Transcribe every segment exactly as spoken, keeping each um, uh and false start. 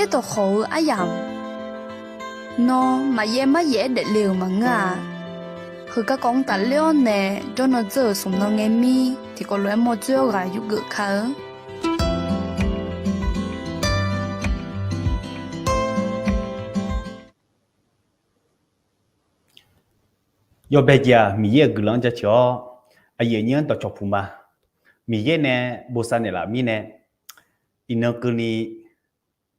Yaerdawq khawq-eu aryamq, nawr maqyaer maryaef-aer daefle-euq maqngeur-a. Heugar kawv-anr tafler-awr nae jawrnan dzeur-euq smq nan ngae mir tiqkawv lof-aer mawr dzoer-awr ghaq yurgeuf kar-eu. Yawbae jeq-aq, Miqyaer-euq guiqlanq-anr jaceuq-awr, aqyuif aqnyir-anr dawqcawq puq ma. Miqyaer nae bosav naeqlaf mirnae, iqnan keuvni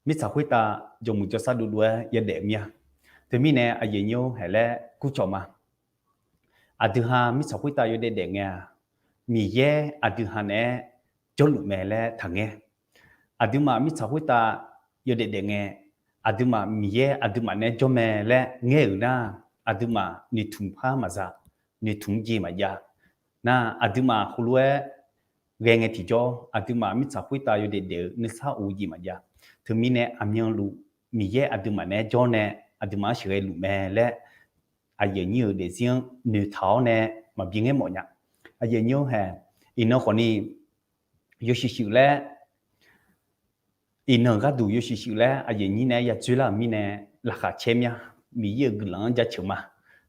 mirtsaq khoertav jawqmuiq jawrsar dovdov-aer yadaef mir-a. Teumirnae aqyuif aqnyir-or haeq laer kurcawq ma. Aqdui ha mirtsaq khoertav yawdaef daef ngae-aq, Miqyaer aqdui ha naeq-aer jawrluf mae laer taqngaer. Aqduimaf mirtsaq khoertav yawdaef daef ngae, aqduimaf Miqyaer aqduimaf naeq-aer jawr mae laer ngaer-euq nar, aqduimaf noeqtmq par maqza, noeqtmq jeq maqjav. Nar aqduimaf heulof-aer ghae ngae tiqjawr, aqduimaf mirtsaq khoertav yawdaef daef-eu nuisar of-eu jeq maqjav. Teumirnae aqmyanluf Miqyaer aqduimaf naeq-aer jawr nae, aqduimaf-anr sheuqghae luf mae laer, aqyuif aqnyir-euq daefzir-anr noeqtaq-awr nae maqbi ngaer mawf nya. Aqyuif aqnyir-or haeq, iqnan khawfni yawshuif shuif laer, iqnan gharduq yawshuif shuif laer aqyuif aqnyir nae-aer ya dzoerlar-euq mirnae, laqkhaq caer mir-a. Miqyaer-euq guiqlanq-anr jaceuq ma.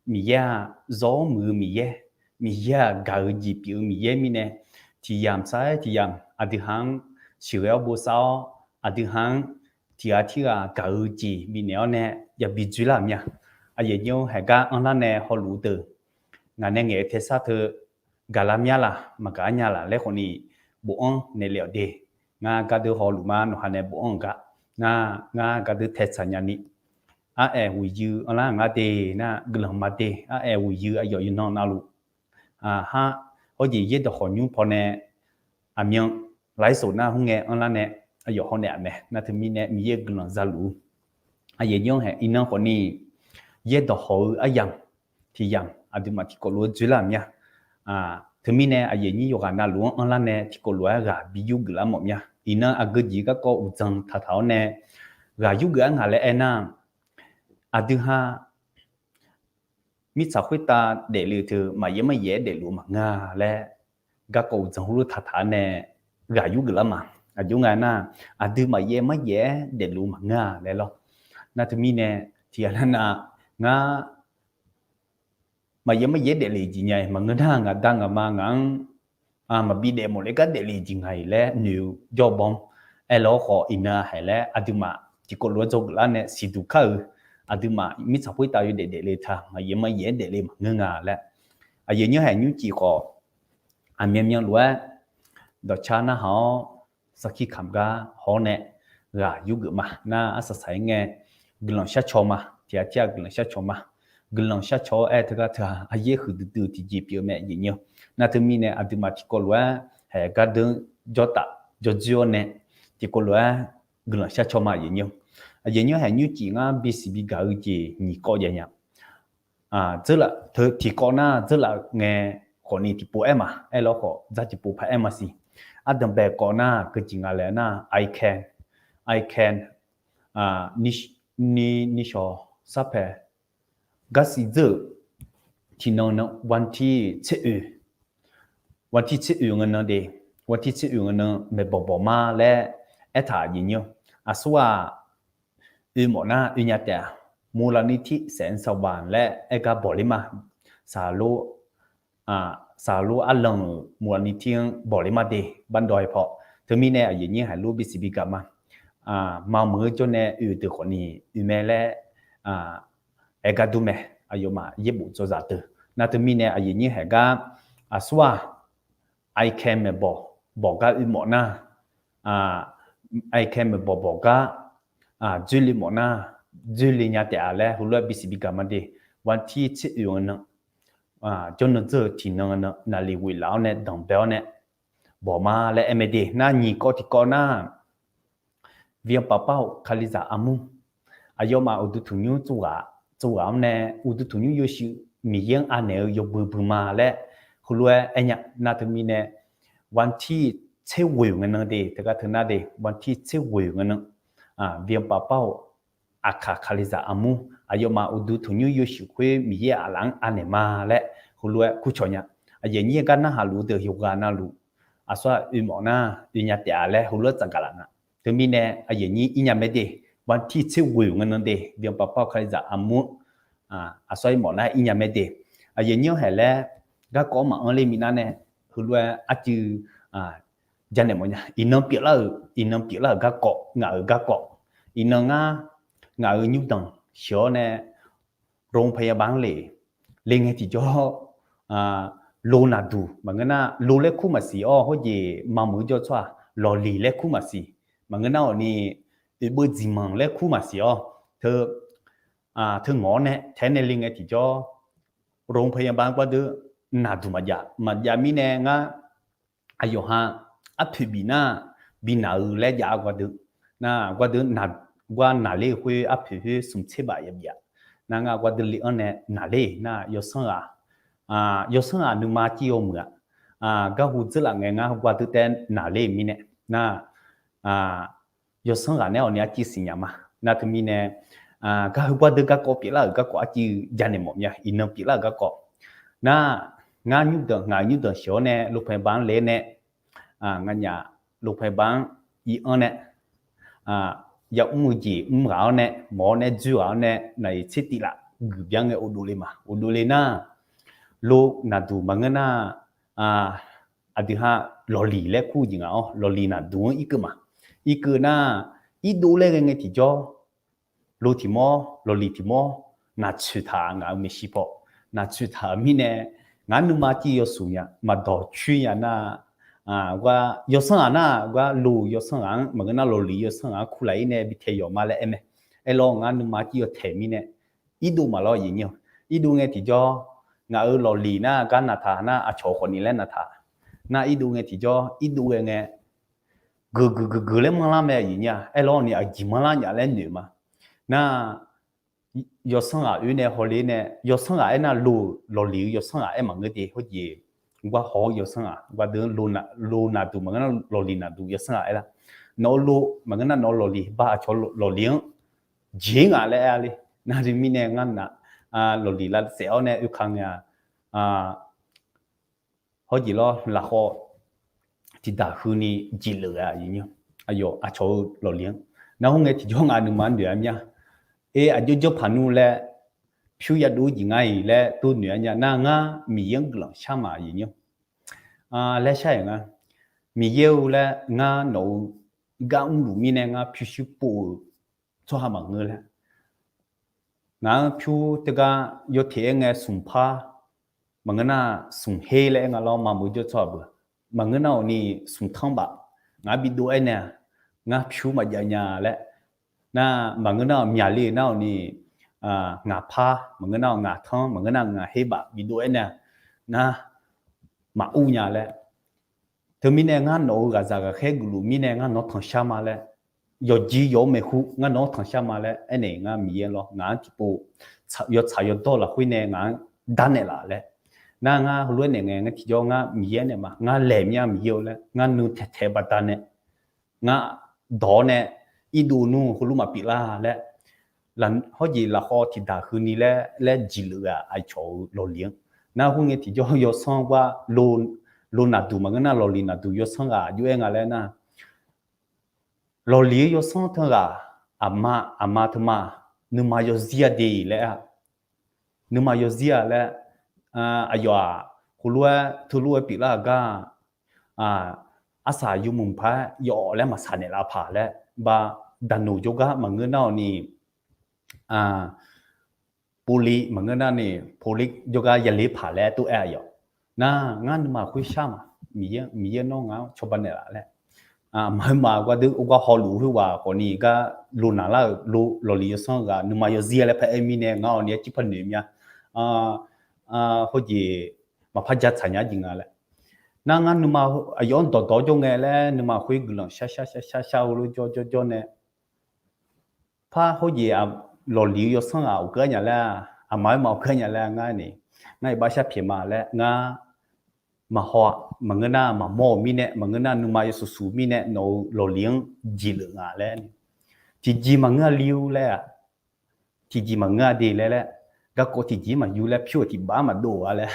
Miqyaer-aq, zawr-awr muiq-eu Miqyaer, Miqyaer-aq, gaq-eu jeq pyeuf-eu Miqyaer mirnae, tiq yamq sar-aer tiq yamq aqdui ha-anr sheuqghae-awr bosav-awr, aqdui ha-anr tiq ghaq tirghaq gaq-eu jeq bifnaeq-awr nae yabi dzoerlar-euq mir-a. Aqyuif aqnyir-or haeq gar anrlar nae hawluf-eu deuq, ngaq nae ngaeq-eu tersar teu gaqlar mya laq, maqgaq-ar nya laq laer khawfni bofanr naeqle-awq de. Ngar gardeur hawluf ma, nawqha nae bofanr-euq gar, ngar, ngar gardeur tae tsaq nyani, araeq ghoeqyuiv anrlar ngar de, nar guiqlanq ma de, araeq ghoeqyuiv aqyawf yawqnan navluf, har, hawr jeq yaerdawq khawqnymr pawnae, aqmyan, lafir soq nar hmr ngae anrlar nae, aqyawf hawnaeq-aq mae. Nar teumirnae Miqyaer-euq guiqlanq zaluf-eu, aqyuif aqnyir-anr haeq iqnan khawfni, yaerdawq hawq-eu aryamq, tiq yamq aqduimaf tiqkawv lof-aer dzoerlar-euq mir-a. Teumirnae aqyuif aqnyir yawqghaq navluf-anr anrlar nae tiqkawv lof-aer ghaq bi yurgeuf lar mawf mir-a. Iqnan aqgeu jeq garkawv uqdzan taqtaq-awr nae ghaq yurgeuf-ar ngaq laer aernar, aqdui ha mirtsaq khoertav daefle-eu teu maqyaer maryaef-aer daefluf-eu maqngeur-a laer, garkawv uqdzan heulof taqtaq-awr nae ghaq yurgeuf lar ma. Aqjox nga nar, aqdui maqyaer maryaef-aer daefluf-eu maqngeur-a laer lawr. Nar teumirnae tiqghaq nar nav, ngar maqyaer maryaef-aer daefle-eu jeq nya-iq maqngeur nar, ngaq da ngaq ma ngaq-anr maqbi daef mawf le gar daefle-eu jeq nga-iq laer noeq-eu jawr-eu bawr-anr aerlar-awr khawf, iqnan haeq laer aqduimaf tiqkawv lof-aer dzawgeuf lar nae siqduq kar-eu, aqduimaf mirtsaq khoertav yawdaef daefle-eu taq maqyaer maryaef-aer daefle maqngeur nga laer, aqyuif aqnyir haeq nymrcif khawf, aqmyanmyan lof-aer dawqcar narhaq-awr, sarkir kamq gar hawr nae ghaq yurgeuf ma. Nar arsaq saq-ir ngae, guiqlanq sharcaw ma. Tiq ghaq tir-aq guiqlanq sharcaw ma. Guiqlanq sharcaw-awr aer teugar teu-aq, aqyaer huiqdui dui-eu tiqjeq pyeuf-eu mae aqyuif aqnyir-or. Nar teumirnae aqduimaf tiqkawv lof-aer haeq gardeur jawrtaf jawrdzoer-awr nae tiqkawv lof-aer guiqlanq sharcaw ma aqyuif aqnyir-or. Aqyuif aqnyir haeq nymrcif ngar bisiq bigaq-eu jeq nyiq kawv jav nya. Dzeurlaf teu tiqkawv nar dzeurlaf ngae khawfni tiqpov aer ma, aerlar khawf dzar tiqpov paq aer ma siq. Ardanqbae kawv nar keujeq nga laer nar, I can, I can, ni, nishawq sarpaeq garsiq dzeur-euq tiqnan nan wantir tser oeq, wantir tser oeq nga nan de, wantir tser oeq nga nan maeqbawq bawq ma laer aertaq aqyuif aqnyir-or. Aqsur-aq, oe mawf nar oe nya taef-a, มูลนิธิแสงสว่าง laer aer gar bawq ler ma. Saqlor, saqlor arlanq-euq มูลนิธิ-anr bawq ler ma de, bardawv-aer paw. Teumirnae aqyuif aqnyir haeq lor bisiq bigaq ma. Maqmeuq-eu jawr nae oe-eu deuq khawfni oe mae laer aer gar dur mae. Aqyawfmaf yaerbof dzawzaq deuq. Nar teumirnae aqyuif aqnyir haeq gar, aqsur-aq, I can maeqbawq bawq gar oe mawf nar, I can maeqbawq bawq gar dzoerle mawf nar, dzoerle nya taef-a laer heulof-aer bisiq bigaq ma de. วันที่สิบเอ็ด nga nan, jawrnan dzeur-eu tiqnan nga nan naqliq ghoeq laf-awr nae danqbae-awr nae bawq ma laer aer mae de. Nar nyiq kawv tiqkawv nar เวียงป่าเป้า Kalizaq armur, aqyawfmaf uqduq tanqnymr tsov ghaq-anr nae uqduq tanqnymr yawshuif Miqyaer-anr anaeq-eu yawbui bui ma laer heulof-aer aer nya. Nar teumirnae วันที่สิบเอ็ด nga nan de, teugar teu nar de, วันที่สิบเอ็ด nga nan, เวียงป่าเป้า Aqkaq Kalizaq armur, aqyawfmaf uqduq tanqnymr yawshuif khoer Miqyaer aqlaf-anr anaeq ma laer heulof-aer kurcawq nya. Aqyuif aqnyir gar narhaq luf-eu deuq yawqghaq navluf, aqsur-aq oe mawf nar oe nya taef-a laer heulof-aer tsafgaq laf nga. Teumirnae aqyuif aqnyir ir nya mae de. banqtir tser ghoeq ngae nan de, byan paqpar-eu Kalizaq armur aqsur-ir mawf nar ir nya mae de. Aqyuif nyir-anr haeq laer garkawv-anr maqanr ler minav nae, heulof-aer arcuiv janaeq mawf nya. Iqnan pyeuflar-euq, iqnan pyeuflar-euq garkawv, ngaq-euq garkawv, iqnan ngar, ngaq-euq nymrdanq sheuq-awr nae โรงพยาบาล anr le, le ngae tiqjawr, lo naqduq maqngeur nar, lo laer kur maqsiq-awr, hawjeq mameuq jawr tsawrhaq lawqliq laer kur maqsiq. Maqngeur nar awqni, oeqbeuv dziqmanq laer kur maqsiq-awr, teu, teu ngawq-awr nae taef-aer nae le ngae tiqjawr, โรงพยาบาล anr gardeur naqduq maqjav, maqjav mirnae ngar aqyawf ha arpoeq bif nar, bi naq-eu laer jav-a gardeur. Nar gardeur, gar naqler-eu khoer arpoeq khoer smq tser baf ya bif-a. Nar ngar gardeur le-anr nae naqler nar yawsanr ghaq, yawsanr ghaq nuima civ yawmuiq-a. Garhu dzeurlaf ngae ngar gardeur taef-aer naqler mirnae nar, yawsanr ghaq nae awqni arciv siqnya ma. Nar teumirnae, gar heu gardeur garkawv pyeuflar-euq garkawv arciv janaeq mawf mya, iqnan pyeuflar-euq garkawv. Nar, ngar nymrdanq, ngaq nymrdanq sheuq-awr nae โรงพยาบาล anr le nae, nganyaf โรงพยาบาล anr ir-anr nae, yamr-eu jeq mr ghaq-awr nae, mawq-awr nae dzoer ghaq-awr nae, naqliq tser tiv laf guiqbyan ngae ghofdov le ma. Ghofdov le nar, lo naqduq maqngeur nar, aqdui ha lawqliq laer kur-eu jeq ngaq-awr, lawqliq naqduq-anr irkeuv ma. Irkeuv nar, irdov laer ghae ngae tiqjawr, lo tiq mawr, lawqliq tiq mawr, naqtsoeq taq ngaq-euq maeqshi paw, naqtsoeq taq-euq mirnae, ngar nuima civ yawshuq nya, maqdawq coer nya nar, gar yawsanr ghaq nar, gar lo yawsanr ghaq-anr maqngeur nar, lawqliq yawsanr ghaq-anr kurlaf-ir nae bi tae yawq ma laer aer mae. Aerlawr ngar nuima civ yawtaeq mirnae, irdov maqlawr aqyuif nyir-awq. Irdov ngae tiqjawr, ngaq-euq lawqliq nar gar naqtaq nar, aqcawq khawfni laer naqtaq. Nar irdov ngae tiqjawr, irdov ghae ngae, geuq geuq geuq geuq laer manrlar mae aqyuif nyir-a. Aerlawr ni aqjeq manrlar nya laer noeq ma. Nar, yawsanr ghaq oe nae hawle nae, yawsanr ghaq aer nar, lo lawqliq-eu yawsanr ghaq aer maqngeur de, hawjeq gar haw-eu yawsanr ghaq, gardeur lo naqduq maqngeur nar, lawqliq naqduq yawsanr ghaq aer lar. Nawq-eu lo maqngeur nar, nawq-eu lawqliq ba aqcawq lawqliq-anr jeq-ir ngaq laer aer-a le. Nar teumirnae ngar na, lawqliq lavsaef-awr nae oekaq ngae-a, hawjeq lawr lafkhawv tiqdaq huini jeqleuq-a aqyuif nyir-awq. Aqyawf aqcawq-eu lawqliq-anr nar, khoerngae tiqjawr ngaq nuima noeq-a mya. Aer, aqjox janrpaq nmr laer pyur yadov-ir jeq ngar-iq laer tov noeq-a nya nar, ngar Miqyaer-anr guiqlanq shar ma aqyuif nyir-awq. Laer shar-iq nga, Miqyaer-eu laer ngar nawq-eu gar mrluf mirnae ngar pyurshuir pov-euq tsawrhaq maqngeur laer. Ngaq-anr pyur teugar yawteq-aer ngae smqpar, maqngeur nar smqher laer aer nga lawr, maqmeuq jawr tsawrhaq beuq. Maqngeur nar awqni smqtanr baf, ngaq-anr bidov-aer nae-aq, ngar pyur maqjav nya laer. Nar maqngeur nar-awq myaqle nar awqni, ngaqpar maqngeur nar-awq ngaqtanr maqngeur nar ngaqher baf bidov-aer nae-aq, ngar maqur nya laer. Teumirnae ngar nawq-eu ghaqzaq ghaqkhaer geufluf mirnae ngar nawq-anr tanqshar ma laer, yawqjeq yawq-eu maeqhu ngar nawq-anr tanqshar ma laer aernaeq ngar Miqyaer lawr, ngaq-anr tiqpov yawtsaq yawdawr lafkhoer nae ngaq-anr darnaeq laf laer. Nar ngar heulof-aer naeq ngae ngar tiqjawr ngar Miqyaer naeq ma, ngar laeq mya Miqyaer-eu laer ngar nuitaeq taeq baqdanae ngar dawq-awr nae irdov nmr heulof maqpyeuf lar laer, hawjeq lafkhawv tiqdaq huini laer laer jeqleuq-aq aqcawq-eu lawqliq-anr. Nar khoerngae tiqjawr yawsanr gar lo naqduq maqngeur nar lawqliq naqduq yawsanr ghaq jov-aer nga laer nar, lawqliq-eu yawsanr teu ghaq, aqma aqma teuma nuima yawzir-a de laer-a. Nuima yawzir-a laer, aqyawf-aq heulof-aer teulof-aer pyeuflar-euq gar, arsaq yawmuiq paq-aer yawawf laer maqsaq naeqlaf paq laer, ba daqnoq jawrgar maqngeur nar-awq ni, pov li maqngeur nar ni, pov li jawrgar yale paq laer tov-aer aqyawf. Nar ngar nuima khoer shar ma, Miqyaer, Miqyaer nawr ngar-anr cawba naeqlaf laer. Maqheu maf gardeur ogar hawluf khoerghaq khawfni gar lo naqlar-euq lo lawqliq yawsanr ghaq nuima yawzir-a laer paq-aer mirnae ngar awqni-aer cirpaq noeq mya. Hawjeq maqpar ja tsaq nya jeq nga laer. Nar ngar nuima aqyawf-anr dawqdawq jawr ngae laer nuima khoer guiqlanq shar shar shar shar shar-eu lof jawr jawr jawr nae par hawjeq lawqliq-eu yawsanr ghaq uqkeuv-aer nya laer, aqma-aer ma uqkeuv-aer nya laer ngar ni, ngar iqbax shar pyaeq ma laer ngar maqhaw-a. Maqngeur nar maqmawr-euq mirnae, maqngeur nar nuima yawshuif shuif mirnae nawq-eu lawqliq-anr jeqleuq nga laer. Tiqjeq maqngeur-a li-eu laer-aq, tiqjeq maqngeur-a de laer laer, garkawv tiqjeq maqyur laer pyur-euq tiqbax maqdov-a laer,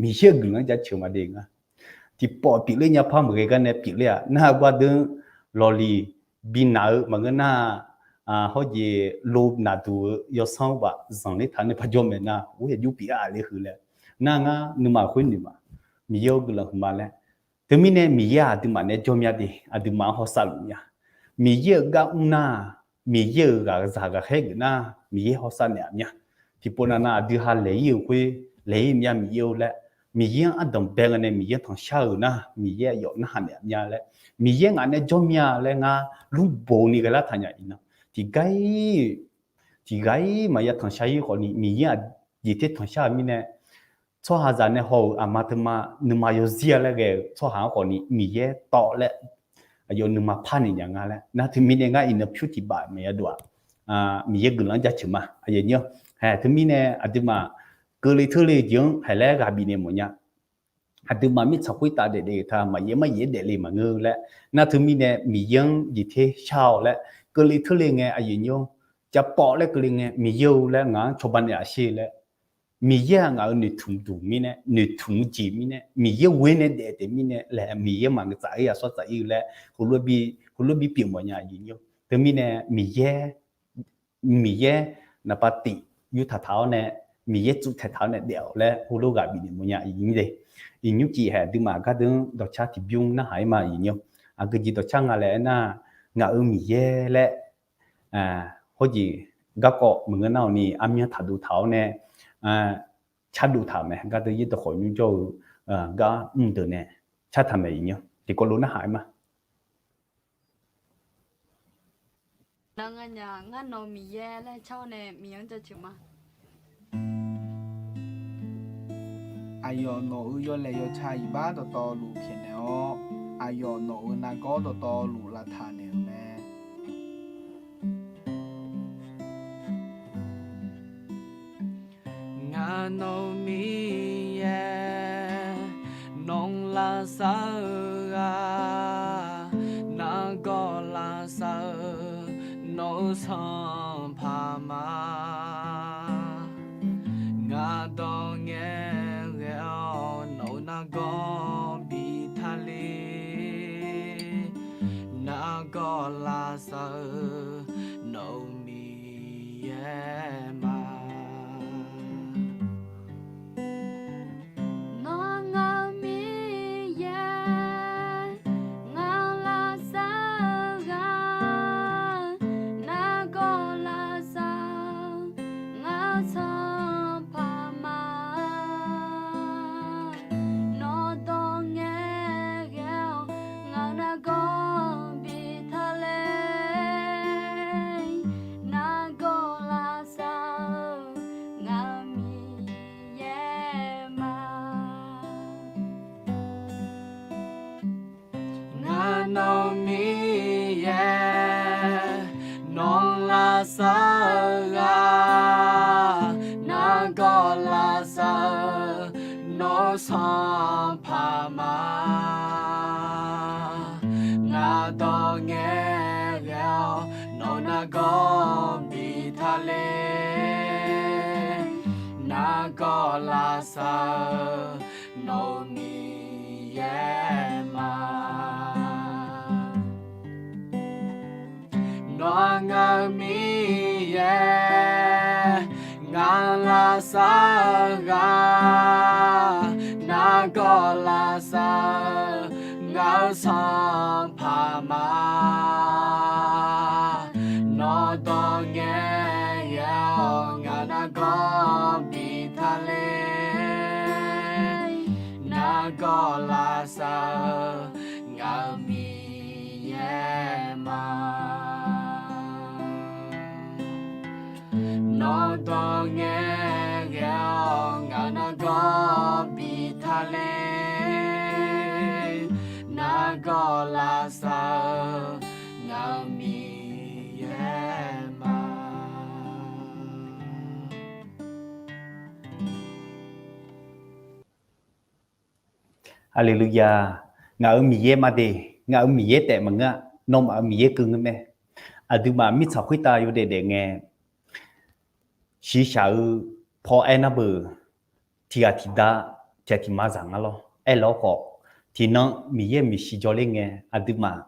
Miqyaer-euq guiqlanq-anr jaceuq ma de nga. Tiqpawf pyeufler nya par maqghae gar nae pyeufler-aq nar gardeur lawqliq bi naq-eu maqngeur nar hawrjeq lo naqduq-eu yawsanr-eu baf zanqler taq nae par jawr maeq nar, ghoer-aq jur pyeuf-a le huiq laer. Nar ngar nuima khoer noeq ma. Miqyaer-or guiqlanq huiqma laer. Teumirnae Miqyaer-aq aqduimaf nae jawr mya de, aqduimaf-anr hawsav luf mya. Miqyaer-euq gar mr nar, Miqyaer-euq ghaqzaq ghaqkhaer geuf nar, Miqyaer hawsav naeq-aq mya. Tiqpov nav nav aqdui ha laeq-ir-euq khoer laeq-ir mya Miqyaer-or laer, Miqyaer-anr ardanq bae ngae nae Miqyaer tanqshar-euq nar, Miqyaer aqyawf narhaq naeq-aq mya laer, Miqyaer ngaq nae jawr mya laer ngar lmrboq ni ghae lar taqnya iqnan. Tiqgar-ir, tiqgar-ir maqya tanqshar-ir khawfni Miqyaer aqjeq ter tanqshar-euq mirnae, tsawrhaqzaq nae haw-euq aqma teuma nuima yawzir-a laer ghae-euq tsawrhaq-anr khawfni Miqyaer tawv laer aqyawf nuima par naeq nya nga laer. Nar teumirnae ngar iqnan pyur tiq baf maeq ya dov-aq, Miqyaer guiqlanq-anr jaceuq ma. Aqyawf nymr-a. Hae, teumirnae aqduimaf keuvle teule jeq-anr haeq laer ghaq bifnaeq mawf nya. Aqduimaf mirtsaq khoertav daefdaef-euq ta maqyaef maryaef-aer daefle maqngeur laer. Nar teumirnae Miqyaer-anr jeq ter shar-awq laer, keuvle teule ngae aqyawf nymr-a, cavpawv laer keuvle ngae Miqyaer-or laer ngaq-anr cawba naeq-aq sher laer. Miqyaer-aq ngaq-euq noeqtmq duq mirnae, noeqtmq jeq mirnae, Miqyaer ghoer nae daef taef mirnae laer, Miqyaer maqngeur tsaf-ir yasawr tsaf-ir-eu laer, heulof-aer bi pyeuf mawf nya aqyawf nymr-a. Teumirnae Miqyaer Miqyaer naqpav tif yurtaq taq-awr nae, Miqyaer tsuif taeq taq-awr nae daef-awq laer heulof ghaq bifnaeq mawf nya iqnyir de. Iqnymr cif haeq aqduimaf gardeuv-anr dawqcar tiqbymr narhaq-ir ma iqnyir. Aqgeu jeq dawqcar nga laer aernar, ngaq-euq Miqyaer laer hawrjeq garkawv maqngeur nar-awq ni armyanr taqdov taq-awr nae cardov taq-euq mae. Gardeuv yaerdawq khawf nymr jawr-eu gar mr deuq nae cartaq mae iqnyir. Tiqkawv lof narhaq-ir ma. Ngar nawq-eu Miqyaer laer car-awr nae Miqyaer-anr jaceuq ma. Aqyawf nawq-euq yawlaeq yawtsaq iqbax dawqtawvluf pyaeqnaeq-awr, aqyawf nawq-euq nargawr dawqtawvluf lavtaq naeq-euq mae. Ngaq nawq-eu Miqyaer, nawq-anr lavsav-eu ghaq, nargawr lavsav-eu nawq-eu sanqpaq ma. Ngaq dawq ngae ghae-awr nawq-eu nargawr bi tale. Nargawr lavsav-eu nawq-eu Miqyaer ma. Nawr ngaq-eu Miqyaer, ngaq-anr lavsav-eu ghaq, nargawr lavsav-eu ngaq-eu sanqpaq ma. Nawq dawq ngae ghae-awr ngaq-eu nargawr bi tale. Nargawr lavsav-eu ngaq-eu Miqyaer ma. Ngaq nawq-eu Miqyaer, nawq-anr lavsav-eu ghaq, nargawr lavsav-eu nawq-eu sanqpaq ma. Ngaq dawq ngae ghae-awr nawq-eu nargawr bi tale. Nargawr lavsav-eu nawq-eu Miqyaer ma. Nawr ngaq-eu Miqyaer, ngaq-anr lavsav-eu ghaq, nargawr lavsav-eu ngaq-eu sanqpaq ma. Nawr dawq ngae ghae-awr ngaq nargawr bi tale. Nargawr lavsav-eu ngaq-eu Miqyaer ma. Nawr dawq ngae ghae-awr ngaq nargawr bi tale. Nargawr lavsav-eu ngaq-eu Miqyaer ma. Haleluya! Ngaq-euq Miqyaer ma de, ngaq-euq Miqyaer taef maqngeur-a, nawmaf-euq Miqyaer keuv ngeur mae. Aqduimaf mirtsaq khoertav yawdaef daef ngae, shiqshaq-eu paw aer nar beuq, tiqghaq tiqda, tiqghaq tiqma zaq ngar lawr aer lawr khawf, tiqnan Miqyaer maeqshi jawrler ngae, aqduimaf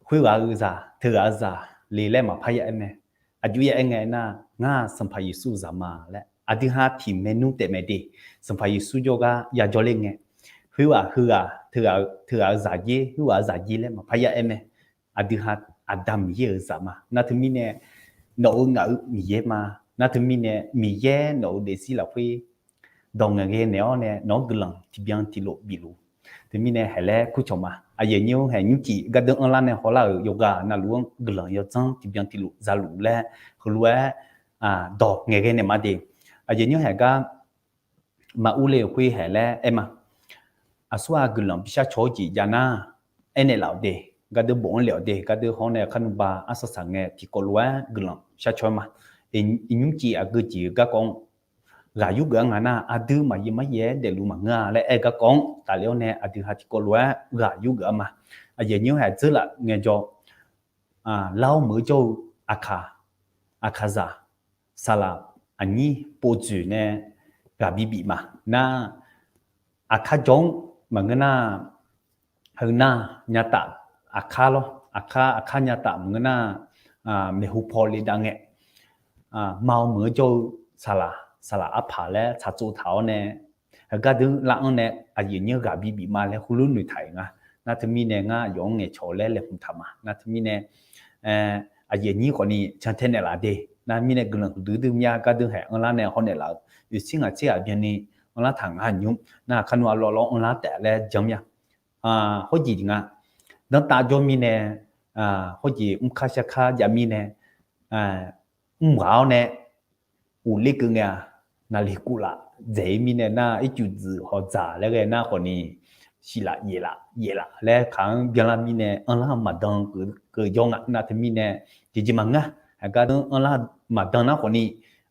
khoerghaq-eu zaq teughaq-eu zaq le laer maqpar ya aer mae. aqjox ya aer ngae nar, ngar-aq Sanqpaq Yeqsur-euq zaq ma laer aqdui ha tiq maernmr taef mae de. Sanqpaq Yeqsur jawrgar yajawr ler ngae, khoerghaq heughaq, teughaq-euq zaqdzer, khoerghaq-euq zaqdzer laer maqpar ya aer mae. Aqdui ha Aqda Miqyaer-euq zaq ma. Nar teumirnae nawq-euq ngaq-euq Miqyaer ma. Nar teumirnae Miqyaer nawq-euq daefzir lafkhoer dawq ngaeqghae naeq-awr nae nawq-anr guiqlanq tiqbyan tiqlof bifluf. Teumirnae haeq laer kurcawq ma. Aqyuif aqnyir-anr haeq nymrcif gardeuv anrlar nae hawlar-euq yawqghaq navluf-anr guiqlanq yawdzanr tiqbyan tiqlof zaluf laer heulof-aer dawq ngaeqghae naeq ma de. Aqyuif aqnyir haeq gar maqur le-euq khoer haeq laer aer ma. Aqsur-aq guiqlanq bishar caw-awr jeq jav nar, aernaeq laf-awq de, gardeuv bof-anr le-awq de, gardeuv haw-awr nae kharnuvba arsaq saq ngae tiqkawv lof-aer guiqlanq shar caw-aer ma. Iqnymr cif aqgeu jeq-eu garkawv-anr ghaq yurgeuf-ar nga nar, aqdui maqyaer maqyaer-aer daefluf maqngeur-a laer aer-eu garkawv-anr tafler-awr nae aqdui ha tiqkawv lof-aer ghaq yurgeuf-ar ma. Aqyuif aqnyir haeq dzeurlaf ngaejawr, lar-awr meuq-eu jawr-eu aqkaq, aqkaqzaq, saqlaq, aqnyir povdzoeq nae ghaq bibif ma. Nar, aqkar jawr-anr maqngeur nar, heu nar nyataf, aqkar lawr, aqkar, aqkar nyataf maqngeur nar, maeqhu paw le dav ngae, ma-awr meuq-eu jawr-eu saqlaq, saqlaq arpaq laer tsaqtsov taq-awr nae, heugar deuq lar-anr nae aqyuif aqnyir ghaq bibif ma laer heulof noeqtaq-euq nga. Nar teumirnae ngar yawf-anr ngaeqcawq laer laeqhmq taq ma. Nar teumirnae aqyuif aqnyir khawfni cantae naeqlaf de. Nar mirnae guiqlanq huiqdui dui mya gardeuv haeq anrlar nae hawnaeq laf-eu oeqsir ngaq tser ghaq byanni anrlar taq nga nymr. Nar kharnur arlawr lawr anrlar taef laer jan mya. Hawrjeq nga, danrtav jawr mirnae, hawrjeq mrkar sharkar jav mirnae, mrghaq-awr nae uqler keuv ngae-aq, naqliq kuvlaf dzaeq-ir mirnae nar, ircuf dzuif hawq dzaq laer ghae nar khawfni, siqlaf yaeflaf yaeflaf laer kaq-anr byanlar mirnae anrlar maqdan keuv jawr nga. Nar teumirnae jeqjeq maqngeur, aqgar deuq anrlar maqdan nar khawfni,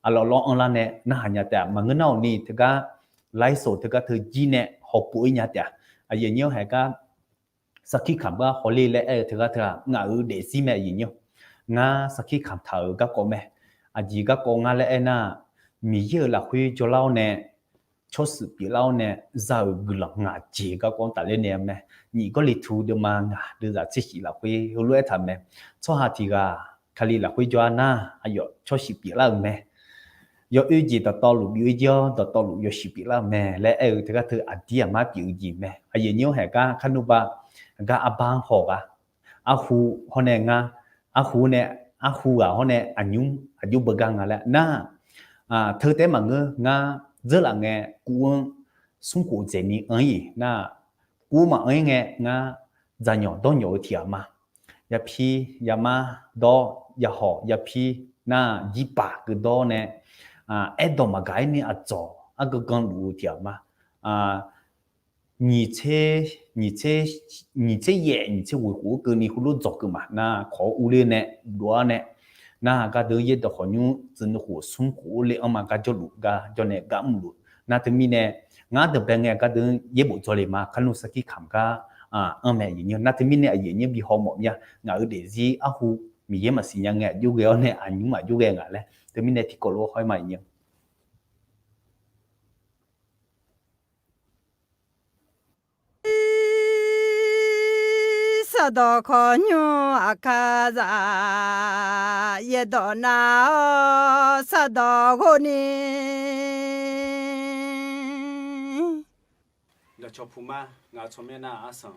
arlawr lawr anrlar nae narhaq nya taef-a. Maqngeur nar-awq ni teugar laisoq teugar teujir nae hawpov-ir nya taef-a. Aqyuif aqnyir haeq gar sarkir kamq gar hawler laer aer-eu teugar teu-aq, ngaq-euq daefzir mae aqyuif aqnyir. Ngar sarkir kamq taq-euq garkawv mae. Aqjeq garkawv ngar laer aer nar, Miqyaer-euq lafkhoer jawrlar-awr nae tsawrshuif pyeuflar-awr nae za-euq guiqlanq ngaq jeq garkawv-anr tafler naeq-eu mae. Nyiq Gawrliqtu deuvma ngaq deuvzaq tser shif lafkhoer heulof-aer taq mae. Tsawrhaq tiq ghaq Kali lafkhoer jawr-ar nar, aqyawf tsawrshuif pyeuflar-euq mae. Yawoer jeq dawqtawvluf byov-ir jir-awr, dawqtawvluf yawshuif pyeuflar-euq mae laer aer-eu teugar teu aqdir aqmar pyeuf-eu jeq mae. Aqyuif aqnyir haeq gar kharnurba gar arbar-anr haw ghaq, arhu hawr nae ngar, arhu nae, arhu ghaq hawr nae aqnymr aqjox beugar nga laer nar, teu taef-aer maqngeur, ngar dzeurlaf ngae kuv-anr smrkhof dzaeqni anr-ir nar, kuv maqanr-ir ngae ngar dzaqnyawq dawrnyawq-eu tiq ghaq ma. Yapir yamar dawr, yahawq yapir nar, jirpaq keuv dawr nae, aerdawq maqgaq-ir ni aqdzawq argangan luf-eu tiq ghaq ma. Nyiq tser, nyiq tser, nyiq tser yaef nyiq tser ghoeq khof-anr keuvni heulof dzawq keuv ma. Nar kawq-awr urler nae, dov-ar nae, nar gardeuq yaerdawq khawqnymr tsuif nuikhof smrkhof-awr le-anr ma gar jawrluf gar jawr nae gar mrluf. Nar teumirnae ngar deuq bae ngae gardeuq yaerbof dzawle ma. Kharnur sarkir kamq gar anr mae aqyuif aqnyir. Nar teumirnae aqyuif aqnyir bi haw mawf mya. Ngaq-euq daefzir arhu Miqyaer maqsiq nya ngae aqjox ghae-awr nae aqnymr aqjox ghae nga laer teumirnae tiqkawv lof-aer haw-ir ma aqyuif aqnyir. Sardawq khawqnymr aqkar zaq, yaerdawq nav-awr sardawq ghov ni. Dawqcawq puq ma, ngaq-euq tsawrmyanr nar arsanq,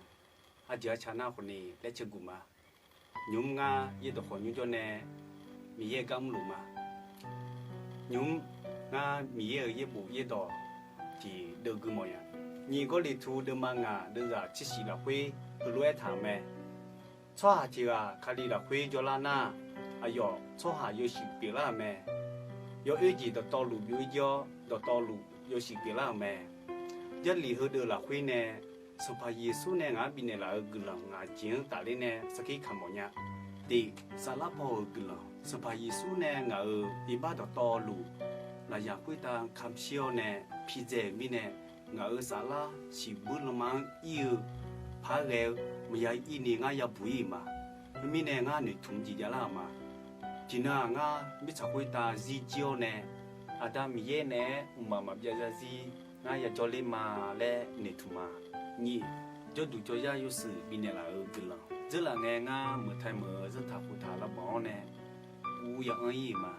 arjeuq arca nar khawfni laer caevguq ma. Nymq-mr ngar yaerdawq khawqnymr jawr nae Miqyaer gar mrluf ma. Nymq-mr ngar Miqyaer-euq yaerbof yaerdawq tiq deuv gui mawf nya. Nyiq Gawrliqtu deuvma ngaq deuvzaq tser shif lafkhoer heulof-aer taq-euq mae. Tsawrhaq tiq ghaq Kali lafkhoer jawrlar nar, aqyawf tsawrhaq yawshuif pyeuflar-euq mae. Yawoer jeq dawqtawvluf byov-ir jir-awr, dawqtawvluf yawshuif pyeuflar-euq mae. Jarlif heudeuq lafkhoer nae Sanqpaq Yeqsur nae ngaq-anr bifnaeq laf-euq guiqlanq ngaq jeq-anr tafler nae sarkir kamq mawf nya. Tiq, saflar paw-euq guiqlanq. Sanqpaq Yeqsur nae ngaq-euq iqbax dawqtawvluf lafyaq khoertav kamq shir-awr nae pidzae-euq mirnae, ngaq-euq saflar shiqbuir lanma-anr ir-eu par ghae-eu maqya ir ni ngar yabuq ir-euq ma. Khoermirnae ngar noeqtmq jeq javlar-euq ma. Tiqnan-aq ngar mirtsaq khoertav zir jir-awr nae, Aqda Miqyaer naeq-aer mqmaq maqbyav zarzir ngar yajawr ler ma laer noeqtmq ma. Nyiq, jawrduq jawryar yawshuif bifnaeq laf-euq guiqlanq. Dzeurlaf ngae ngar meuqtae meuq-eu zanrtaq khoftaq lavbanq-awr nae Guv ya anr-ir-euq ma.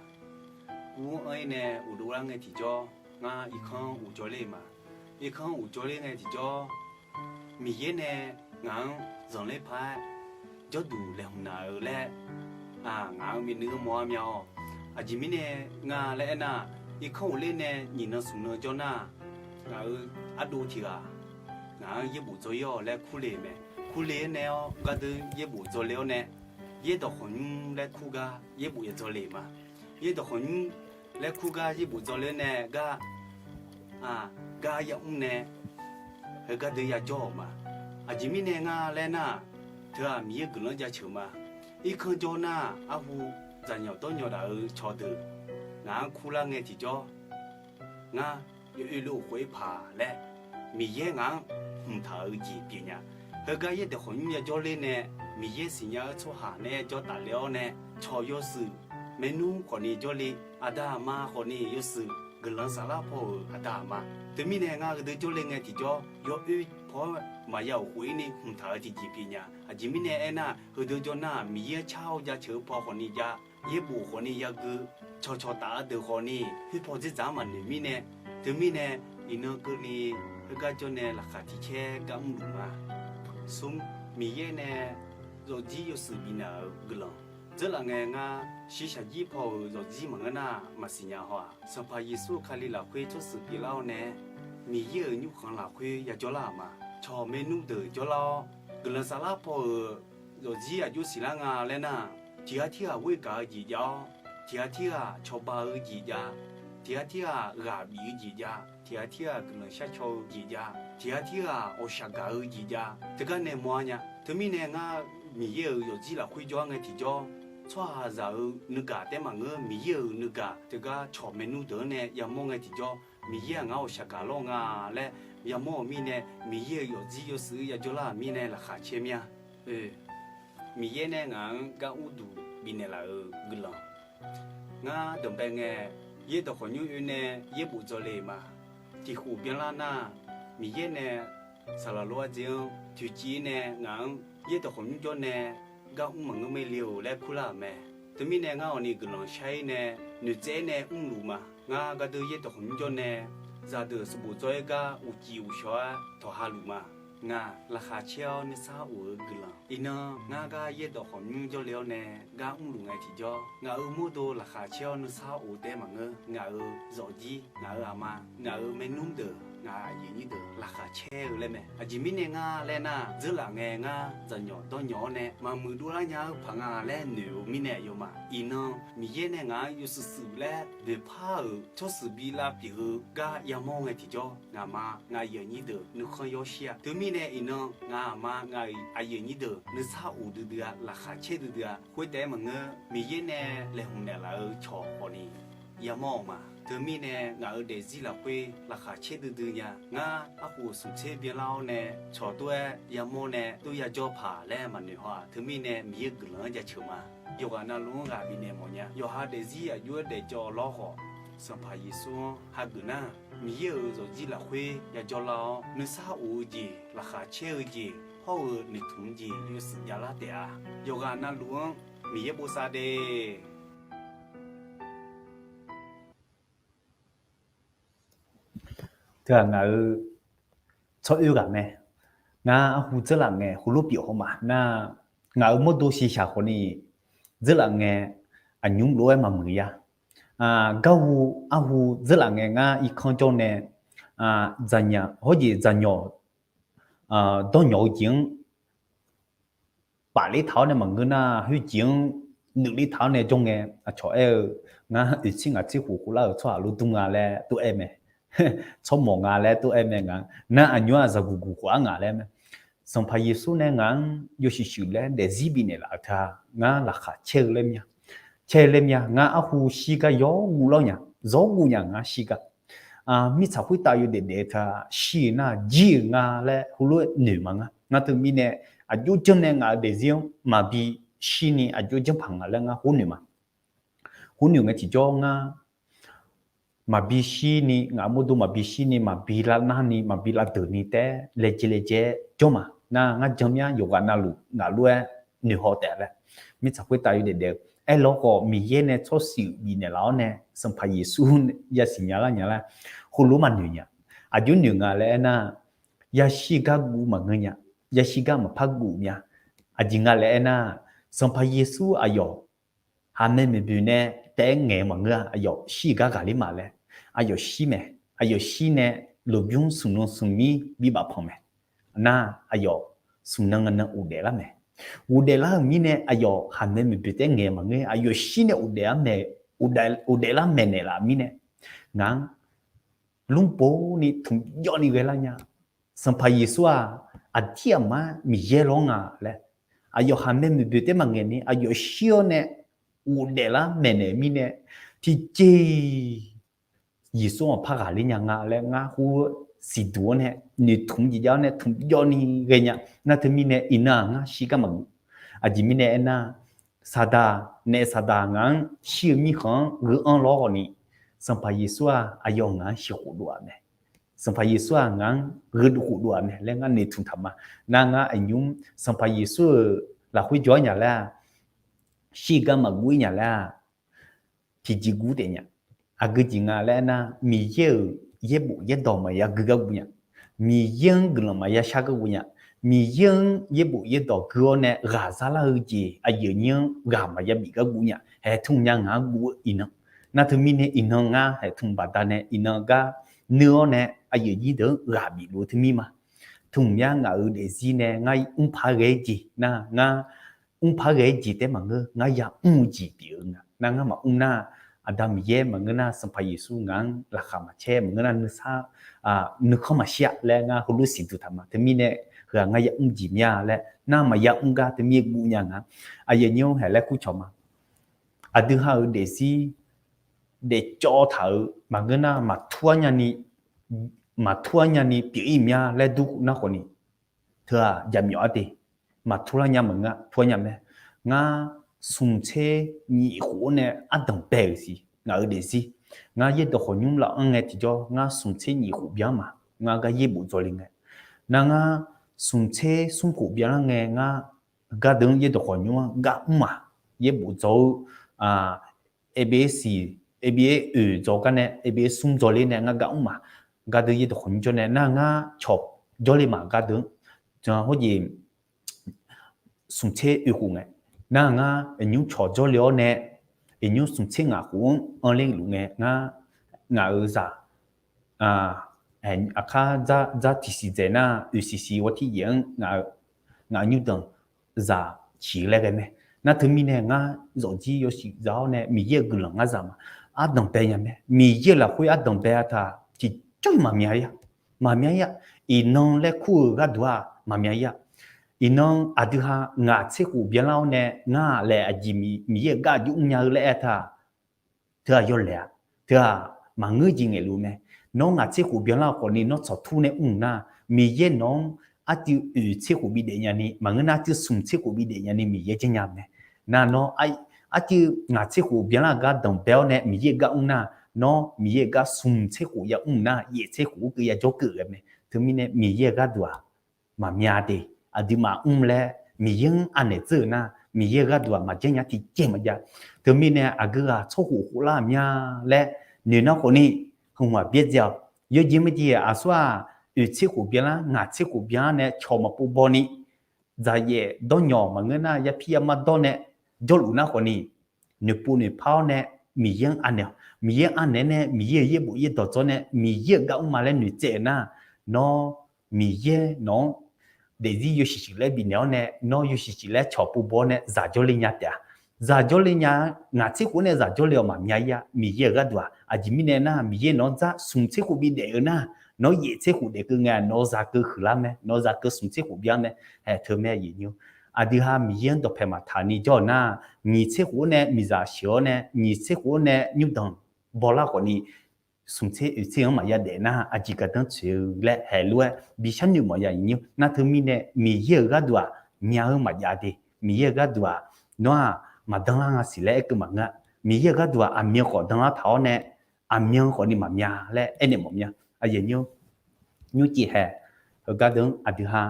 Guv-anr anr-ir nae uqdov lar ngae tiqjawr, ngar irkanr uqjawr ler-eu ma. Irkanr uqjawr ler ngae tiqjawr, Miqyaer nae ngaq-anr zanqler paq-aer jawrduq laeqhmq naq-eu laer, ngaq-anr bi nuir-anr mawr-ar mya-awq. Aqjeq mirnae nga laer aernar, irkanr uqler nae nyiq nan smq nan jawr nar, ngaq-euq ardov tiq ghaq ngaq-anr yaerbof dzaw-ir-awq laer kurle-euq mae. Kurle-aer nae-awr gardeuv yaerbof dzaw le-awr nae, yaerdawq khawqnymr laer kur gar yaerbof ya dzaw le-euq ma. Yaerdawq khawqnymr laer kur gar yaerbof dzaw le-awr nae gar, gar yamr nae heugar deuv yajawr-euq ma. Aqjeq mirnae nga laer nar, teu-aq Miqyaer guiqlanq-anr jaceuq ma. Irkanr jawr nar, arhu dzaqnyawq dawrnyawq daq-eu cawqdeuq ngaq-anr kurlar ngae tiqjawr, ngar yawoer lof-eu khof-ir paq laer Miqyaer ngaq-anr hmqtaq-eu jeq pyeuf nya. Heugar yaerdawq khawqnymr yajawr ler nae, Miqyaer siqnya-eu tsawrhaq nae jawr tafle-awr nae, cawq yawshuif maernmr khawfni jawrle, aqda aqma khawfni yawshuif guiqlanq saflar paw-euq aqda aqma. Teumirnae ngar heudeuq jawrle ngae tiqjawr, yawoer paw-aer maqya-euq khof-ir ni hmqtaq-eu tiqjeq pyeuf nya. Aqjeq mirnae aernar, heudeuq jawr nar, Miqyaer-anr car-awr jaceuq-eu paw khawfni jav, yaerbof khawfni yagui, cawqcawq taf-eu deuq khawfni khoerpaw dzerdzaq-anr maqnoeq mirnae, teumirnae iqnan keuvni heugar jawr nae laqkhaq tiq caer gar mrluf ma. Smr, Miqyaer nae yawfjir yawshuif bifnaeq-euq guiqlanq dzeurlaf ngae ngar shiqshaq jir paw-euq yawfjir maqngeur nar maqsiq nya haw-aq, Sanqpaq Yeqsur Kali lafkhoer tsawrsheuq pyeuflar-awr nae, Miqyaer-euq nymrkhanq lafkhoer yajawr lar-euq ma. Cawq maernmr deuq jawrlar-awr, guiqlanq saflar paw-euq yawfjir aqjox siqlar nga laer nar, tiq ghaq tirghaq ghoer gaq-eu jeq jav-awr, tiq ghaq tirghaq cawba-eu jeq jav, tiq ghaq tirghaq ghaq bif-eu jeq jav, tiq ghaq tirghaq guiqlanq sharcaw-eu jeq jav, tiq ghaq tirghaq ghawqshaq gaq-eu jeq jav, teugar nae mawr-ar nya. Teumirnae ngar Miqyaer-euq yawfjir lafkhoer jawr-ar ngae tiqjawr, tsawrhaqzaq-euq nuigaq taef-aer maqngeur, Miqyaer-euq nuigaq teugar cawq maernmr deuq-anr nae yamawr ngae tiqjawr, Miqyaer-aq ngar ghawqshaq gaq lawr nga laer yamawr-euq mirnae, Miqyaer-euq yawfjir yawshuif yajawr lar-euq mirnae laqkhaq caer mir-a. Miqyaer nae ngaq-anr gar urduq bifnaeq laf-euq guiqlanq. Ngar danqbae ngae, yaerdawq khawqnymr oe nae yaerbof dzaw le-euq ma. Tiqkhof byanlar nar, Miqyaer nae saqlaq lof-aer dzer-anr toeqciv-ir nae ngaq-anr yaerdawq khawqnymr jawr nae gar mr maqngeur maerle-euq laer kurlar-euq mae. Teumirnae ngar awqni guiqlanq shar-ir nae noeqtsaev-aer nae mrluf ma. Ngar gardeuv yaerdawq khawqnymr jawr nae zaqdeuq sanqbof dzaw-aer gar uqcif uqshawq-aer tawqha luf ma. Ngaq laqkhaq caer-awr nuisar of-eu guiqlanq. Iqnan ngar gar yaerdawq khawqnymr jawrle-awr nae gar mrluf ngae tiqjawr, ngaq-euq mawrdo laqkhaq caer-awr nuisar of taef-aer maqngeur, ngaq-euq zawqjir, ngaq-euq aqma, ngaq-euq maernmr deuq, ngaq-euq aqyuif aqnyir deuq laqkhaq caer-eu laer mae. Aqjeq mirnae nga laer nar, dzeurlaf ngae ngar dzaqnyawq dawrnyawq-awr nae maqmuiq dovlar nya-eu paq nga laer noeq-eu mirnae aqyawfmaf. Iqnan Miqyaer nae ngaq-anr yawshuif shuif laer boeqpar-euq tsawrshuif bi lavpyeuf-eu gar yamawr ngae tiqjawr, ngaqma ngaq aqyuif aqnyir deuq nuikhanr yawr shir-a. Teumirnae iqnan ngaq aqma ngaq aqyuif aqnyir deuq nuisar of duidui-a, laqkhaq caer duidui-a. Khoertaef-aer maqngeur, Miqyaer nae laeqhmq naeqlaf-eu cawq khawfni yamawr-eu ma. Teumirnae ngaq-euq daefzir lafkhoer laqkhaq caer duidui nya. Ngar arkhof smq tser byanlar-awr nae cawq tov-aer yamawr nae tov yajawr paq laer maqnoeq haw-aq. Teumirnae Miqyaer guiqlanq-anr jaceuq ma. Yawqghaq navluf-anr ghaq bifnaeq mawf nya. Yawqha daefzir aqjox-aer daefjawv lawr khawf, Sanqpaq Yeqsur-anr hageuf nar, Miqyaer-euq zawqjir lafkhoer yajawr lar-awr, nuisar of-eu jeq, laqkhaq caer-eu jeq, hawr-eu noeqtmq-eu jeq yawshuif javlar taef-a. Yawqghaq navluf-anr Miqyaer bosav de. Teu-aq ngaq-euq tsawroer ghaq mae. Ngar arhu dzeurlaf ngae heulof pyeuf haw ma nar, ngaq-euq mawrdo shiqshaq khawfni dzeurlaf ngae aqnymr lof-aer maqmuiq ya. Garhu arhu dzeurlaf ngae ngar irkanr jawr nae, dzaqnyaq hawr jeq dzaqnyawq dawrnyawq-eu jeq-anr pafler taq-awr nae maqngeur nar, khoerjeq-anr nuifler taq-awr nae jawr ngae, aqcawq aer-eu, ngar oeqtsir ngaq tsir khof khof lar-euq tsawrhaq lof dmr nga laer tov-aer mae. Tsawrmawq nga laer tov-aer mae. Ngaq nar aqnymr-aq zaqguq guq khof-ar ngaq laer mae. Sanqpaq Yeqsur nae ngaq-anr yawshuif shuif laer daefzir bifnaeq laf-euq teu-aq, ngar laqkhaq caer-eu laer mya. Caer-eu laer mya. Ngar arhu shir gar yawr guv lawr nya, zawr guv nya ngar shir gar. Mirtsaq khoertav yawdaef daef-eu teu-aq, shir-euq nar jir-euq nga laer heulof-aer noeq ma ngar. Ngar teumirnae aqjox janr nae ngaq-euq daefzir-anr maqbi shirni aqjox janr paq nga laer ngar khoer noeq ma. Khoer noeq ngae tiqjawr ngar maqbi shirni, ngaq-euq mawrdo maqbi shirni, maqbi lavnarni, maqbi lavdeuqni taef-aer laejae laejae jawr ma. Nar ngar jan mya yawqghaq navluf ngaq lof-aer noeqhaw taef laer. Mirtsaq khoertav yawdaef daef-eu Aerlawr khawf Miqyaer nae tsawrsiq bifnaeq laf-awr nae Sanqpaq Yeqsur yasiq nya lar nya lar, heulof maqnoeq nya. Aqjox noeq nga laer aernar, yashir gar guv maqngeur nya, yashir gar maqpar guv mya. Aqjeq nga laer aernar, Sanqpaq Yeqsur aqyawf haqmae maeqboeq nae taef-aer ngaeq-eu maqngeur-a, aqyawf shir gar ghaqler ma laer, aqyawf shir mae, aqyawf shir nae lmqbymr smq nan smq mir bibaf panq mae. Nar aqyawf smq nan nan ghofdaef lar mae. Ghofdaef lar-euq mirnae aqyawf haqmae maeqboeq taef-aer ngaeq maqngeur, aqyawf shir nae ghofdaef lar maeqnaeq laf mirnae, ngaq-anr lmrbo ni tmq jawv ni ghae lar nya. Sanqpaq Yeqsur-aq, aqdir aqmar Miqyaer lawr nga laer, aqyawf haqmae maeqboeq taef-aer maqngaeq ni aqyawf shir-awr nae ghofdaef lar maeqnaeq mirnae, tiqjeq-iq Yeqsur maqpar ghaqler nya nga laer ngar khoer siqduq-awr nae noeqtmq jeq jav-awr nae tmq jawv ni ghae nya. Nar teumirnae iqnan-aq ngar shir gar maqguv. Aqjeq mirnae aernar, Saqdaq naef Saqdaq ngaq-anr shir-eu mirkhanq-anr gheu anr lawr khawf ni, Sanqpaq Yeqsur-aq aqyawf ngaq-anr shir khofdov-aq mae. Sanqpaq Yeqsur-aq ngaq-anr gheudov khofdov-aq mae laer ngar noeqtmq taq ma. Nar ngar aqnymr Sanqpaq Yeqsur-euq lafkhoer jawr nya laer-aq, shir gar maqguv-ir nya laer-aq, tiqjeq guv taef nya. Aqgeu jeq nga laer aernar, Miqyaer-euq yaerbof yaerdawq maqya gui gar guv nya. Miqyaer-anr guiqlanq maqya shar gar guv nya. Miqyaer-anr yaerbof yaerdawq gui-awr nae ghaqzar lar-eu jeq aqyuif aqnyir-anr ghaq maqya bif gar guv nya. Haeq tmq mya ngaq-anr guv-eu iqnan. Nar teumirnae iqnan ngar haeq tmq baqdanae iqnan gar nuir-awr nae aqyuif aqnyir deuq-anr ghaq bifluf-eu teumir ma. Tmq mya ngaq-euq daefzir nae ngar mrpar ghae-aer jeq nar ngar mrpar ghae-aer jeq taef-aer maqngeur, ngar yamr-eu jeq pyeuf-eu nga. Nar ngar maqmr nar, Aqda Miqyaer maqngeur nar, Sanqpaq Yeqsur ngaq-anr laqkhaq maqcaer maqngeur nar, nuisar, nuikhanr maqshir-a laer ngar heulof siqduq taq ma. Teumirnae heu-aq ngar yamr jeq mya laer nar maqya mr gar teumir guv nya nga. Aqyuif aqnyir-anr haeq laer kurcawq ma. Aqdui ha-euq daefzir daefcawv taq-euq maqngeur nar, maqtur-ar nyani, maqtur-ar nyani pyeuf-ir mya laer dur nar khawf ni, teu-aq jaqmyawf-ar de. Maqtur lar nya maqngeur, tur-ar nya mae. Ngar smq tser nyiq khof-awr nae ardanq bae-euq siq ngaq-euq daefzir. Ngar yaerdawq khawqnymr lafkhanr ngae tiqjawr ngar smq tser nyiq khof byan ma. Ngar gar yaerbof dzaw le ngae, nar ngar smq tser smr khof byanlar ngae ngar gardeuq-anr yaerdawq khawqnymr-anr gar mr ma. Yaerbof dzaw-eu, abs, abs oeq dzaw gar nae abs smr dzaw ler nae ngar gar mr ma. Gardeuq yaerdawq khawqnymr jawr nae nar ngar cawq jawrle ma gardeuq-anr. Hawr jeq smq tser oeq khof ngae, nar ngar iqnymr cawq jawrle-awr nae iqnymr smq tser ngaq khof-anr anrler luf ngae ngar, ngaq-euq zaq aqkar dzar tiqsiq dzaeq nar oeq siq siq ghawr tir yaef-anr ngaq nymrdanq zaq ciq laer ghae mae. Nar teumirnae ngar zawqjir yawshuif za-awr nae Miqyaer-euq guiqlanq ngar za ma. Ardanq bae nya mae. Miqyaer-euq lafkhoer ardanq bae-a taq tiqjawr maqmya-ir-a. Maqmya-ir-a. Iqnan laer kur-eu gharduq-aq maqmya-ir-a. Iqnan aqdui ha ngaq tser khof byanlar-awr nae ngar laeq aqjeq Miqyaer-euq gar aqjox mr nya-eu laer aer taq, teu-aq yawlaeq-a. Teu-aq maqngeur jeq ngaeqluf mae. Nawr ngaq tser khof byanlar-eu khawf ni nawr tsawqtur nae mr nar, Miqyaer nawq-anr arcuiv oeq tser khof bidaef nyani maqngeur nar, arcuiv smq tser khof bidaef nyani Miqyaer janrnya mae. Nar nawr arcuiv ngaq tser khof byanlar gar danqbae-awr nae Miqyaer-euq gar mr nar, nawr Miqyaer-euq gar smq tser khof ya mr nar, yaef tser khof-anr keuv ya jawrkeuv ghae mae. Teumirnae Miqyaer-euq gharduq-aq maqmya de. Aqduimaf mr laer Miqyaer-anr anaeq dzeur-eu nar, Miqyaer-euq gharduq-aq maqjanr nya tiqjeq maqjav. Teumirnae aqgeu ghaq tsawrkhof khoflar mya laer noeq nar khawf ni, heughaq byaerdzae-awq. Yawjeq majeq aqsur-aq, oeq tser khof byanlar ngaq tser khof byanlar nae cawq maqpov baw ni, dzaqyaef dawrnyawq maqngeur nar yapir yamar dawr nae jawrluf nar khawf ni, noeqpov noeqpar-awr nae Miqyaer-anr anaeq-awq. Miqyaer-anr anaeq-awr nae Miqyaer-euq yaerbof yaerdawq dzawr nae Miqyaer-euq gar mr ma laer noeqtsaev-euq nar, nawr Miqyaer nawq-anr daefzir yawshuif shuif laer bifnaeq-awr nae nawr yawshuif shuif laer cawq pov baw-awr nae zaq jawrle nya taef-a. Zaq jawrle nya, ngaq tser khof nae zaq jawrle-awq maqmya-ir-a. Miqyaer-euq gharduq-aq aqjeq mirnae nar Miqyaer nawq-anr dzar smq tser khof bidaef-eu nar, nawr yaef tser khof daefkeuv ngae nawq-eu zaq keuv huiqlar mae, nawq-eu zaq keuv smq tser khof byan mae. Haeq teu mae aqyuif aqnyir. Aqdui ha Miqyaer-anr dawqpaeq maqtaq ni jawr-eu nar, nyiq tser khof-anr nae miqzaq sheuq-awr nae nyiq tser khof-anr nae nymrdanq bawlar khawf ni, smq tser oeq tser-anr maqya daef nar aqjeq gardanr tsoeq-eu laer haeq lof-aer bi sharnoeq mawf ya aqyuif aqnyir. Nar teumirnae Miqyaer-euq gharduq-aq mya-eu maqjav de. Miqyaer-euq gharduq-aq nawr-aq maqdanlar nga siq laer aerkeuv maqngeur-a. Miqyaer-euq gharduq-aq aqmyan khawf danlar taq-awr nae aqmyan khawf ni maqmya laer aernaeq mawf mya. Aqyuif aqnyir, nymrcif haeq heugar deuq-anr aqdui ha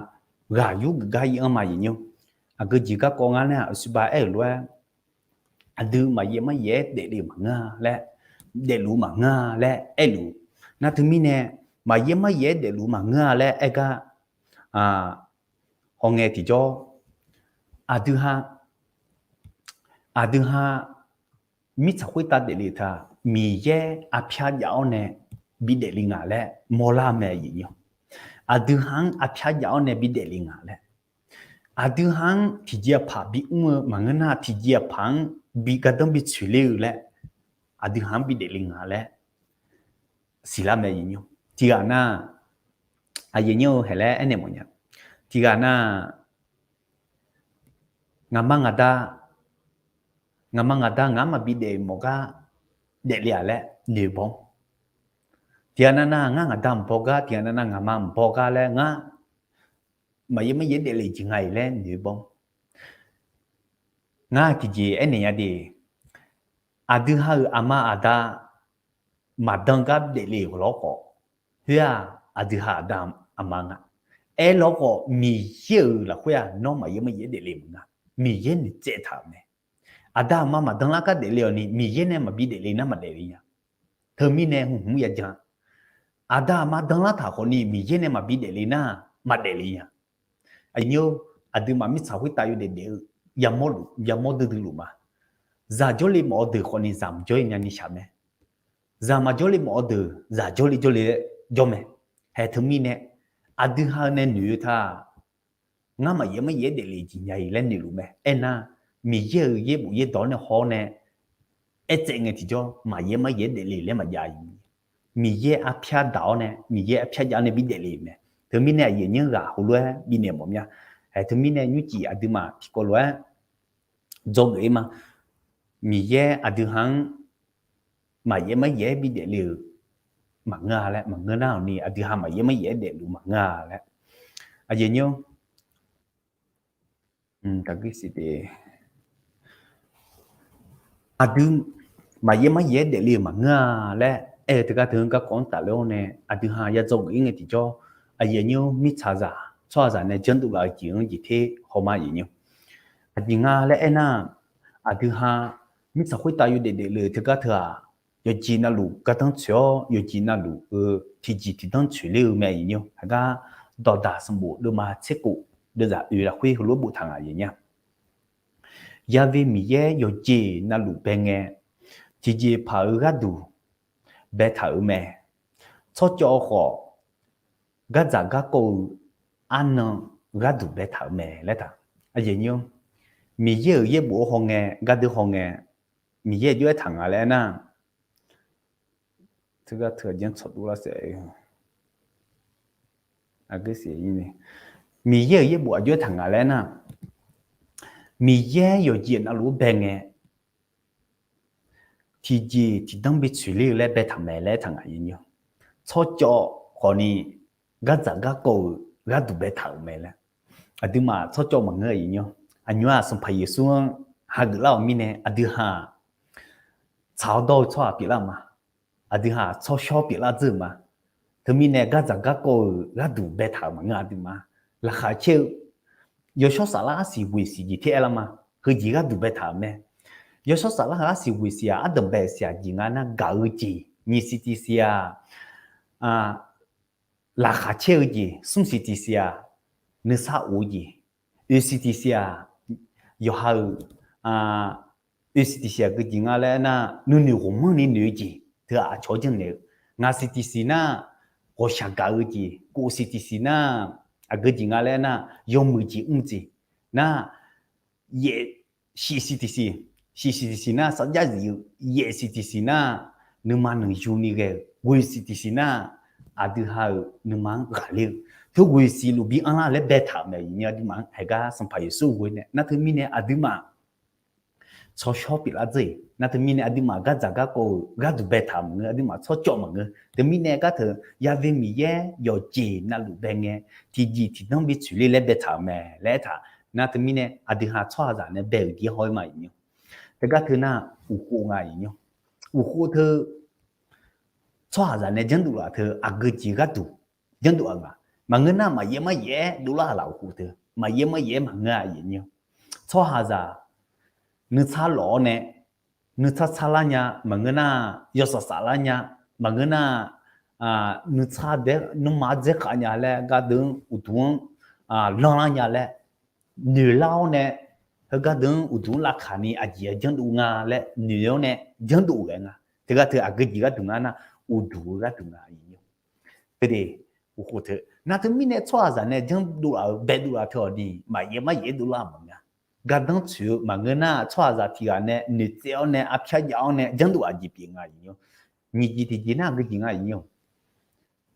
ghaq yur geuf gar ir-anr ma aqyuif aqnyir. Aqgeu jeq garkawv ngar nar-aq aqsurba aer-euq lof-aer aqdui maqyaer maryaer-aer daefle-eu maqngeur-a laer, daefluf maqngeur-a laer aerluf. Nar teumirnae maqyaer maryaer-aer daefluf maqngeur-a laer aer gar, hawngae tiqjawr, aqdui ha, aqdui ha mirtsaq khoertav daefle-eu teu-aq, Miqyaer arpyar jav-awr nae bidaef le nga laer mawrlar mae, aqyuif nyi. Aqdui ha-anr arpyar jav-awr nae bidaef le nga laer. Aqdui ha-anr tiqjeq aqpaq bimr-eu maqngeur nar, tiqjeq aqpaq-anr bi gardanr bitsoeq ler-eu laer, aqdui ha-anr bidaef le nga laer siqlar mae, aqyuif nyi. Tiqghaq nar, aqyuif nyi-eu haeq laer aernaeq mawfnya. Tiqghaq nar, ngaqma ngaqda, ngaqma ngaqda ngaq-anr maqbi daef mawf gar daefle-aq laer noeq baw. Tiqghaq nav nar, ngar ngaqda maqbaw gar, tiqghaq nav nar ngaqma maqbaw gar laer ngar maqyaer maryaer daefle jeq nga-iq laer noeq baw. Ngar tiqjeq aernaeq nya de, aqdui ha-euq aqma aqda maqdan gar daefle-euq lawr khawf, khoer-aq, aqdui ha aqda aqma nga. Aerlawr khawf, Miqyaer-euq lafkhoer-aq, nawr maqyaer maryaer daefle maqnga. Miqyaer noeqtsaev taq-euq mae. Aqda aqma maqdan lar gar daefle-awq ni, Miqyaer nae maqbi daefle nar maqdaef le nya. Teumirnae hmq hmq yajan. Aqda aqma danlar taq khawf ni, Miqyaer nae maqbi daefle nar maqdaef le nya. Aqnyir, aqduimaf mirtsaq khoertav yawdaef daef-eu yamawr luf, yamawr duidui luf ma. Zaq jawrle mawf-eu deuq khawf ni zaq maqjawr-ir nya ni shaq mae. Zaq maqjawrle mawf-eu deuq zaq jawrle jawrle jawr mae. Haeq teumirnae, aqdui ha-eu nae noeq-eu taq, ngar maqyaer maryaer daefle jeq nya-iq laer noeqluf mae. Aernar, Miqyaer-euq yaerbof yaerdawq-awr nae haw-awr nae aertsaev ngae tiqjawr maqyaer maryaer daefle laer maqjav-a. Miqyaer arpyar daq-awr nae, Miqyaer arpyar jav-awr nae bidaef le mae. Teumirnae aqyuif aqnyir ghaq heulof-aer bifnaeq mawf mya. Haeq teumirnae nymrcif aqduimaf tiqkawv lof-aer dzawgeuf-ir ma. Miqyaer aqdui ha-anr maqyaer maryaer-aer bidaef le-euq maqngeur-a laer, maqngeur nar-awq ni aqdui ha maqyaer maryaer-aer daefluf maqngeur-a laer. Aqyuif aqnyir, aqdui maqyaer maryaer-aer daefle-euq maqngeur-a laer aer-eu teugar teu garkawv-anr tafler-awr nae aqdui ha ya dzawgeuf-ir ngae tiqjawr, aqyuif aqnyir mirtsaqzaq tsawrhaqzaq nae janrdov laf-eu jeq-anr jeq ter hawma, aqyuif aqnyir. Aqjeq nga laer aernar, aqdui ha mirtsaq khoertav yawdaef daefle-eu teugar teu-aq, yawqjeq navluf gardanr tsoeq-awr, yawqjeq navluf-eu tiqjeq tiqdanr tsoeq ler-eu mae, aqyuif aqnyir. Heugar Dawqdaq sanqbof deuvma tserkhof deuvzaq oeq lafkhoer heulof-aer boftaq nga, aqyuif aqnyir. Ya've Miqyaer yawqjeq navluf bae ngae, tiqjeqpaq-eu gharduq baetaq-euq mae. Tsawrcawv khawf, gardzaq garkawv-eu arnan gharduq baetaq-euq mae laer taq. Aqyuif aqnyir, Miqyaer-euq yaerbof-anr hawngae, gardeur hawngae, Miqyaer aqjox-aer taq nga laer aernar, teugar teu aqjeq-anr tsawqdov lar saef. Miqyaer-euq yaerbof aqjox-aer taq nga laer aernar, Miqyaer yawqjeq navluf-anr bae ngae, tiqjeq tiqdanr bi tsoeq ler-eu laer baetaq mae laer aertaq nga, aqyuif aqnyir. Tsawrcawv khawfni gardzaq garkawv-euq gharduq baetaq-euq mae laer. Aqduimaf tsawrcawv maqngeur, aqyuif aqnyir. Aqnymr-aq Sanqpaq Yeqsur-anr hageuf lar-euq mirnae aqdui ha-aq, tsaq-awr dawr-eu tsawrhaq pyeuflar-euq ma. Aqdui ha-aq tsawrshawr pyeuflar dzeur-euq ma. Teumirnae gardzaq garkawv-euq gharduq baetaq-euq maqngeur, aqduimaf laqkhaq caer-eu yawshawr saflar arsiq ghoeq siq jeq ter aer lar ma. Heujeq gharduq baetaq-euq mae. Yawshawr saflar-euq arsiq ghoeq siq-aq, ardanqbae siq-aq jeq nga nar, gaq-eu jeq nyiq siq tiq siq-aq, laqkhaq caer-eu jeq, smr siq tiq siq-aq, nuisar of-eu jeq, oeq siq tiq siq-aq, yawqha-euq, oeq siq tiq siq aqgeu jeq nga laer aernar, nuinoeq ghawqmanrni noeq-eu jeq teu-aq aqcawq-anr janrnaeq-eu. Ngaq siq tiq siq nar, ghawqshaq gaq-eu jeq, kof siq tiq siq nar, aqgeu jeq nga laer aernar, yawmuiq jeq mr-eu jeq nar, yaef shiq siq tiq siq, shiq siq tiq siq nar sarjax zif-eu, yaef siq tiq siq nar nuima nanqyuni ghae-eu, ghoeq siq tiq siq nar aqdui ha-euq nuima-anr ghaqler-eu, teu ghoeq siq luf bi anrlar laer baetaq-euq mae, aqyuif aqnyir. Aqduimaf-anr haigar Sanqpaq Yeqsur ghoe nae nar, teumirnae aqduimaf tsawrshawr pyeuflar dzeur-iq nar, teumirnae aqduimaf gardzaq garkawv-euq gharduq baetaq-euq maqngeur, aqduimaf tsawrcawv maqngeur. Teumirnae garteu Ya've Miqyaer yawqjeq navluf bae ngae, tiqjeq tiqdanr bi tsoeq ler laer baetaq-euq mae laer aertaq nar, teumirnae aqdui ha tsawrhaqzaq nae bae-euq jeq-anr haw-ir ma, aqyuif aqnyir. Teugar teu nar, uqkhov nga, aqyuif aqnyir. Uqkhov teu tsawrhaqzaq nae janrdov laf teu aqgeu jeq gharduq janrdov-aq nga. Maqngeur nar maqyaer maryaer-aer dovlar-euq laf, uqkhov teu maqyaer maryaer-aer maqngeur-a, aqyuif aqnyir. Tsawrhaqzaq nuisar lawf-awr nae nuitsar tsarlar nya, maqngeur nar yawsaf saflar nya, maqngeur nar nuitsar dae nuima dzaerkhav nya laer gardeuv-anr uqduq-anr lanrlar nya laer noeqlar-awr nae, heu gardeuv-anr uqduq-anr lavkaq ni aqjeq-aer janrdov nga laer noeq-awr nae janrdov ghae nga. Teugar teu aqgeu jeq gharduq nga nar, uqduq-eu gharduq nga. Teude, uqkhof teu nar teumirnae tsawrhaqzaq nae janrdov laf-euq baedov laf teu-awq ni maqyaef maryaef-aer dovlar-euq maqngeur. Gardanr tsoeq-eu maqngeur nar tsawrhaqzaq tiq ghaq nae noeqtsaev-awr nae arpyar jav-awr nae janrdov aqjeq pyeuf nga. Nyiq jeq tiqjeq nar aqgeu jeq nga.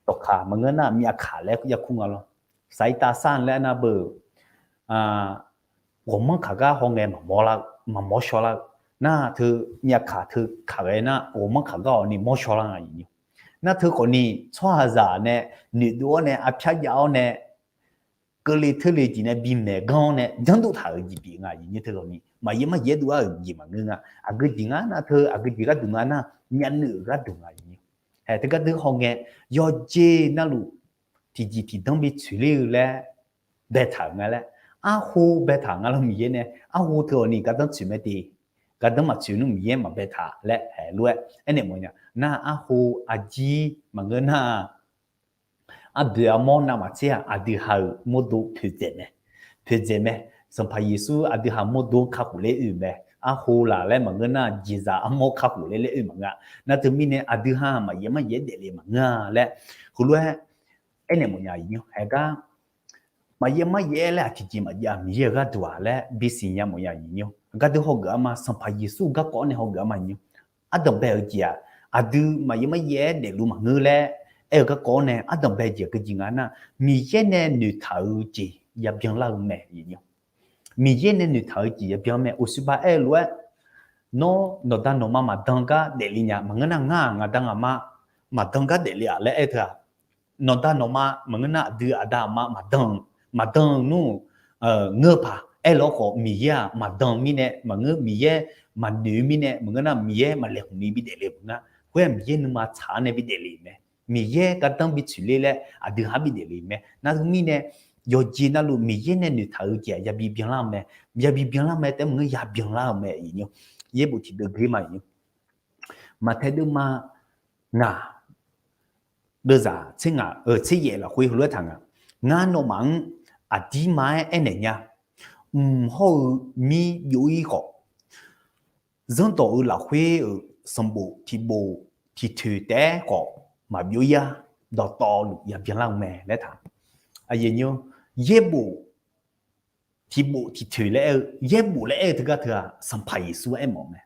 Dawqkaq maqngeur nar myavkaq laer yarkur nga lawr. Saqirtav sar laer nar beu ghawqmanr kaq gar hawngae maqmawr shaw lar-eu nar teu, myavkaq teu kaq ghae nar ghawqmanr kaq gar-awq ni mawr shaw lar nga. Nar teu khawf ni tsawrhaqzaq nae noeqdov-awr nae arpyar jav-awr nae keuvle teule jeq nae bimaeq ganr-awr nae janrdov taq-euq jeq pyeuf nga. Teu khawf ni maqyaef maryaef-aer dovlar-euq jeq maqngeur nga. Aqgeu jeq nga nar teu aqgeu jeq gharduq nga nar myavnuiv-euq gharduq nga. Hae teugar deuq hawngae yawqjeq navluf tiqjeq tiqdanr bi tsoeqler-eu laer baetaq-euq nga laer, arho baetaq nga lawr. Miqyaer nae arho teu-awq ni gardanr tsoeq mae te, gardanr maqtsoeq nmr Miqyaer maqbaetaq laer haeq lof-aer aernaeq mawfnya. Nar arho aqjir maqngeur nar arboeq armawr navmaqtser-aq aqdui ha-euq mawrdo poeqdzaeq mae, poeqdzaeq mae. Sanqpaq Yeqsur aqdui ha mawrdo-anr kakhof ler oe mae. Arho laq laer maqngeur nar jeqzaq armawr kakhof ler laer oe maqngeur-a. Nar teumirnae aqdui ha maqyaef maryaef-aer daefle maqngeur-a laer heulof-aer aernaeq mawfnya. Haeq gar maqyaef maryaef-aer laer aqtiqjeq maqjav Miqyaer-euq gharduq-aq laer bisiq nya mawfnya. Gardeuv hawgeuf arma Sanqpaq Yeqsur garkawv-awr nae hawgeuf arma nymr ardanq bae-eu jeq-aq aqdui maqyaef maryaef-aer daefluf maqngeur laer aer-eu garkawv-awr nae ardanq bae jeq aqgeu jeq nga nar, Miqyaer nae noeqtaq-eu jeq yabyan lar-eu mae. Miqyaer nae noeqtaq-eu jeq yabyan mae. Uqshoe ba aer-eu lof-aer nawr nawqda nawqma maqdan gar daefle nya maqngeur nar ngar-aq ngaqda ngaqma maqdan gar daefle-aq laer aer-eu teu-aq, nawqda nawqma maqngeur nar aqdui aqda aqma maqdan, maqdan-eu nmr ngeur-eu paq aer lawr khawf Miqyaer-aq maqdan mirnae maqngeur, Miqyaer maqnoeq-eu mirnae maqngeur nar Miqyaer maqlaeqhmq ni bi daefle maqngeur. Khoer-aq Miqyaer nuima tsaq-awr nae bi daefle-euq mae. Miqyaer gardanr bi tsoeqler laer aqdui ha bi daefle-euq mae. Nar teumirnae yawqjeq navluf Miqyaer nae noeqtaq-eu jeq-aq yabi byanlar-eu mae. Yabi byanlar mae taef-aer maqngeur yabyan lar-eu mae. Yaerbof tiqdeuv geur ma. Maqtaeq deuvma ngaq deuvzaq tser ngaq-eu tser yaef lafkhoer heulof-aer taq nga. Ngar nawmaf-anr aqdirma-aer aernaeq nya. Mq hawr-eu mir byov-ir khawf, zanrdawq-eu lafkhoer-euq sanqbof tiqbof tiqtoeq taef-aer khawf maqbyov-ir-a. Dawqtawvluf yabyan lar-eu mae laer taq. Yaerbof tiqbof tiqtoeq laer aer-eu yaerbof laer aer-eu teugar teu-aq Sanqpaq Yeqsur aermawf mae.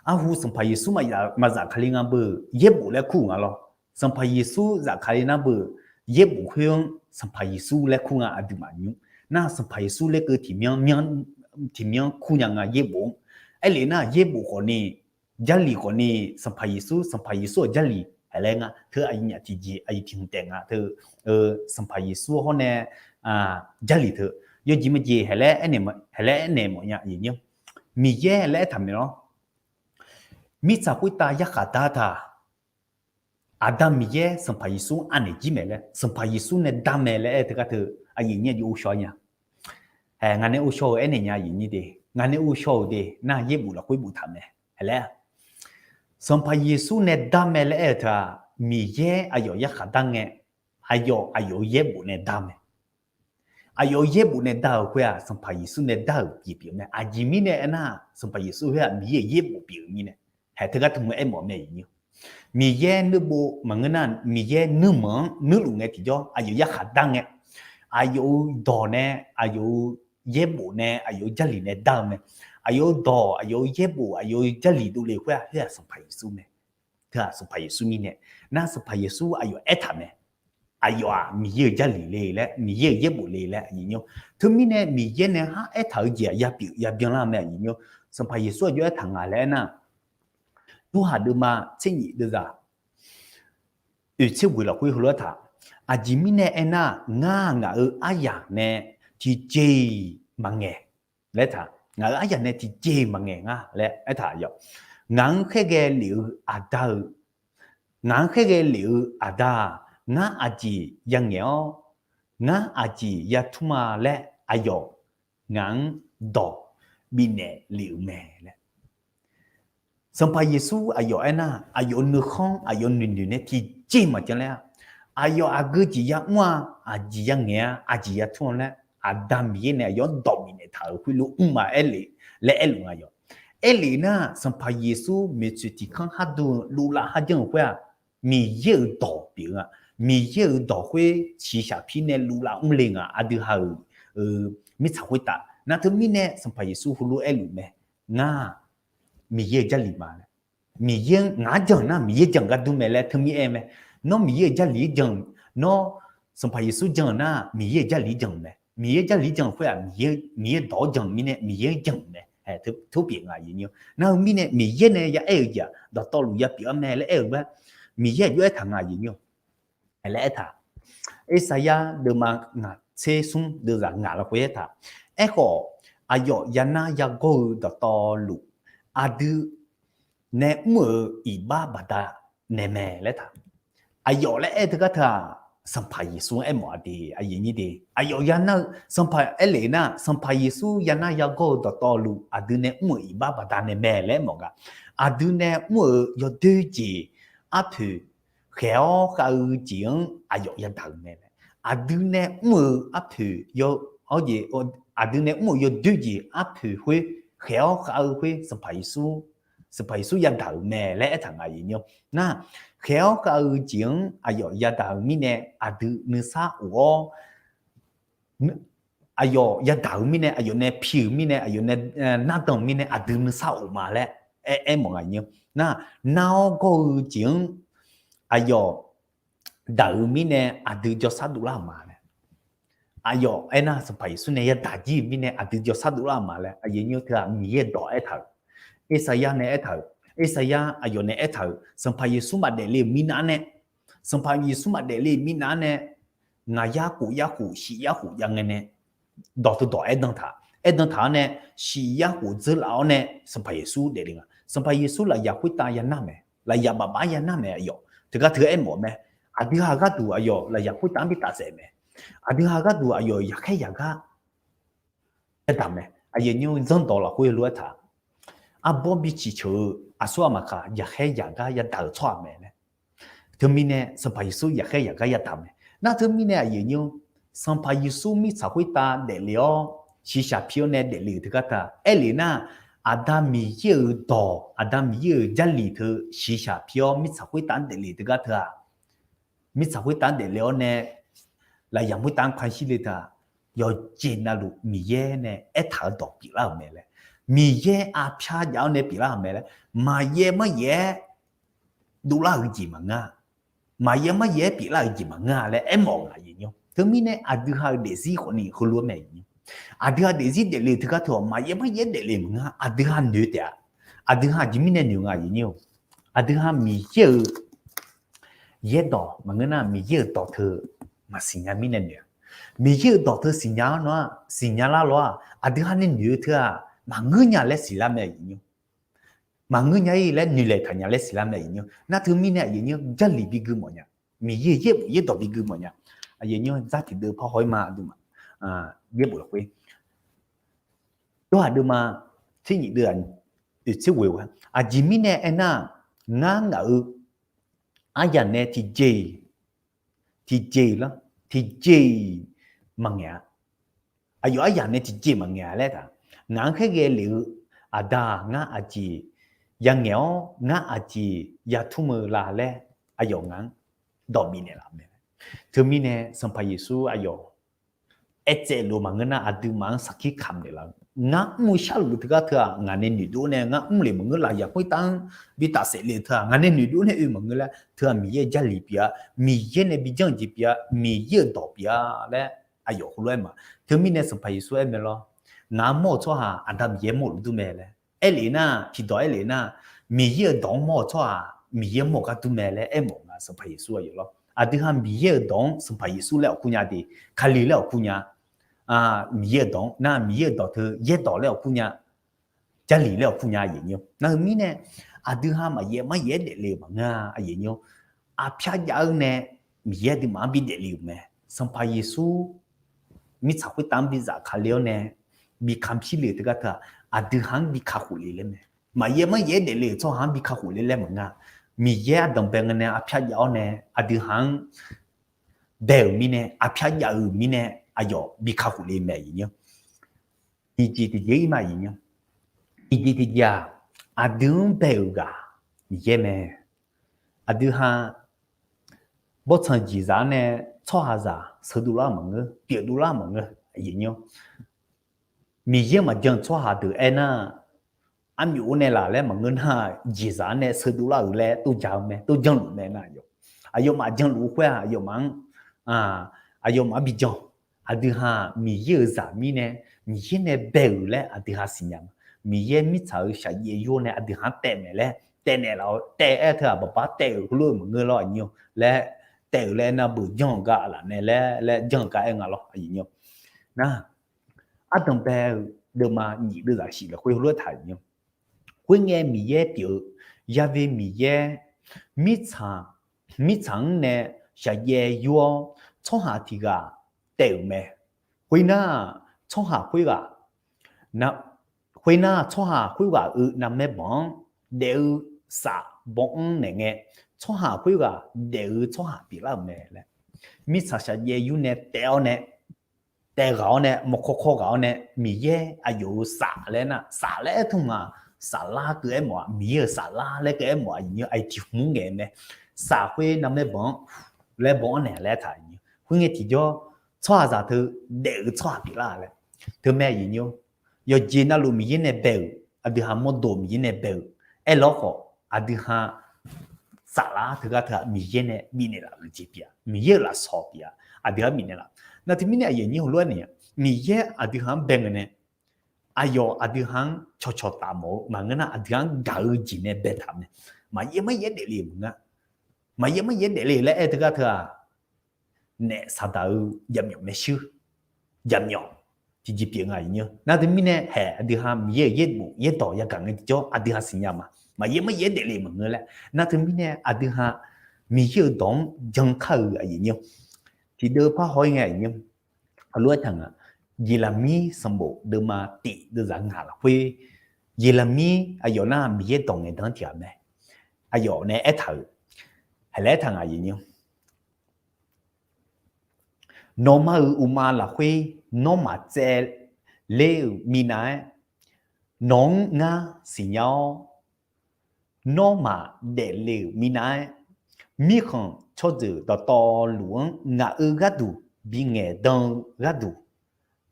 Arhu Sanqpaq Yeqsur maqzaf Kali nga beu yaerbof laer kur-euq nga lawr. Sanqpaq Yeqsur zafkale nar beu yaerbof khoer-anr Sanqpaq Yeqsur laer kur nga aqduimaf nymr. Nar Sanqpaq Yeqsur laer keuv tiqmyanr, tiqmyanr kur nya nga yaerbof-anr. Aerlef nar yaerbof khawfni, Jarlif khawfni, Sanqpaq Yeqsur, Sanqpaq Yeqsur-awq Jarlif haeq laer nga teu aqyuif tiqjeq aqyuif tiqhmq taef nga teu, Sanqpaq Yeqsur hawr nae Jarlif teu yawjeq majeq haeq laer aernaeq mawfnya. Miqyaer laer aertaq mae lawr. Mirtsaq khoertav yarkhaq dar taq, Aqda Miqyaer Sanqpaq Yeqsur anaeq jir mae laer, Sanqpaq Yeqsur nae dar mae laer aer-eu teugar teu aqyuif nyir aqjov ghovshaw nya. Ngaq nae ghovshaw-euq aernaeq nya aqyuif nyir de, ngaq nae ghovshaw-euq de nar yaerbof lafkhoer boftaq mae. Haeq laer-a, Sanqpaq Yeqsur nae dar mae laer aer-eu teu-aq, Miqyaer aqyawf yarkhaq dar ngae, aqyawf aqyawf-eu yaerbof nae dar mae. Aqyawf-eu yaerbof nae dar-euq khoer-aq Sanqpaq Yeqsur nae dar-euq jeq pyeuf mae. Aqjeq mirnae aernar, Sanqpaq Yeqsur khoer-aq Miqyaer-euq yaerbof pyeuf-eu mirnae, haeq teugar tmq-eu aermawf mae. Miqyaer nuirbof maqngeur nar Miqyaer nuirmanq-anr nuirluf ngae tiqjawr aqyawf yarkhaq dar ngae, aqyawf-eu dawq nae, aqyawf-eu yaerbof nae, aqyawf-eu Jarlif nae dar-eu mae. Aqyawf-eu dawq, aqyawf-eu yaerbof, aqyawf-eu Jarlif dovle khoer-aq khoer-aq Sanqpaq Yeqsur mae. Teu-aq Sanqpaq Yeqsur mirnae, nar Sanqpaq Yeqsur aqyawf aertaq mae. Aqyawf-aq Miqyaer-euq Jarlif le laer, Miqyaer-euq yaerbof le laer aqyuif nyir. Teumirnae Miqyaer nae har aertaq-eu jeq-aq yabyan lar-eu mae aqyuif nyir. Sanqpaq Yeqsur aqjox aertaq nga laer aernar, Yorhaq deuvma tser nyif deuvzaq oeq tser ghoeq lafkhoer heulof-aer taq, aqjeq mirnae aernar, ngar ngaq-euq aryaq nae tiqjeq-iq maqngaeq laer taq, ngaq-euq aryaq nae tiqjeq-iq maqngaeq nga laer aertaq yawq. Ngaq-anr khaerghae lef-eu Aqda-euq, ngaq-anr khaerghae lef-eu Aqda-aq, ngar aqjeq yangaeq-awr, ngar aqjeq yatmr-a laer aqyawf ngaq-anr dawq bifnaeq lef-euq mae laer. Sanqpaq Yeqsur aqyawf aernar, aqyawf nuikhanr aqyawf noeqnoeq nae tiqjeq maqjan laer-a. Aqyawf aqgeu jeq ya mr-a, aqjeq ya ngaeq-a, aqjeq ya tmr-a laer, Aqda Miqyaer nae aqyawf-anr dawq bifnaeq taq-euq khoerlof mr ma aer le laer aerluf nga yawq. Aerlef nar, Sanqpaq Yeqsur maeqtsoeq tiqkanr khar dm-eu luvlav khar janr-eu khoer-aq, Miqyaer-euq dawq pyeuf-eu nga. Miqyaer-euq dawq khoer shiqshaq pir nae luvlav mr le nga. Aqdui ha-euq mirtsaq khoertav nar teumirnae Sanqpaq Yeqsur heulof-aer aerluf mae. Ngar Miqyaer-euq Jarlif ma laer, Miqyaer ngaq-anr jan nar Miqyaer jan-euq gar dur mae laer teumir aer mae. Nawr Miqyaer-euq Jarlif-anr jan, nawr Sanqpaq Yeqsur jan-euq nar Miqyaer-euq Jarlif-anr jan-euq mae. Miqyaer-euq Jarlif-anr jan-euq khoer-aq, Miqyaer dawq-anr jan-euq mirnae Miqyaer-anr jan-euq mae. Teu pyeuf nga aqyuif aqnyir-or. Nar-eu mirnae Miqyaer nae ya aer-eu jeq-aq dawqtawvluf ya pyeuf-ar mae laer aer-eu gar, Miqyaer aqjox aertaq nga aqyuif aqnyir-or. Laer aertaq, Irsaqyar deuvma ngaq tser smr deuvzaq ngaq lafkhoer aertaq, Aerkhawf, aqyawf yanar yagawr-eu dawqtawvluf, aqdui nae mr-euq iqbax baqdanae mae laer taq. Aqyawf laer aer-eu teugar teu-aq, Sanqpaq Yeqsur-anr aermawf-a de, aqyuif aqnyir de. Aqyawf yanar-eu Sanqpaq aerlef nar, Sanqpaq Yeqsur yanar yagawr-eu dawqtawvluf aqdui nae mr-euq iqbax baqdanae mae laer aermawf nga. Aqdui nae mr-euq yawdoer jeq arpoeq khaeq-awr khav-eu jeq-anr aqyawf yadaq-euq mae laer. Aqdui nae mr-euq arpoeq, aqdui nae mr-euq yawdoer jeq arpoeq khoer khaeq-awr khav-eu khoer Sanqpaq Yeqsur, Sanqpaq Yeqsur yadaq-euq mae laer aertaq nga aqyuif aqnyir-or. Nar, khaeq-awr khav-eu jeq-anr aqyawf yadaq-euq mirnae aqdui nuisar of-awr, aqyawf yadaq-euq mirnae, aqyawf nae pi-euq mirnae, aqyawf nae nardan-euq mirnae aqdui nuisar of ma laer aer, aermawf nga aqyuif aqnyir-or. Nar, nar-awr gawr-eu jeq-anr aqyawf daq-euq mirnae aqdui jawrshar dovlar-euq ma laer. Aqyawf aernar, Sanqpaq Yeqsur nae yadaq jir-euq mirnae aqdui jawrshar dovlar-euq ma laer aqyuif aqnyir-or. Teu-aq Miqyaer dawq aertaq-euq, Irsaqyar nae aertaq-euq, Irsaqyar aqyawf nae aertaq-euq, Sanqpaq Yeqsur maqdaef le-euq mirnav nae, Sanqpaq Yeqsur maqdaef le-euq mirnav nae, ngaq yar khof yar khof shif yar khof jav ngae nae dawq teu dawq aerdan taq, aerdan taq-awr nae, shif yar khof dzeur laf-awr nae Sanqpaq Yeqsur daefle nga. Sanqpaq Yeqsur lafyaq khoertav yanar mae, lafyaq baqbaq yanar mae aqyawf. Teugar teu aermawf mae. Aqdui ha gharduq aqyawf lafyaq khoertav-anr bi tafsaef mae. Aqdui ha gharduq aqyawf yaqkhaer yaqgar yadaq mae. Aqyuif aqnyir-or, zanrdawq lafkhoer heulof-aer taq, arbawr bi ciqceuq-eu aqsur aqmaq khaq yaqkhaer yaqgar yadaq-euq tsawrhaq mae laer. Teumirnae Sanqpaq Yeqsur yaqkhaer yaqgar yadaq mae. Nar teumirnae aqyuif aqnyir-or, Sanqpaq Yeqsur mirtsaq khoertav daefle-awr shiqshaq pi-awr nae daefle-euq teugar teu-aq, aerlef nar, Aqda Miqyaer-euq dawq, Aqda Miqyaer-euq Jarlif teu shiqshaq pi-awr mirtsaq khoertav-anr daefle-euq teugar teu-aq, mirtsaq khoertav-anr daefle-awr nae lafyaq khoertav-anr kanshir le teu-aq, yawqjeq navluf Miqyaer nae aertaq-eu dawq pyeuflar-euq mae laer, Miqyaer arpyar jav-awr nae pyeuflar-euq mae laer, maqyaer maryaer-aer dovlar-euq jeq maqngeur-a, maqyaer maryaer-aer pyeuflar-euq jeq maqngeur-a laer aermawf-eu aqyuif aqnyir-or. Teumirnae aqdui ha-euq daefzir khawfni heulof-aer mae aqyuif aqnyir-or. Aqdui ha daefzir daefle-euq teugar teu-awq, maqyaer maryaer daefle maqngeur-a, aqdui ha noeq taef-a. Aqdui ha aqjeq mirnae noeq nga aqyuif aqnyir-or. Aqdui ha Miqyaer-euq yaerdawq maqngeur nar, Miqyaer-euq dawq teu maqsiqnya mirnae noeq-a. Miqyaer-euq dawq teu siqnya-awr nawr-aq, siqnya lar lawr-aq, aqdui ha nae noeq-eu teu-aq maqngeur nya laer siqlar mae aqyuif aqnyir-or. Maqngeur nya-ir laer noeqlaeq taq nya laer siqlar mae aqyuif aqnyir-or. Nar teumirnae aqyuif aqnyir-or, Jarlif bi gui mawf nya, Miqyaer-euq yaerbof yaerdawq bi gui mawf nya. Aqyuif aqnyir-or, Jarlif deuv parhaw-ir ma aqduimaf, yaerbof lafkhoer yawhaq deuvma tser nyif deuv-aq, oeq tser ghoeq-a. Aqjeq mirnae aernar, ngar ngaq-euq aryamq nae tiqjeq-iq, tiqjeq-iq lar, tiqjeq-iq maqngaeq-a. Aqyawf aryamq nae tiqjeq maqngaeq-a laer taq, ngaq-anr khaerghae lef-eu Aqda-aq, ngar aqjeq yangaeq-awr ngar aqjeq yatmr-eu la laer aqyawf ngaq-anr dawq bifnaeq laf mae. Teumirnae Sanqpaq Yeqsur aqyawf aertsaev lof maqngeur nar, aqduimaf-anr sarkir kamq naeqlaf-eu, ngar mr-eu sharluf teugar teu-aq, ngaq nae noeqdov nae ngar mr lef maqngeur, lafyaq khoertav-anr bi tafsaef le teu-aq, ngaq nae noeqdov nae oe maqngeur laer teu-aq, Miqyaer-euq Jarlif pyeuf-a, Miqyaer nae bi janr-eu jeq pyeuf-a, Miqyaer-euq dawq pyeuf-a laer aqyawf heulof-aer ma. Teumirnae Sanqpaq Yeqsur aer mae lawr, ngaq-anr mawr-eu tsawrhaq Aqda Miqyaer mawr-eu luf dur mae laer aer lef nar, tiqdawq aer lef nar, Miqyaer-euq dawq-anr mawr-eu tsawrhaq Miqyaer mawr-eu gar dur mae laer aermawf nga Sanqpaq Yeqsur aqyawf lawr. Aqdui ha Miqyaer-euq dawq-anr Sanqpaq Yeqsur laer awq kur nya de, Kali laer awq kur nya, Miqyaer-euq dawq-anr nar, Miqyaer-euq dawq teu yaerdawq laer awq kur nya, Jarlif laer awq kur nya aqyuif aqnyir-or. Nar-eu mirnae aqdui ha maqyaef maryaef-aer daefle-euq maqngeur-a aqyuif aqnyir-or. Arpyar jav-eu nae Miqyaer aqduimaf-anr bi daefle-euq mae. Sanqpaq Yeqsur mirtsaq khoertav-anr bi zafkale-awr nae bi kamq shir le-euq teugar teu-aq, aqdui ha-anr bi kakhof le laer mae. Maqyaer maryaer daefle-euq tsawrhaq-anr bi kakhof le laer maqnga. Miqyaer ardanq bae ngae nae arpyar jav-awr nae aqdui ha-anr bae-euq mirnae, arpyar jav-euq mirnae aqyawf bi kakhof le mae aqyuif nymr. Nyiq jeq tiqjeq-ir ma aqyuif nymr. Nyiq jeq tiqjeq-aq, aqdui-anr bae-euq ghaq Miqyaer mae. Aqdui ha bawrtsanq jeqzaq-anr nae tsawrhaqzaq sheuqdov lar maqngeur, pyeufdov lar maqngeur aqyuif nymr. Miqyaer maqjan-eu tsawrhaq deuq aernar, armyuf-awr nae laf laer maqngeur nar, jeqzaq-anr nae sheuqdov lar-euq laer tov ja-eu mae, tov janluf mae nar aqyawf. Aqyawfmaf janluf-eu khoer-aq aqyawfmaf-anr, aqyawfmaf-anr bi jan. Aqdui ha Miqyaer-euq zaq mirnae, Miqyaer nae bae-euq laer aqdui ha siqnya ma. Miqyaer mirtsaq-euq shaqjaev yur-awr nae aqdui ha-anr taev maeq laer taev naeqlaf-awr taev-aer teu-aq baqbar taev-euq heulof-eu maqngeur lawr aqyuif nymr laer, taev-euq laer nar beuq janr-eu gar aqlaf nae laer laer janr-eu gar aer nga lawr aqyuif nymr. Nar, ardanq bae-eu deuvma nyiq deuvzaq shif lafkhoer heulof-aer taq aqyuif nymr. Khoerngae Miqyaer pyeuf-eu, yave Miqyaer mirtsaq, mirtsaq-anr nae shaqjaev yur-awr tsawrhaq tiq ghaq taev-euq mae. Khoernar, tsawrhaq khoerghaq, khoernar tsawrhaq khoerghaq-euq navmaer banq-anr daef-eu saf baw-anr naeq ngae, tsawrhaq khoerghaq daef-eu tsawrhaq pyeuflar-euq mae laer, mirtsaq shaqjaev yur nae taev-awr nae, taev ghaq-awr nae mawqkawr kawr ghaq-awr nae Miqyaer aqyawf-euq saf laer nar, saf laer aer tmr ma, saflar keuv aer mawf-aq, Miqyaer-euq saflar laer keuv aer mawf-aq aqyuif nymr, aqyuif tiq hmq ngaeq mae. Saf khoer navmaer banq-anr laer baw-anr naeq laer taq aqyuif nymr. Khoerngae tiqjawr, tsawrhaqzaq teu daef-eu tsawrhaq pyeuflar laer teu mae aqyuif nymr. Yawqjeq navluf Miqyaer nae bae-euq, aqdui ha mawrdo Miqyaer nae bae-euq, aerlawr khawf aqdui ha saflar teugar teu-aq Miqyaer nae bifnaeq laf-euq jeq pyeuf-a, Miqyaer-euq lafsawq pyeuf-a, aqdui ha bifnaeq laf. Nar teumirnae aqyuif nymr heulof-aer nae, Miqyaer aqdui ha-anr bae ngae nae, aqyawf aqdui ha-anr cawqcawq taf mawf-eu maqngeur nar, aqdui ha-anr gaq-eu jeq nae baetaq mae. Maqyaer maryaer daefle maqngeur. Maqyaer maryaer daefle laer aer teugar teu-aq, naef saqdaq-eu jaqmyawf maershuir, jaqmyawf tiqjeq pyeuf nga aqyuif nymr. Nar teumirnae haeq aqdui ha Miqyaer-euq yaerbof yaerdawq yagaq ngae tiqjawr aqdui ha siqnya ma. Maqyaer maryaer daefle maqngeur laer. Nar teumirnae aqdui ha Miqyaer-euq dawq-anr jan kar-eu aqyuif nymr. Tiqdeuv parhaw-ir ngae aqyuif nymr, heulof-aer taq nga. Yeqlaqmir sanqbof deuvma tiq deuvzaq ngaq lafkhoer, Yeqlaqmir aqyawf nar Miqyaer dawq ngaeqdan-anr tiq ghaq mae. Aqyawf nae aertaq-euq, haeq laer aertaq nga aqyuif nymr. Nawqma-euq uqma lafkhoer nawr maqtsaevler-euq minav-aer, nawq-anr ngar siqnya-awr, nawr maqdaefle-euq minav-aer, mirkhanq tsawrjeuq dawqtawvluf-anr ngaq-euq gharduq bingaeq dan-eu gharduq,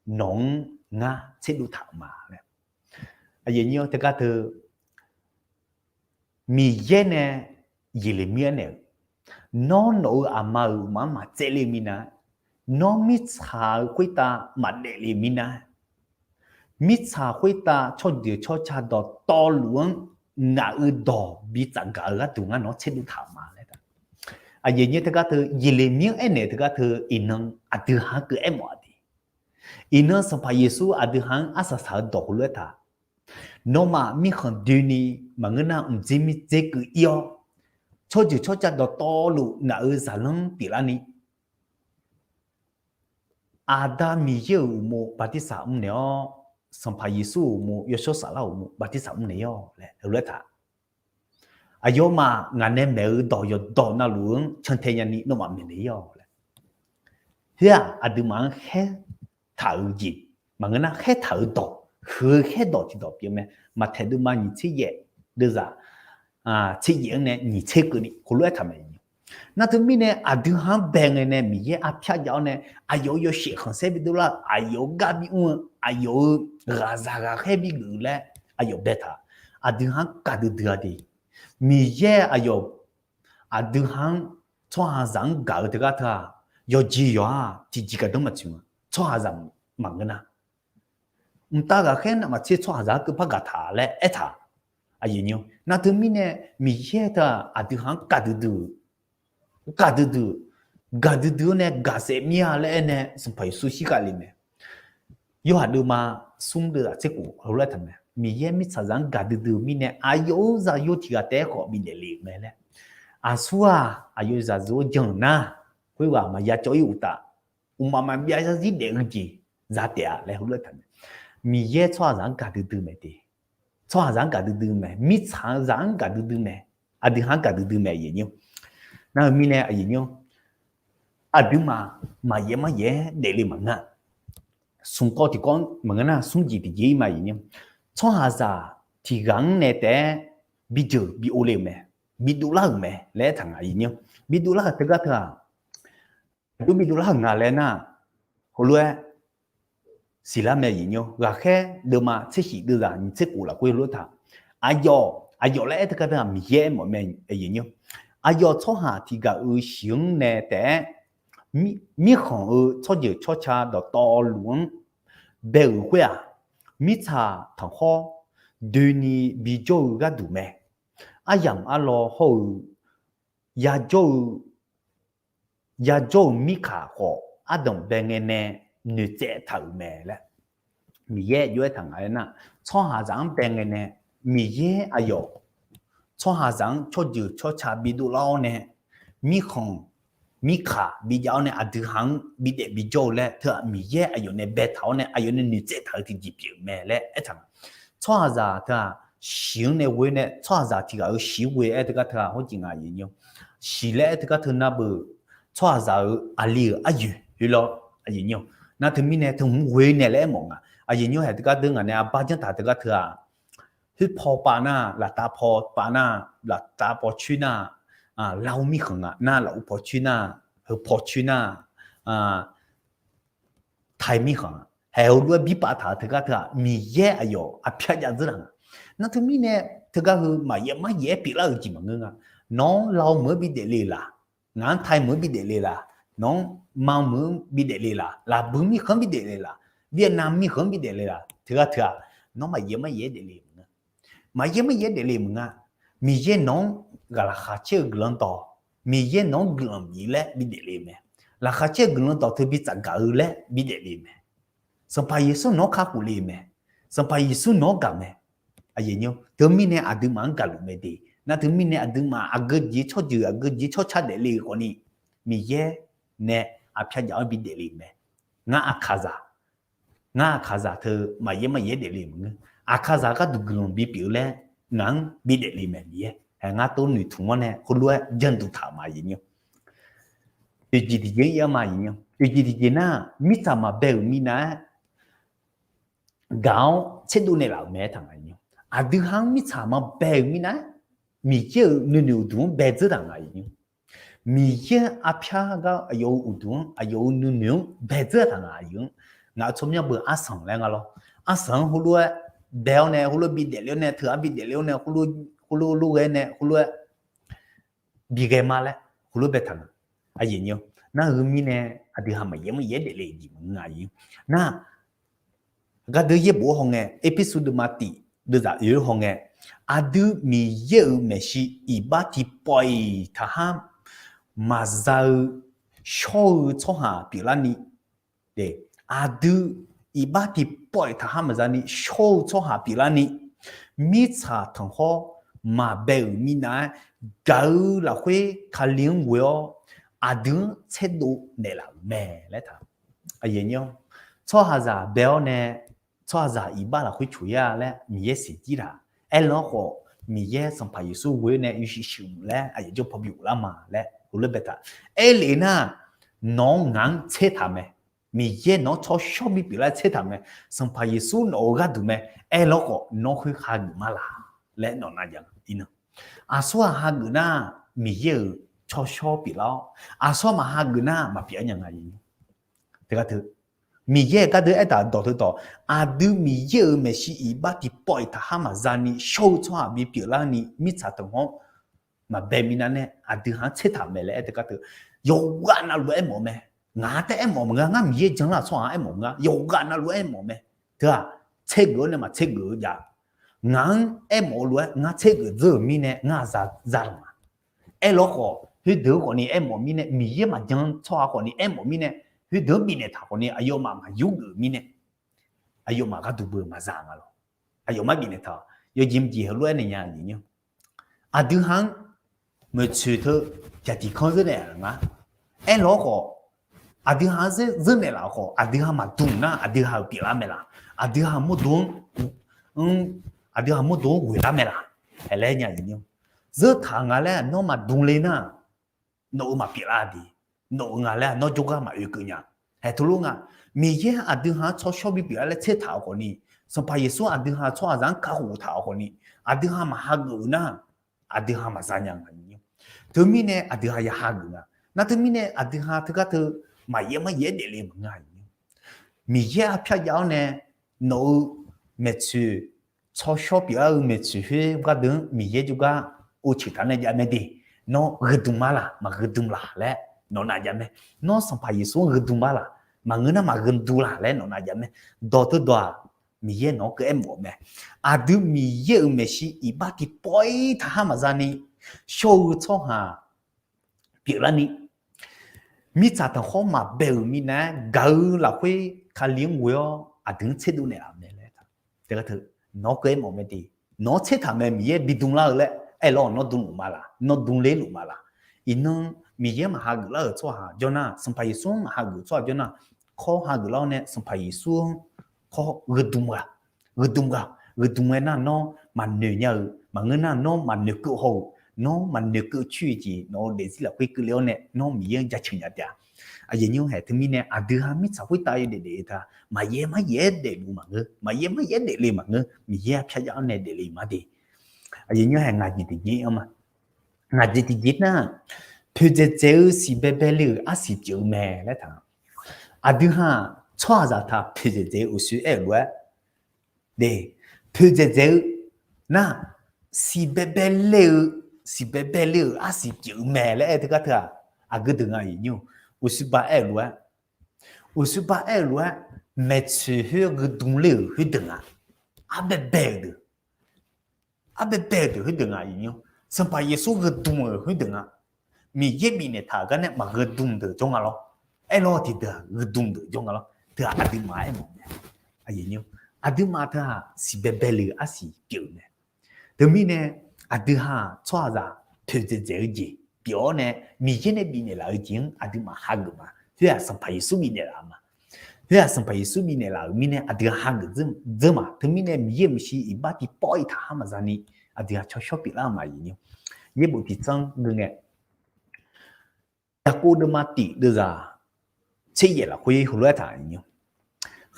nawq-anr ngar tserdov taq-euq ma laer. Aqyuif nymr teugar teu, Miqyaer nae Yeqlaqmir-anr naeq-eu, nawr nawq-euq aqma-euq uqma-anr maqtsaevle-eu minav, nawr mirtsaq-euq khoertav maqdaefle-eu minav, mirtsaq khoertav tsawrjeuq tsawrca dawqtawvluf-anr ngaq-euq dawq bi tsafgaq-eu gharduq ngar nawq-anr tserdov taq-euq ma laer. Aqyuif nymr teugar teu Yeqlaqmir-anr aernaeq-eu teugar teu iqnan aqdui ha-anr keuv aermawf-a de. Iqnan Sanqpaq Yeqsur aqdui ha-anr arsaq saq-eu dawq heulof-aer taq, nawmaf mirkhanq doeni maqngeur nar mqdzer mirdzer keuv-ir-awr, tsawrjeuq tsawrca dawqtawvluf ngaq-euq zaqlanr pyeuflarni, Aqda Miqyaer-euq uqmov bartirsaq mrnaeq-awr, Sanqpaq Yeqsur-euq uqmov, Yawshawr Saflar-euq uqmov bartirsaq mrnaeq-awr laer heulof-aer taq. Aqyawfmaf ngaq nae maeq-eu dawq yawqdawq navluf-anr cantae nyani nawmaf maeqnaeq-ir-awq laer. Khoer-aq aqduimaf-anr khaertaq-eu jeq maqngeur nar, khaertaq-eu dawq, huiq-eu khaerdawq tiqdawq pyeuf mae. Maqtaeq deuvma nyiq tser yaef, deuvzaq tser yaef-anr nae nyiq tser keuvni heulof-aer taq mae. Nar teumirnae aqdui ha-anr bae ngae nae Miqyaer arpyar jav-awr nae, aqyawf-euq yawshaef khanqsaer bidov lar, aqyawf-euq gar bimr-eu, aqyawf-euq ghaqzaq ghaqkhaer bigeuf laer aqyawf baetaq, aqdui ha-anr gaqdui dui-a de. Miqyaer aqyawf, aqdui ha-anr tsawrhaqzaq-anr gaq-eu teugar teu-aq, yawqjeq yawq-aq tiqjeq gaqdanr maqtsoeq-a. Tsawrhaqzaq maqngeur nar, mqtav ghaqkhaer navmaqtser tsawrhaqzaq-anr keuvpar gaqtaq laer aertaq. Nar teumirnae Miqyaer teu-aq aqdui ha-anr gaqdui dui-eu, gaqdui dui-eu, gaqdui dui-awr nae gaqsaef mir-a laer aer nae Sanqpaq Yeqsur shirkhav le mae. Yorhaq deuvma smr deuvzaq tser khof heulof-aer taq mae, Miqyaer mirtsaqzaq-anr gaqdui dui-eu mirnae aqyawf-euq zaqyo tiq ghaq taef-aer khawf bidaef le-euq mae laer. Aqsur-aq aqyawf-euq zaqyo-anr jan-euq nar, khoerghaq maqya cawv-ir uqtaf, mqmaq maqbyav zarzir daef-eu jeq za taef-a laer heulof-aer taq mae. Miqyaer tsawrhaqzaq-anr gaqdui dui mae de. tsawrhaqzaq-anr gaqdui dui mae, mirtsaq-eu zaq-anr gaqdui dui mae, aqdui ha-anr gaqdui dui mae aqyuif aqnyir-or. Nar-eu mirnae aqyuif aqnyir-or, aqduimaf maqyaef maryaef-aer daefle maqngeur-a. Smq kawv tiqkawv maqngeur nar, smr jeq tiqjeq-ir ma aqyuif aqnyir-or. Tsawrhaqzaq tiqghaq-anr nae taef-aer bijeuq bi ovle-euq mae, bi dovlar-euq mae laer aertaq nga aqyuif aqnyir-or. Bi dovlar-euq teugar teu-aq, aqjox bi dovlar-euq nga laer nar, heulof-aer siqlar mae aqyuif aqnyir-or. Ghaqkhaer deuvma tser shif deuvzaq nyiq tser khof lafkhoer heulof-aer taq. Aqyawf, aqyawf laer aer teugar teu-aq Miqyaer aermawf mae aqyuif aqnyir-or. Aqyawf tsawrhaq tiqghaq-euq shiq-anr nae taef-aer mirkhanq-eu tsawrjeuq tsawrca dawqtawvluf-anr bae-euq khoer-aq, mirtsaq tanqkhawr doeni bijawr-eu gharduq mae. Aryamq arlawr hawr-eu yajawr-eu yajawr-eu mirkhanq khawf ardanq bae ngae nae noeqtsaev taq-euq mae laer Miqyaer jov-aer taq nga aernar, tsawrhaqzaq-anr bae ngae nae Miqyaer aqyawf tsawrhaqzaq-anr tsawrjeuq tsawrca bidov lar-awr nae mirkhanq mirkaq bijav-awr nae aqdui ha-anr bidaef bijawr-eu laer teu-aq Miqyaer aqyawf nae baetaq-awr nae aqyawf nae noeqtsaev taq-eu tiqjeq pyeuf-euq mae laer aertaq nga. Tsawrhaqzaq teu-aq shiq-anr nae ghoe nae tsawrhaqzaq tiqghaq-euq shiq-anr ghoe-aer teugar teu-aq hawr jeq nga aqyuif aqnyir-or. Shiq laer aer teugar teu nar beu tsawrhaqzaq-euq aqli-euq aryoeq oe lawr aqyuif aqnyir-or. Nar teumirnae teu hmq ghoe nae laer aermawf nga aqyuif aqnyir-or. Haeq teugar deu ngaq nae arbar janr taq teugar teu-aq khoerpaw pav nar, laftav paw pav nar, laftav paw coer nar, lar-eu mirkhanq nga nar, lafov paw coer nar, heu paw coer nar, tai mirkhanq-a. Haeq heulof-aer birpav taq-eu teugar teu-aq Miqyaer aqyawf arpyar jav dzeur taq nga. Nar teumirnae teugar heu maqyaef maryaef-aer pyeuflar-euq jeq maqngeur nga. Nawq-anr lar-eu meuq-anr bidaef le laq, ngaq-anr tai meuq-anr bidaef le laq, nawq-anr ma meuq-anr bidaef le laq, laqbui mirkhanq-anr bidaef le laq, Vietnam mirkhanq-anr bidaef le laq teugar teu-aq, nawr maqyaef maryaef-aer daefle maqngeur. Maqyaef maryaef-aer daefle maqnga. Miqyaer nawq-anr ghaq laqkhaq caer-eu guiqlanq dawq, Miqyaer nawq-anr guiqlanq bif laer bidaef le mae. Laqkhaq caer-eu guiqlanq dawq teu bi tsafgaq-eu laer bidaef le mae. Sanqpaq Yeqsur nawq-anr kakhof le mae. Sanqpaq Yeqsur nawq-anr gaq mae. Teumirnae aqduimaf-anr gaqluf mae de. Nar teumirnae aqduimaf aqgeu jeq tsawrjeuq aqgeu jeq tsawrca daefle-euq khawfni, Miqyaer nae arpyar jav-anr bidaef le mae. Ngar aqkaqzaq, ngar aqkaqzaq teu maqyaef maryaef-aer daefle maqngeur. Aqkaqzaq gharduq guiqlanq bipyeuf-eu laer ngaq-anr bidaef le mae Miqyaer. Ngar tov noeqtmq-awr nae heulof-aer janduq taq-euq ma aqyuif aqnyir-or. Oeqjeq tiqjeq-anr ir-a ma aqyuif aqnyir-or. Oeqjeq tiqjeq nar, mirtsaq maqbae-euq minav-aer gaq-awr tserdov naeqlaf-euq mae aertaq nga aqyuif aqnyir-or. Aqdui ha-anr mirtsaq maqbae-euq minav-aer Miqyaer-euq nuinoeq uqduq-anr bae dzeur taq nga aqyuif aqnyir-or. Miqyaer arpyar gar aqyawf-euq uqduq-anr aqyawf-euq nuinoeq-anr bae dzeur taq nga aqyuif-anr. Ngaq-euq tsawrmyanr beu arsanq laer nga lawr. Arsanq-anr heulof-aer bae-awr nae heulof bidaef le-awr nae teu-aq bidaef le-awr nae heulof lof ghae nae heulof-aer bi ghae ma laer heulof baetaq nga. Aqyuif aqnyir-or, nar heu mirnae aqdui ha maqyaef maryaef-aer daefle jeq maqngeur aqyuif-anr. Nar gardeuv yaerbof-aer hawngae, Erpersu deuvma tiq deuvzaq oe-aer hawngae, aqdui Miqyaer-euq maeqshi iqbax tiqpawf-iq taqhar maqza-eu shawr-eu tsawrhaq pyeuflarni, aqdui iqbax tiqpawf-iq taqhar maqzani shawr-eu tsawrhaq pyeuflarni, mirtsaq tanqkhawr maqbae-euq minav-aer gaq-eu lafkhoer Kali-anr ghoe-awr aqdui-anr tserdov naeqlaf-euq mae laer taq. Tsawrhaqzaq bae-awr nae tsawrhaqzaq iqbax lafkhoer coq-ir-a laer Miqyaer siqjir taq. Aerlanr khawf, Miqyaer Sanqpaq Yeqsur ghoe-awr nae yawshuif shuif laer aqyawf jawr paw bi ghoflar ma laer heulof baetaq. Aerlef nar, nawq-anr ngaq-anr tser taq mae. Miqyaer nawq-anr tsawrshawr bipyeuf lar tser taq mae. Sanqpaq Yeqsur nawq-euq gharduq mae. Aerlanr khawf nawr khoer hageuf ma laq laer nawq nav jav-a. Aqsur-aq hageuf nar, Miqyaer-euq tsawrshawr pyeuflar-awr, aqsur-aq maq hageuf nar maqpyeuf-a nya nga. Teugar teu, Miqyaer-euq gardeuv aertaq dawq teudawq, aqdui Miqyaer-euq maeqshi iqbax tiqpawf-iq taqhar maqzani shawr-eu tsawrhaq bipyeuf larni mirtsaq tanqkhawr maqbae minav nae aqdui ha-anr tser taq mae laer aer teugar teu, yawqghaq navluf-aer aermawf mae. Ngaq-anr taef aermawf maqnga, ngar Miqyaer janlar-eu tsawrhaq-anr aermawf maqnga, yawqghaq navluf-aer aermawf mae. Teu-aq, tsergeuf-awr nae maqtsergeuf-eu jav. Ngaq-anr aermawf-eu lof-aer ngar tsergeuf dzeur-euq mirnae ngar aqza za laq ma. Aerlawr khawf, khoerdeuq-anr khawfni aermawf mirnae, Miqyaer maqjan tsawrhaq khawfni aermawf mirnae, khoerdeuq-anr bifnaeq taq khawfni aqyawfmaf maqyur geuf-euq mirnae, aqyawfmaf gharduq beu maqza nga lawr. Aqyawfmaf bifnaeq taq, yawjeq mqjeq heulof-aer naeq nya aqyuif aqnyir-or. Aqdui ha-anr maeqtsoeq teu jaqtiq kanr zeur naeq-a nga. Aerlawr khawf, aqdui ha-anr zeur naeqlaf-eu khawf, aqdui ha maqdmq nar aqdui ha-euq pyeuflar mae laq. Aqdui ha mawrdo-anr, anr aqdui ghaq mawrdo-anr ghoeqlar mae laq? Haeq laer nya-iq nymr. Zeur taq nga laer nawr maqdm le nar, nawq-euq maqpyeuf lar de. Nawq-euq nga laer nawr jawrgar maqoe keuv nya. Haeq teulof nga, Miqyaer aqdui ha-anr tsawrshawr bipyeuf-a laer tser taq-awq khawfni, Sanqpaq Yeqsur aqdui ha tsawrhaqzaq-anr kakhof taq-awq khawfni, aqdui ha maqhageuf-eu nar, aqdui ha maqza nya nga. Teumirnae aqdui ha ya hageuf nga. Nar teumirnae aqdui ha teugar teu maqyaer maryaer daefle maqngeur-a. Miqyaer arpyar jav-awr nae nawq-euq maeqtsoeq tsawrshawr pyeuflar-eu maeqtsoeq khoer gardeuq-anr Miqyaer jawrgar ovcoeq taq nae jav mae de. Nawr gheudm-a laq maqgheudm laq laer nawq nav jav mae. Nawr Sanqpaq Yeqsur-anr gheudm-a laq, maqngeur nar maqgheudm laq laer nawq nav jav mae. Dawq teudawq-aq, Miqyaer nawq-anr keuv aermawf-eu mae. Aqdui Miqyaer-euq maeqshi iqbax tiqpawf-ir taqhar maqza ni shawr-eu tsawrhaq pyeuflarni, mirtsaq tanqkhawr maqbae-euq minav-aer gaq-eu lafkhoer Kali-anr ghoe-awr aqdui-anr tserdov naeqlaf-eu mae laer, teu, nawq-anr keuv aermawf mae de. Nawq-anr tsertaq mae Miqyaer bidm lar-eu laer aerlawr nawr dm luf ma laq, nawr dm ler luf ma laq. Iqnan Miqyaer maqhageuf lar-euq tsawrhaq jawr nar, Sanqpaq Yeqsur-anr maqhageuf-eu tsawrhaq jawr nar, khawr hageuf lar-awr nae Sanqpaq Yeqsur-anr khawr gheudm ghaq, gheudm ghaq, gheudm-aer nar nawr maqnoeq nya-euq maqngeur nar nawr maqnoeq keuv haw-euq, nawr maqnoeq keuv coer-eu jeq nawq-eu daefzir lafkhoer keuvle-awr nae nawr Miqyaer-anr jaceuq nya taef-a. Aqyuif nymr haeq teumirnae aqdui ha mirtsaq khoertav yawdaef daef-eu ta maqyaer maryaer daefluf maqngeur, maqyaer maryaer daefle maqngeur, Miqyaer arpyar jav-awr nae daefle-eu ma de. Aqyuif nymr haeq ngaq jeq tiqjeq-anr ma, ngaq jeq tiqjeq nar, poeqdzaeq dzaeq-eu siq baebae le-euq arsiq pyeuf-eu mae laer taq. Aqdui ha-aq tsawrhaqzaq taq poeqdzaeq dzaeq-eu uqshoe aer-euq lof-aer de, poeqdzaeq dzaeq-eu nar, siq baebae le-eu, siq baebae le-euq arsiq pyeuf-eu mae laer aer teugar teu-aq, aqgeu deuq nga-iq nymr, uqshoe ba aer-euq lof-aer, uqshoe ba aer-euq lof-aer, maeqtsoeq khoer gheudm ler-euq khoerdeuq nga, arbaebae-euq deuq, arbaebae-euq deuq khoerdeuq nga-iq nymr, Sanqpaq Yeqsur gheudm-euq khoerdeuq nga. Miqyaer bifnaeq taq-euq gar nae maqgheudm deuq jawr nga lawr. Aerlawr tiqdeuq-aq gheudm deuq jawr nga lawr teu-aq aqduimaf aermawf mae. Aqduimaf teu-aq siq baebae le-euq arsiq pyeuf-eu mae. Teumirnae aqdui ha-aq tsawrhaqzaq poeqdzaeq dzaeq-eu jeq pyeuf-awr nae Miqyaer nae bifnaeq laf-eu jeq-anr aqduimaf hageuf ma. Khoer-aq Sanqpaq Yeqsur bifnaeq laf-eu ma. Khoer-aq Sanqpaq Yeqsur bifnaeq laf-euq mirnae aqdui ha hageuf dzeur ma. Teumirnae Miqyaer-euq maeqshi iqbax tiqpawf-ir taqhar maqza ni aqdui ha tsawrshawr pyeuflar-eu ma-iq nymr. Yaerbof tiqtsanr geu ngae, Yaqkov deuvma tiq deuvzaq tser yaef lafkhoer heulof-aer taq nymr,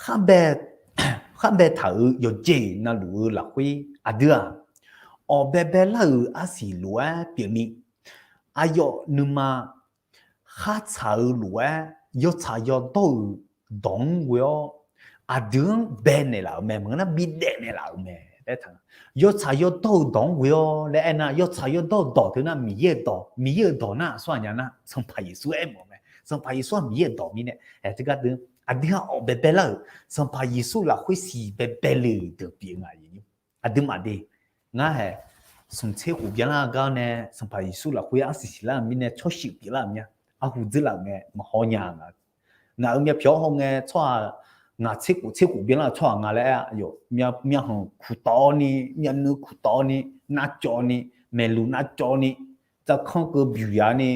khar bae taq-euq yawqjeq navluf-eu lafkhoer aqdui-aq, awq baebae lar-euq arsiq lof-aer pyeufni, aqyawf nuima khar tsaq-eu lof-aer yawtsaq yawdawr-euq dawq-anr ghoe-awr aqdui-anr baenaeq laf-euq mae, maqngeur nar bidaef naeq laf-euq mae laer taq. Yawtsaq yawdawr-euq dawq-anr ghoe-awr laer aernar, yawtsaq yawdawr-euq dawq teu nar Miqyaer-euq dawq, Miqyaer-euq dawq nar aqsur aqnya nar Sanqpaq Yeqsur aermawf mae. Sanqpaq Yeqsur-aq Miqyaer-euq dawq mirnae aer teugar deuq aqdui ha awq baebae lar-euq Sanqpaq Yeqsur lafkhoer siq baebae le-euq deuq pyeuf nga-iq nymr. Aqduimaf de, ngar hae smq tser khof byanlar gar-awr nae Sanqpaq Yeqsur lafkhoer arsiq siqlar-euq mirnae tsawrshuif pyeuflar-euq mya. Arhu dzeurlaf-euq ngae maqhaw nya nga. Ngaq-euq myavpyawq-anr haw ngae tsawrhaq, ngaq tser khof tser khof byanlar-euq tsawrhaq nga laer aer, aqyawf myavhanq kuq tawv ni, myavnuiv kuq tawv ni, navcawv ni, maeqluq navcawv ni, tsavkanr keuv byuq yaf ni,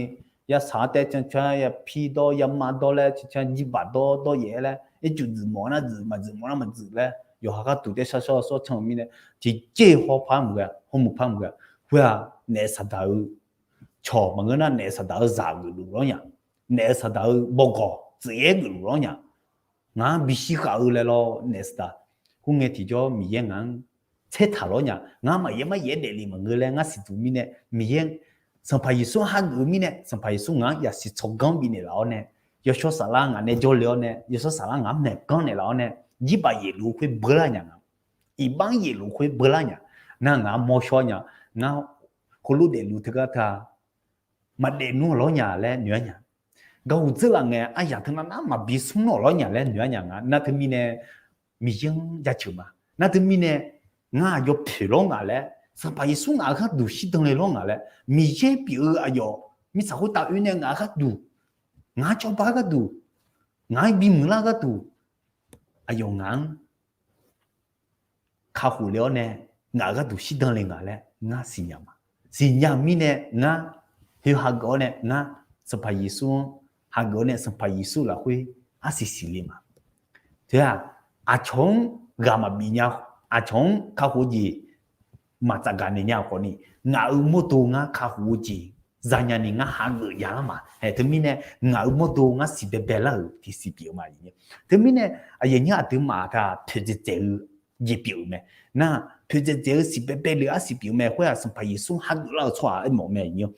yasaq-anr taev cancan yapir dawr yama dawr laer cancan jirbaq dawr dawr yaef-aer laer ircuf dzuif mawf nar dzuif, maqdzuif mawf nar maqdzuif laer yawqha gharduq taer shar shawr shawr can-eu mirnae, tiqjeq-iq haw par mq ghae, hawmuiq par mq ghae, khoer-aq naef saqdaq-eu cawq maqngeur nar naef saqdaq-eu zaq geufluf lawr nya, naef saqdaq-eu bawgawq tsuif-aer geufluf lawr nya, ngaq-anr bishir khaf-eu laer lawr naef saqdaq. Khoerngae tiqjawr Miqyaer ngaq-anr tsaertaq lawr nya, ngar maqyaer maryaer daefle maqngeur laer ngar siqduq mirnae, Miqyaer Sanqpaq Yeqsur hageuf-eu mirnae Sanqpaq Yeqsur ngaq-anr yasiq tsawrganr bifnaeq laf-awr nae, yawshawr saflar ngaq nae jawrle-awr nae yawshawr saflar ngaq-anr maeqganr naeqlaf-awr nae, jirbaq yaefluf-eu khoer beular nya nga, iqbax-anr yaefluf-eu khoer beular nya, nar ngaq-anr mawrshawr nya, ngar heulof daefluf teugar ta maqdaef nmr-awq lawr nya laer noeq-aer nya. Gawq dzeurlaf ngae aryaq teunav nar maqbi smr-awq lawr nya laer noeq-aer nya nga. Nar teumirnae Miqyaer-anr jaceuq ma. Nar teumirnae ngar aqyawf poeq lawr ngaq laer, Sanqpaq Yeqsur ngaq-euq gharduq shirdan le lawr ngaq laer, Miqyaer pyeuf-eu aqyawf mirtsaq khoertav oe nae ngaq-euq gharduq, ngaq-anr cawba-eu gharduq, ngaq-anr bimuiq lar-eu gharduq, aqyawf ngaq-anr kakhof le-awr nae ngaq-euq gharduq shirdan le ngaq laer ngar siqnya ma. Siqnya mirnae ngar khoer hageuf-awr nae ngar Sanqpaq Yeqsur-anr hageuf-awr nae Sanqpaq Yeqsur lafkhoer arsiq siqle ma. Teu-aq, aqcawq-anr ghaq maqbif nya, aqcawq-anr kakhof-eu jeq maqtsaf gaq naeq nya-eu khawfni, ngaq-euq mawrdo ngar kakhof-eu jeq zanya ni ngar hageuf ya lar ma. Ae, teumirnae ngaq-euq mawrdo ngar siqbaebae lar-euq tiqsiq pyeuf-eu ma. Teumirnae aqyuif aqnyir aqduimaf taq poeqdzaeq dzaeq-eu jeq pyeuf-euq mae. Nar, poeqdzaeq dzaeq-eu siqbaebae le arsiq pyeuf-eu mae. Khoer-aq Sanqpaq Yeqsur hageuf lar-eu tsawrhaq aermawf-eu mae.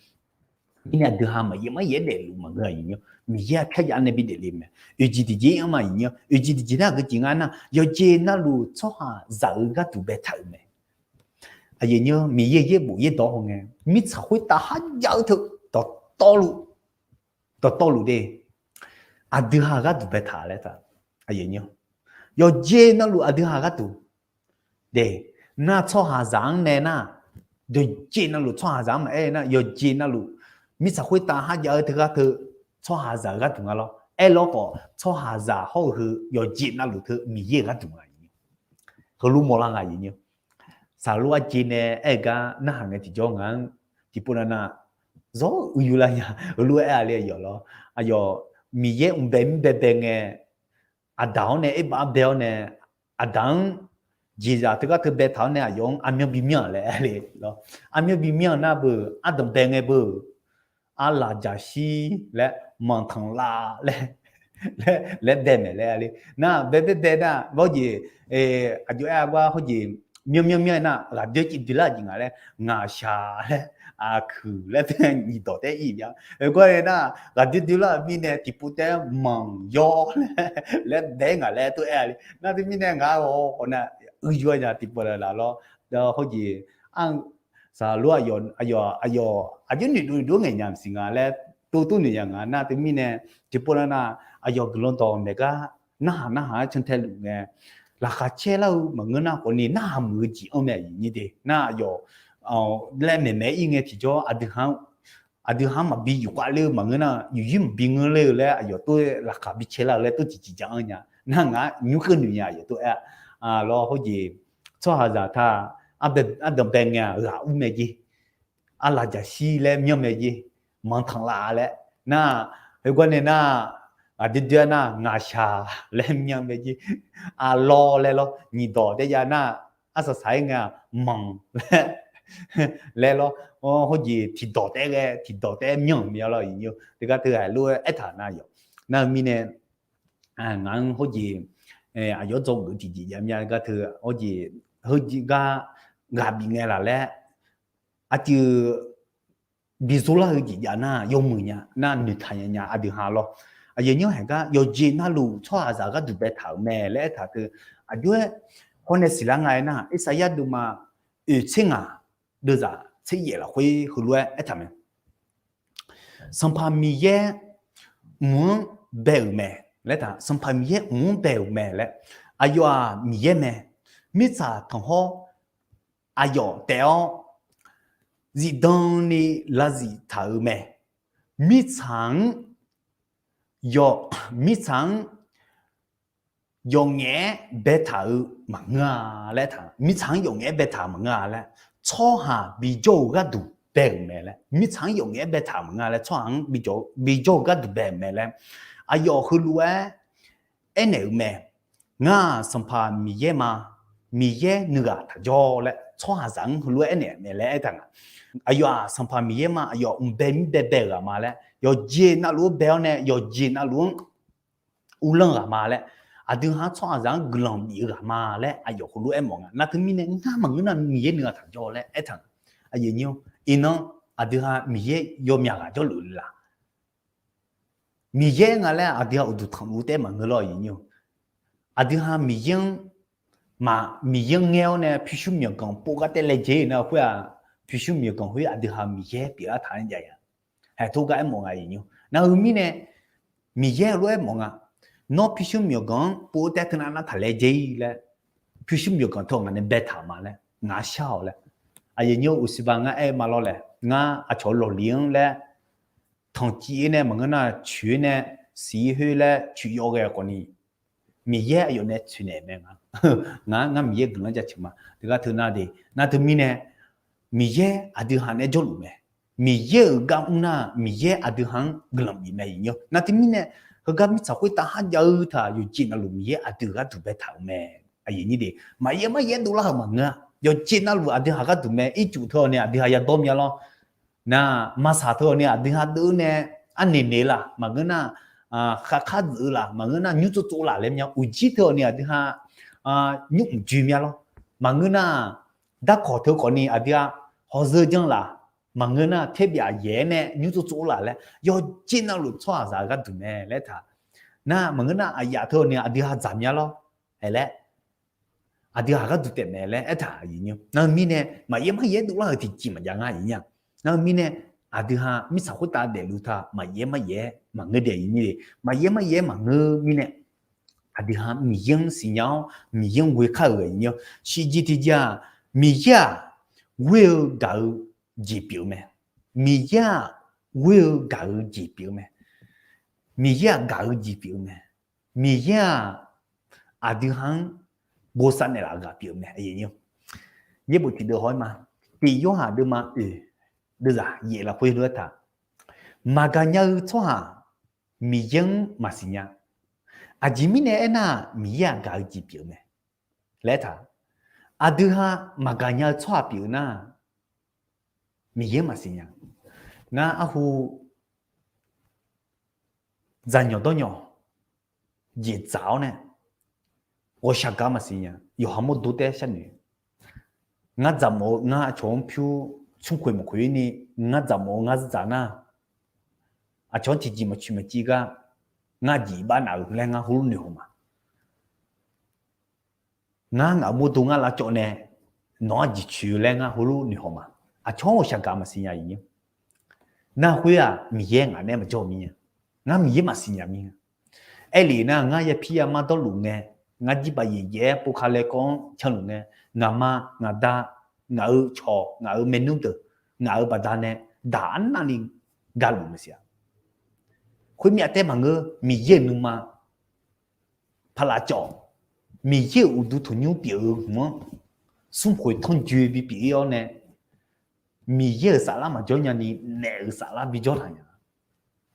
Mirnae aqdui ha maqyaer maryaer daefluf maqngeur-a. Miqyaer-aq pyarjav nae bidaef le mae. Oeq jeq tiqjeq-anr ma. Oeq jeq tiqjeq nar aqgeu jeq nga nar, yawqjeq navluf tsawrhaqzaq-eu gharduq baetaq-euq mae. Aqyuif aqnyir, Miqyaer yaerbof yaerdawq hawngae, mirtsaq khoertav kharjav-eu teu dawqtawvluf, dawqtawvluf de, aqdui ha gharduq baetaq laer taq. Yawqjeq navluf aqdui ha gharduq de, nar tsawrhaqzaq-anr nae nar, yawqjeq navluf tsawrhaqzaq-anr maqaer nar, yawqjeq navluf mirtsaq khoertav kharjav-eu teughaq teu tsawrhaqzaq-eu gharduq nga lawr. Aerlawr khawf, tsawrhaqzaq hawr-eu heu yawqjeq navluf teu Miqyaer-euq gharduq nga. Heulof mawrlar nga. Saqlor arjeq nae aer-eu gar narhaq ngae tiqjawr ngaq-anr tiqpov nav nav zawr uiyu lar nya. Heulof-aer aer-a le yawf lawr. Aqyawf Miqyaer mqbae mirbae bae ngae, aqdaq-awr nae aerbav arbae-awr nae, aqdaq-anr jeqzaq teughaq teu baetaq-awr nae aqyawf-anr armyanr bimyanr laer aer le lawr. Armyanr bimyanr nar beu, ardanq bae ngae beu, arlaq jaqshir laer, manqtanqlav laer, laer bae maeq laer aer le. Nar bae bae bae nar, hawr jeq, aqjox aer-a gar hawr jeq, myanr myanr myanr nar ghaqdoer civ doelar jeq ngaq laer, ngaqshaq laer, aqkuiq laer tae nyiqdawq taer ir-a. Heugar nae nar ghaqdoer doelar-euq mirnae tiqpov taer manq yawr laer, laer bae-aer ngaq laer tov aer-a le. Nar teumirnae ngaq-awr khawf nar uiyu-a nya tiqpov laf lawr. Hawr jeq, saqlor aqyawf, aqyawf aqjox noeqdov noeqdov ngaeq nya maqsiq nga laer tov tov noeq nya nga. Nar teumirnae tiqpov nar nar aqyawf guiqlanq dawq maeq gar narhaq narhaq-aer cantae luf ngae, laqkhaq caer lar-eu maqngeur nar khawfni narhaq muiq-eu jeq-anr mae. Aqyuif aqnyir de nar aqyawf laer maeqmaeq ir ngae tiqjawr aqdui ha-anr maqbi yufkhav ler-eu maqngeur nar, yufyir maqbi ngeur ler-eu laer aqyawf tov laqkhaq bi cae lar-eu laer tov tiqjeq ja-anr nya. Nar ngaq nymr keuv noeq nya aqyawf tov aer-a lawr. Hawr jeq, tsawrhaqzaq taq ardanq bae ngae-aq ghaq ur mae jer, arlaq jaqshir laer myanr mae jer, manqtanq laf laer nar, heugar nae nar, aqdoer doer-a nar ngaqshaq laer myanr mae jer, arlawr laer lawr, nyiqdawq taer jav nar, arsaq saq-aer ngae-aq manq laer, laer lawr, hawr jeq tiqdawq taer ghae tiqdawq taer myanr mae lawr. Teugar teu haiq lof-aer aertaq nar yawf nar-eu mirnae, ngaq-anr hawr jeq, aqyawf dzawgeuf tiqjeq jav mya gar teu, hawr jeq, heujeq gar ghaq bif ngae laf laer, aqjeq bi zor lar-eu jeq jav nar yawmuiq nya nar noeqtaq nya nya aqdui ha lawr. Aqyawf nymr haiq gar yawqjeq navluf tsawrhaqzaq gharduq baetaq-euq mae laer aertaq teu, aqjox-aer hawr nae siqlar nga-aer nar, Irsaqyar deuvma oeq tser ngaq deuvzaq tser yaef lafkhoer heulof-aer aertaq mae. Sanqpaq Miqyaer mq-anr bae-euq mae laer taq, Sanqpaq Miqyaer mq-anr bae-euq mae laer, aqyawf-aq Miqyaer mae, mirtsaq tanqhawr aqyawf taef-awr zifdan ni lav zif taq-euq mae, mirtsaq-anr, mirtsaq-anr yawqngaef-aer baetaq-eu maqngeur-a laer taq, mirtsaq-anr yawqngaef-aer baetaq-eu maqngeur-a laer, tsawrhaq bijawr-eu gharduq bae-euq mae laer, mirtsaq-anr yawqngaef-aer baetaq-eu maqngeur-a laer, tsawrhaq-anr bijawr-eu gharduq bae-euq mae laer, aqyawf heulof-aer aernaeq-euq mae. Ngar-aq Sanqpaq Miqyaer ma, Miqyaer nuighaq taq jawr laer tsawrhaqzaq-anr heulof-aer aernaeq-eu mae laer aertaq nga. Aqyawf-aq Sanqpaq Miqyaer ma, aqyawf mqbae mirbae bae-euq ghaq ma laer, yawqjeq navluf-anr bae-awr nae yawqjeq navluf-anr uvlanr-eu ghaq ma laer, aqdui ha-anr tsawrhaqzaq-anr guiqlanq bif-eu ghaq ma laer aqyawf heulof-aer mawf nga. Nar teumirnae ngar maqngeur nar Miqyaer nuighaq taq jawr laer aertaq nga. Iqnan aqdui ha Miqyaer yawmyaq ghaq jawrluf le laq? Miqyaer nga laer aqdui ha uqduq tanqluf taef maqngeur lawr. Aqdui ha Miqyaer-anr, Miqyaer-anr ngaer-awr nae pyurshuir myawqganq pov gar taev laejae-ir nar khoer-aq, pyurshuir myawqganq khoer aqdui ha Miqyaer pyeuflar taq-anr jav-a. Haeq tor gar aermawf nga. Nar heu mirnae Miqyaer heulof-aer mawf nga. Nawr pyurshuir myawqganq-anr pov-eu taev teunav nar taq laejae-ir laer, pyurshuir myawqganq teu ngaq nae baetaq ma laer, ngaq-anr shar-awq laer. Aqyawf nymr uqsiqba ngar aer-eu ma lawr laer, ngar aqcawq lawqliq-anr laer tanqciv-ir nae maqngeur nar coeq-ir nae siq-ir khoer laer coeq yawv ghae khawfni, Miqyaer aqyawf nae tsoeqnaeq mae nga. Ngar, ngar Miqyaer guiqlanq jaceuq ma. Teugar teu nar de, nar teumirnae Miqyaer aqdui ha nae jawrluf mae. Miqyaer-euq gar mr nar Miqyaer aqdui ha-anr guiqlanq bif mae. Nar teumirnae heugar mirtsaq khoertav kharjav-eu taq yawqjeq navluf Miqyaer aqdui gharduq baetaq-euq mae. Maqyaer maryaer dovlar-euq maqngeur-a. Yawqjeq navluf aqdui haq gharduq mae. Ircuf teu-awq ni aqdui haq yadawr mya lawr. Nar, maqsaq teu-awq ni aqdui haq deuv nae arnaeq naeq-eu laq maqngeur nar, kharkar dzeuf-eu laq maqngeur nar, nymr tsov tsov laf laer mya. Uqjir teu-awq ni aqdui haq nymr mq joe mya lawr. Maqngeur nar, darkawq teu khawf ni aqdui haq hawzeu janr laf maqngeur nar, terbyaf yaeq-aer nae nymr tsov tsov laf laer, yawqjeq navluf tsawrhaqzaq-eu gharduq mae laer taq. Nar, maqngeur nar, aqyaf teu-awq ni aqdui haq dzaq mya lawr. Aer laer, aqdui haq gharduq taef mae laer aertaq aqyuif nyir. Nar-eu mirnae, maqyaer maryaer dovlar-euq tiqjeq maqjav nga aqyuif nyir-aq. Nar-eu mirnae, aqdui haq mirtsaq khoertav daefluf taq maqyaer maryaer maqngeur de aqyuif nyir de. Maqyaer maryaer maqngeur mirnae, aqdui haq Miqyaer-anr siqnya-awr Miqyaer-anr ghoe kar-euq aqyuif nyir. Shirjir tiqjeq-aq, Miqyaer-aq ghoer-eu gaq-eu jeq pyeuf-eu mae. Miqyaer-aq ghoer-eu gaq-eu jeq pyeuf-eu mae. Miqyaer-aq gaq-eu jeq pyeuf-eu mae. Miqyaer-aq aqdui haq-anr bosav naeqlaf-eu ghaq pyeuf-eu mae. Yaerbof tiqdeuv haw-aer ma. Tiq Yorhaq deuvma oeq deuvzaq yaef lafkhoer lof-aer taq, maqgaq nya-eu tsawrhaq Miqyaer-anr maqsiq nya. Aqjeq mirnae aernar-aq, Miqyaer-aq gaq-eu jeq pyeuf-eu mae laer aertaq. Aqdui haq maqgaq nya-eu tsawrhaq pyeuf-eu nar, Miqyaer maqsiq nya. Ngar arhu dzaqnyawq dawrnyawq jeq dzaq-awr nae ghawqshaq gaq maqsiq nya. Yawqha mawrdo taef-aer sharnoeq. Ngar dzaqmawf-eu ngar aqcawq-anr pyur smrkhoeq maqkhoeq-ir ni, ngar dzaqmawf-eu ngar dzaq nar, aqcawq-anr tiqjeq maqcoeq maqciv gar ngar jeq bar naf-eu laer ngar heulof noeqhaw ma. Ngar ngaq-euq mawrdo ngar lavcawv nae nawq-anr jeq coeq-eu laer ngar heulof noeqhaw ma. Aqcawq-anr ghawqshaq gaq maqsiq nya-iq nyir. Nar khoer-aq Miqyaer ngaq nae maqjawr mir-a. Ngar Miqyaer maqsiq nya mir-a. Aerlef nar ngar yapir yamar dawrluf ngae, ngar jirbaq yaeq jaev-aer pov ka lae kawv-anr canluf ngae, ngaqma ngaqda, ngaq-euq cawq, ngaq-euq maernmr deuq, ngaq-euq baqdanae daq arnavni galuf maqsiq-a. Khoermyav taef maqngeur, Miqyaer-euq nuima paqlaf cawv, Miqyaer-euq uqduq tanqnymr pyeuf-eu hmq-anr smrkhoeq tanrjoe bipyeuf-ir-awr nae, Miqyaer-euq saflar maqjawr nyani naef-euq saflar bijawr taq nya.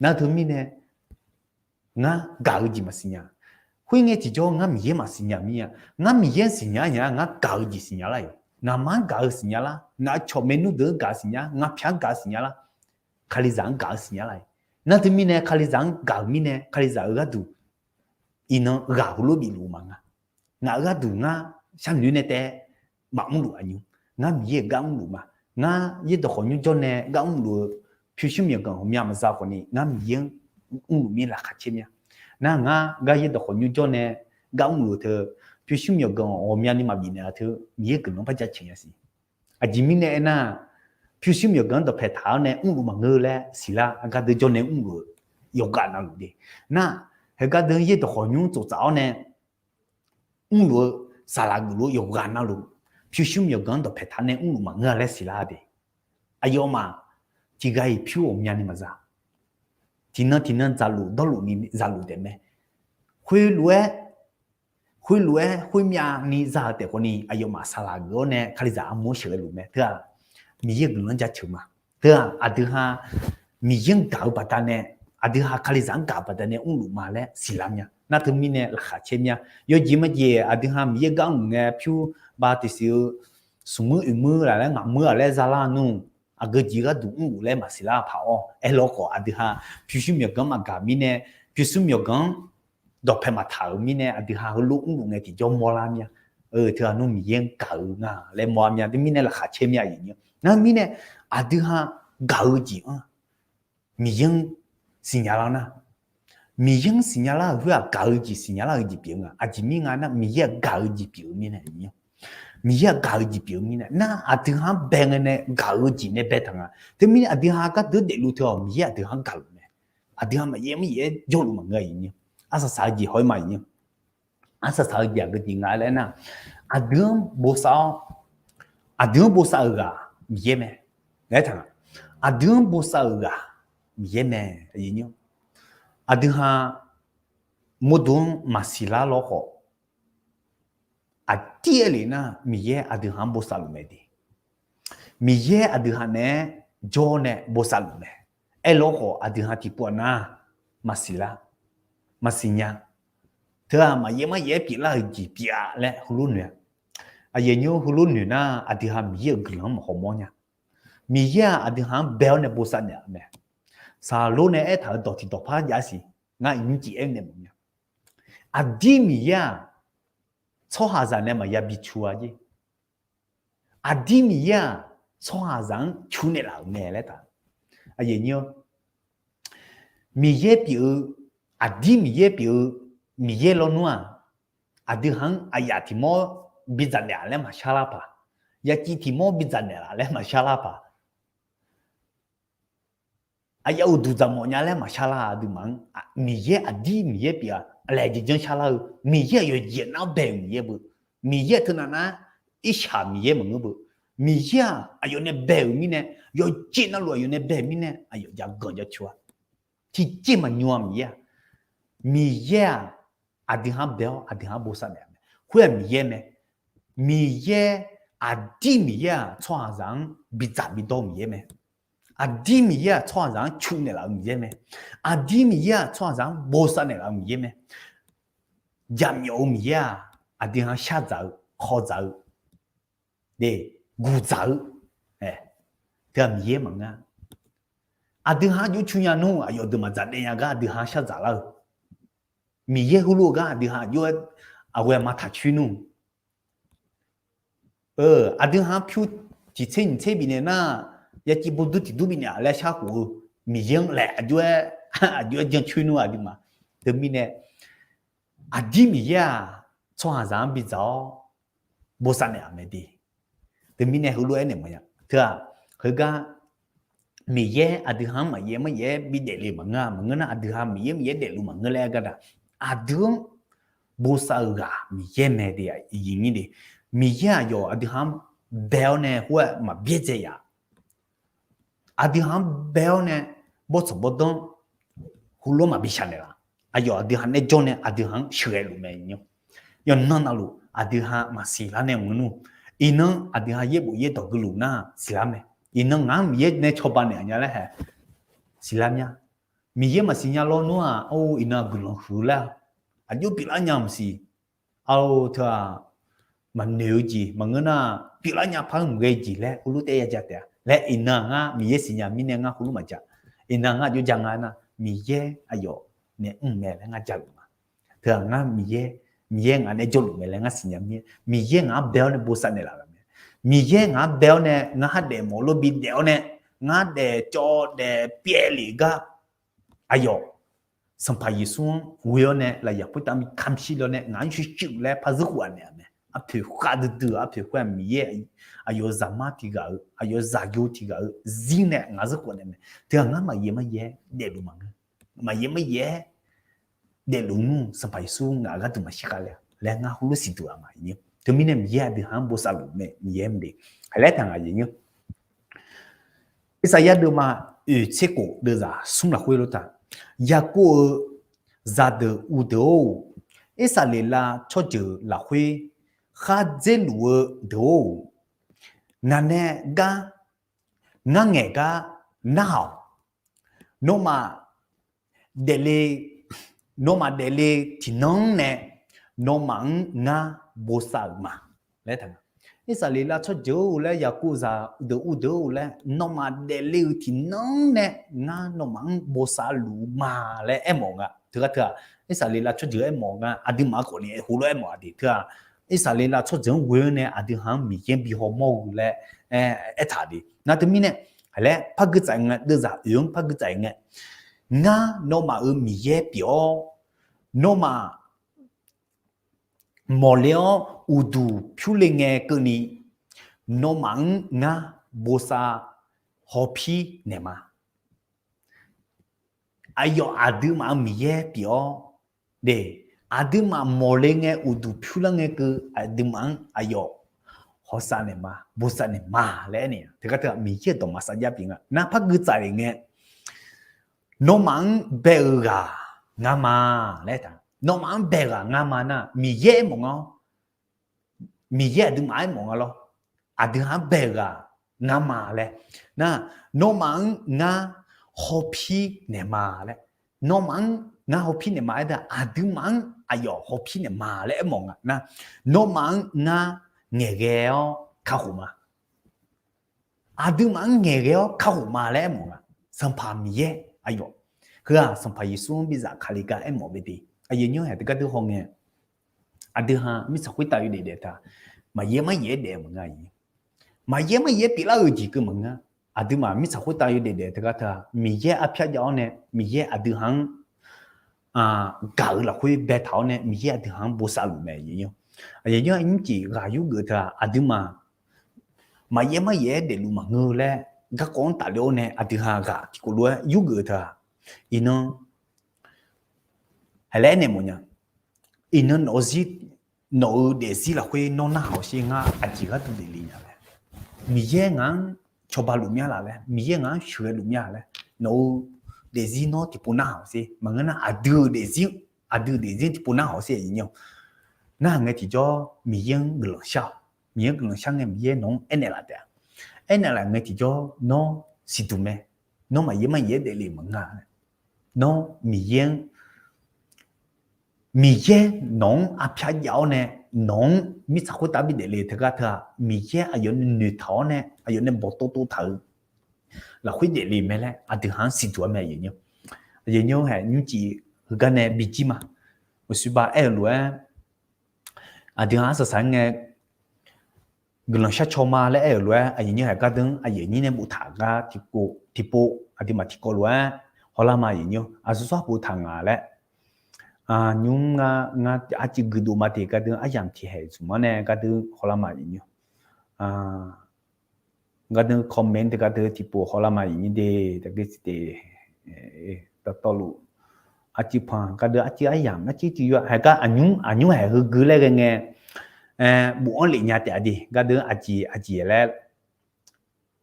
Nar teumirnae, ngar gaq-eu jeq maqsiq nya. Khoerngae tiqjawr ngar Miqyaer maqsiq nya mir-a. Ngar Miqyaer siqnya nya, ngar gaq-eu jeq siqnya lar-iq. Ngaqma-anr gaq-eu siqnya lar, ngaq-euq cawq maernmr deuq-anr gaq-eu siqnya, ngaq pyaq-anr gaq-eu siqnya lar, Kalizaq-anr gaq-eu siqnya lar-iq. Nar teumirnae Kalizaq-anr gaq-euq mirnae Kalizaq-euq gharduq iqnan ghaq heulof bifluf-eu ma nga. Ngaq-euq gharduq ngar sharnoeq nae taef maqmrluf aqnymr. Ngar Miqyaer-euq gar mrluf ma. Ngar yaerdawq khawqnymr jawr nae gar mrluf-eu pyurshuir myawqganq ghawqmya maqza khawfni ngar Miqyaer-anr mrluf mir laqkhaq caer mir-a. Nar ngar gar yaerdawq khawqnymr jawr nae gar mrluf-eu teu, pyurshuir myawqganq ghawqmyani maqbif naeq-a teu, Miqyaer guiqlanq-anr par jaceuq nya siq. Aqjeq mirnae aernar, pyurshuir myawqganq-anr dawqpae taq-awr nae mrluf maqngeur laer siqlar, aqgar deuq jawr nae mrluf-eu yawqghaq navluf de. Nar, heugar deuq yaerdawq khawqnymr tsoftsaf-awr nae mrluf-eu saqlaq geufluf-eu yawqghaq navluf, pyurshuir myawqganq-anr dawqpae taq nae mrluf maqngeur-a laer siqlar de. Aqyawfmaf tiqghaq-iq pyur ghawqmyani maqza. Tiqnan tiqnan dzaqluf dawrluf ni zaluf taef mae. Khoerlof-aer, khoerlof-aer khoermyavni za-eu taef khawfni aqyawfmaf saqlaq geuf-awr nae Kalizaq armur-anr sheuqghae luf mae. Teu-aq, Miqyaer guiqlanq-anr jaceuq ma. Teu-aq, aqdui ha Miqyaer-anr gaq-eu baqdanae, aqdui ha Kalizaq-anr gaq-eu baqdanae mrluf ma laer siqlar mya. Nar teumirnae laqkhaq caer mya. Yawjeq majeq aqdui ha Miqyaer gar mrluf ngae pyur ba tiqsiq-eu smqmuir oeqmuir laf laer ngaqmuir-aq laer zalar nmr, aqgeu jeq gharduq mrluf laer maqsiqlar paq-awr, aerlawkhawf aqdui ha pyurshuir myawqganq-anr maqgaq mirnae, pyurshuir myawqganq-anr dawqpae maqtaq-euq mirnae aqdui ha heulof mrluf ngae tiqjawr mawrlar mya. Teu-aq nmr Miqyaer-anr gaq-eu nga laer mawrlar mya. Teumirnae laqkhaq caer mya-iq nyir. Nar mirnae aqdui ha gaq-eu jeq-anr Miqyaer-anr siqnya lar nar, Miqyaer-anr siqnya lar-euq khoer-aq gaq-eu jeq siqnya lar-eu jeq pyeuf nga. Aqjeq mir nga nar Miqyaer-aq gaq-eu jeq pyeuf-eu mirnae nyir. Miqyaer-aq gaq-eu jeq pyeuf-eu mirnae nar aqdui ha-anr bae ngae nae gaq-eu jeq nae bae taq nga. Teumirnae aqdui ha gardeuq daefluf teu-awq Miqyaer aqdui ha-anr gaqluf mae. Aqdui ha maqyaer maqyaer jawrluf maqngeur-a-iq nyir. Arsaq saq-eu jeq haw-aer ma-iq nyir. Arsaq saq-eu jeq aqgeu jeq nga laer nar, aqdui-anr bosav-awr, aqdui-anr bosav-euq ghaq Miqyaer mae. Laer taq nga. Aqdui-anr bosav-euq ghaq Miqyaer mae. Aqdui ha mawrdo-anr maqsiq lar lawkhawf, aqdir aerlef nar Miqyaer aqdui ha-anr bosav luf mae de. Miqyaer aqdui ha naeq-aer jawr nae bosav luf mae. Aerlawkhawf aqdui ha tiqpov-aq nar maqsiq lar, maqsiq nya. Teu-aq maqyaer maqyaer pyeuflar-euq jeq pyeuf-a laer heulof noeq-a. Aqyuif aqnyir heulof noeq nar, aqdui ha Miqyaer-euq guiqlanq-anr maqhaw mawr nya. Miqyaer-aq, aqdui ha-anr bae-awr nae bosav naeq-euq mae. Saqlor nae aertaq-euq dawq tiq dawq par jav siq. Ngar iqnyir cif aer nae mawf nya. Aqdir Miqyaer-aq, tsawrhaqzaq nae maqya bi cu-a jer. Aqdir Miqyaer-aq, tsawrhaqzaq-anr cu naeqlaf-euq mae laer taq. Miqyaer pyeuf-eu, aqdir Miqyaer pyeuf-eu Miqyaer lawnmr-aq, aqdui ha-anr aqyaf tiq mawr bidzaq naeqlaf laer maqshar lar paq, yaciv tiq mawr bidzaq naeqlaf laer maqshar lar paq, aqyaf uqduq dzaqmawf nya laer maqshar lar-a. Aqduimaf-anr Miqyaer aqdir Miqyaer pyeuf-a, laejae janr shar lar-eu Miqyaer-aq, yawqjeq nar bae-euq Miqyaer beu. Miqyaer-aq, teunav nar irshaq Miqyaer maqngeur beu. Miqyaer-aq, aqyawf nae bae-euq mirnae, yawqjeq navluf aqyawf nae bae-euq mirnae, aqyawf jav ganq jav cu-a. Tiqjeq maqnymr-a Miqyaer-aq. Miqyaer-aq, aqdui ha-anr bae-awr aqdui ha-anr bosav naeq-a mae. Khoer-aq Miqyaer mae. Miqyaer, aqdir Miqyaer-aq, tsawrhaqzaq-anr bidzaq bidawr-eu Miqyaer mae. Aqdir Miqyaer-aq, tsawrhaqzaq-anr cu naeqlaf-eu Miqyaer mae. Aqdir Miqyaer-aq, tsawrhaqzaq-anr bosav naeqlaf-eu Miqyaer mae. Jaqmyawf-eu Miqyaer-aq, aqdui ha-anr shardzaq-eu, khawdzaq-eu, guqdzaq-eu, teu-aq Miqyaer maqngeur. Aqdui ha-anr jov cu nya nmr, aqyawf deuq maqdzaq daef nya gar aqdui ha-anr shardzaq lar-eu. Miqyaer heulof-eu gar aqdui ha aqjox-aer aqghoe aqma taqcoer nmr. Aqdui ha-anr pyur tiqtser nyiqtser bifnaeq nar, yaciv bawdur tiqdur bifnaeq-a laer sharkhof-eu Miqyaer-anr laeq aqjox-aer, aqjox-aer jancoer nmr aqduimaf. Teumirnae aqdir Miqyaer-aq, tsawrhaqzaq-anr bidzaq-awr bosav naeq-euq mae de. Teumirnae heulof-aer naeq mawf nya. Teu-aq, heugar Miqyaer aqdui ha-anr maqyaer maqyaer bidaef le maqngeur-a. Maqngeur nar, aqdui ha Miqyaer maqyaer daefluf maqngeur laer aer gar daq. Aqdui-anr bosav-euq ghaq Miqyaer mae de, iqnyir de. Miqyaer aqyawf aqdui ha-anr bae-awr nae khoer-aq maqbyaerdzae yaf. Aqdui ha-anr bae-awr nae bawrtsanq bawrdanr heulof-aer maqbi shaq naeqlaf. Aqyawf aqdui ha nae jawr nae aqdui ha-anr sheuqghae luf mae. Yawqnan navluf aqdui ha maqsiq lar nae maqngeur nmr. Iqnan aqdui ha yaerbof yaerdawq geuluf nar siqlar mae. Iqnan ngaq-anr Miqyaer nae cawba naeq nya laer hae siqlar mya. Miqyaer maqsiq nya lawr nmr-aq, or iqnan guiqlanq huiq-eu laer-a, aqjox pyeuflar nya maqsiq. Ar, teu-aq, maqnoeq-eu jeq maqngeur nar, pyeuflar nya par-anr maqghae jeq laer heulof taef-aer ya ja taef-a laer, iqnan ngar Miqyaer siqnya mirnae ngar heulof maqja. Iqnan ngar aqjox ja nga nar, Miqyaer aqyawf nae mr mae laer ngar jaluf ma. Teu-aq ngar Miqyaer, Miqyaer ngaq nae jawrluf mae laer ngar siqnya mir-aer, Miqyaer ngaq-anr bae-awr nae bosav naeqlaf-euq mae. Miqyaer ngaq-anr bae-awr nae ngar hardaef mawf lof bidaef-awr nae, ngar daef cawv daef pyaev lef gar aqyawf Sanqpaq Yeqsur-anr ghoe-awr nae lafyaq khoertav bi kamq shir le-awr nae ngaq-anr shuir shuir laer par zeur khof-a naeq-a mae. Arpoeq khav duidui-eu arpoeq khoer-aq Miqyaer aqyawf zaqmar tiq ghaq-eu, aqyawf zaqyo tiq ghaq-eu zir nae ngaq zeur khof naeq mae. Teu-aq ngar maqyaer maqyaer daefluf maqngeur. Maqyaer maqyaer daefluf nmr, Sanqpaq Yeqsur ngaq gharduq maqshir khav le-a laer ngar heulof siqduq-a ma. Teumirnae Miqyaer aqdui ha-anr bosav luf mae, Miqyaer mr de. Haiq laer taq ngaq yaeq nyir Irsaqyar deuvma oeq tser khof deuvzaq smr lafkhoer lof taq, Yaqkov-euq zaqdeuq uvdeuq-or, Irsaqleqlav tsawrjeuq lafkhoer khar dzeurluf-eu deuq-or, ngaq nae gar, ngar ngaeq gar narhaq-awq. Nawmaf daefle, nawmaf daefle tiqnan nae nawmaf-anr ngar bosav-euq ma laer taq. Irsaqleqlav tsawrjeuq-or laer, Yaqkov zaqdeuq uvdeuq-or laer, nawmaf daefle-eu tiqnan nae ngar nawmaf-anr bosav luf-eu ma laer aermawf nga. Teugar teu-aq, Irsaqleqlav tsawrjeuq aermawf nga. Aqduimaf khawf ni heulof aermawf-a de teu-aq, Irsaqleqlav tsawrjeuq-anr ghoe-awr nae aqdui ha-anr Miqyaer bi hawmawr-eu laer aertaq de. Nar teumirnae, laer par gui tsaf ngae, deuvzaq oeq-anr par gui tsaf ngae, ngar nawmaf-euq Miqyaer pyeuf-awr, nawmaf mawqle-awr uqduq pyurle ngae keuvni, nawmaf-anr ngar bosav hawpir naeq ma. Aqyawf aqduimaf-euq Miqyaer pyeuf-awr, de, aqduimaf mawqle ngae uqduq pyurlar ngae keuv aqduimaf-anr aqyawf hawsav naeq ma, bosav naeq ma laer aernaeq-a. Teugar teu-aq Miqyaer-euq dawqma sar jar pyeuf nga. Nar par gui tsaf le ngae, nawmaf-anr bae-eu ghaq ngar ma laer taq. Nawmaf-anr bae-eu ghaq ngar ma nar Miqyaer aermawf nga-awr, Miqyaer aqduimaf aermawf nga lawr. Aqdui ha-anr bae-eu ghaq ngar ma laer. Nar, nawmaf-anr ngar hawpir naeq ma laer. Nawmaf-anr ngar hawpir naeq ma aer-aq, aqduimaf-anr aqyawf hawpir naeq ma laer aermawf nga. Nar, nawmaf-anr ngar ngaeqghae-awr kakhof ma. Aqduimaf-anr ngaeqghae-awr kakhof ma laer aermawf nga. Sanqpaq Miqyaer aqyawf, heu-aq Sanqpaq Yeqsur-anr bizaf kali gar aermawf-eu de. Aqyuif aqnyir-aer teugar deur hawngae, aqdui ha mirtsaq khoertav yawdaef daef taq, maqyaer maryaer-aer daef maqnga. Maqyaer maryaer pyeuflar-euq jeq keuv maqngeur. Aqduimaf mirtsaq khoertav yawdaef daef teugar taq, Miqyaer arpyar jav-awr nae Miqyaer aqdui ha-anr gaq-euq lafkhoer baetaq-awr nae Miqyaer aqdui ha-anr bosav luf mae. Aqyuif aqnyir-aer nymrcif ghaq yurgeuf taq, aqduimaf maqyaer maryaer-aer daefluf maqngeur laer garkawv-anr tafler-awr nae aqdui ha ghaq tiqkawv lof-aer yurgeuf taq, iqnan haiq laer aernaeq mawf nya. Iqnan nawq-eu zir, nawq-euq daefzir lafkhoer nawr narhaq-awq sher, ngar aqjeq gharduq daefle nya laer. Miqyaer ngaq-anr cawba luf mya laf laer, Miqyaer ngaq-anr sheuqghae luf mya laer, nawq-euq daefzir nawr tiqpov narhaq-awq sher. Maqngeur nar aqdui-euq daefzir, aqdui-euq daefzir tiqpov narhaq-awq sher. Aqyuif aqnyir-awr, narhaq ngae tiqjawr Miqyaer-anr guiqlanq shar-awq. Miqyaer-anr guiqlanq shar ngae Miqyaer nawq-anr aernaeq laf taef-a. Aernaeq laf ngae tiqjawr nawr siqduq mae. Nawr maqyaer maryaer-aer daefle maqnga. Nawr Miqyaer-anr Miqyaer nawq-anr arpyar jav-awr nae, nawq-anr mirtsaq khoertav bi daefle teugar teu-aq, Miqyaer aqyawf nae noeqtaq-awr nae aqyawf nae bawqtov tov taq-euq lafkhoer daefle mae laer aqdui ha-anr siqduq-a mae. Aqyuif aqnyir-anr hae nymrcif heugar nae bijir ma. Uqshoe ba aer-euq lof-aer, aqdui ha arsaq saq-aer ngae guiqlanq sharcaw ma laer aer-euq lof-aer, aqyuif aqnyir hae gardeur aqyuif aqnyir nae boftaq gar tiqpov, aqduimaf tiqkawv lof-aer hawlar ma. Aqyuif aqnyir aqsur sar boftaq nga laer, nymr ngar, ngar arcuiv guidov ma de gardeur aryamq tiqhaeq zmq-anr nae gardeur hawlar ma. Aqyuif aqnyir gardeur comment teu gardeur tiqpov hawlar ma. Aqyuif aqnyir de, taqgeu siq de, dawqtawvluf arcuiv pan gardeur arcuiv aryamq arcuiv tiq yawr hae gar aqnymr, aqnymr haeq heugui laer ghae ngae, bofanr lef nya taef-a de gardeur aqjeq aqjeq laer,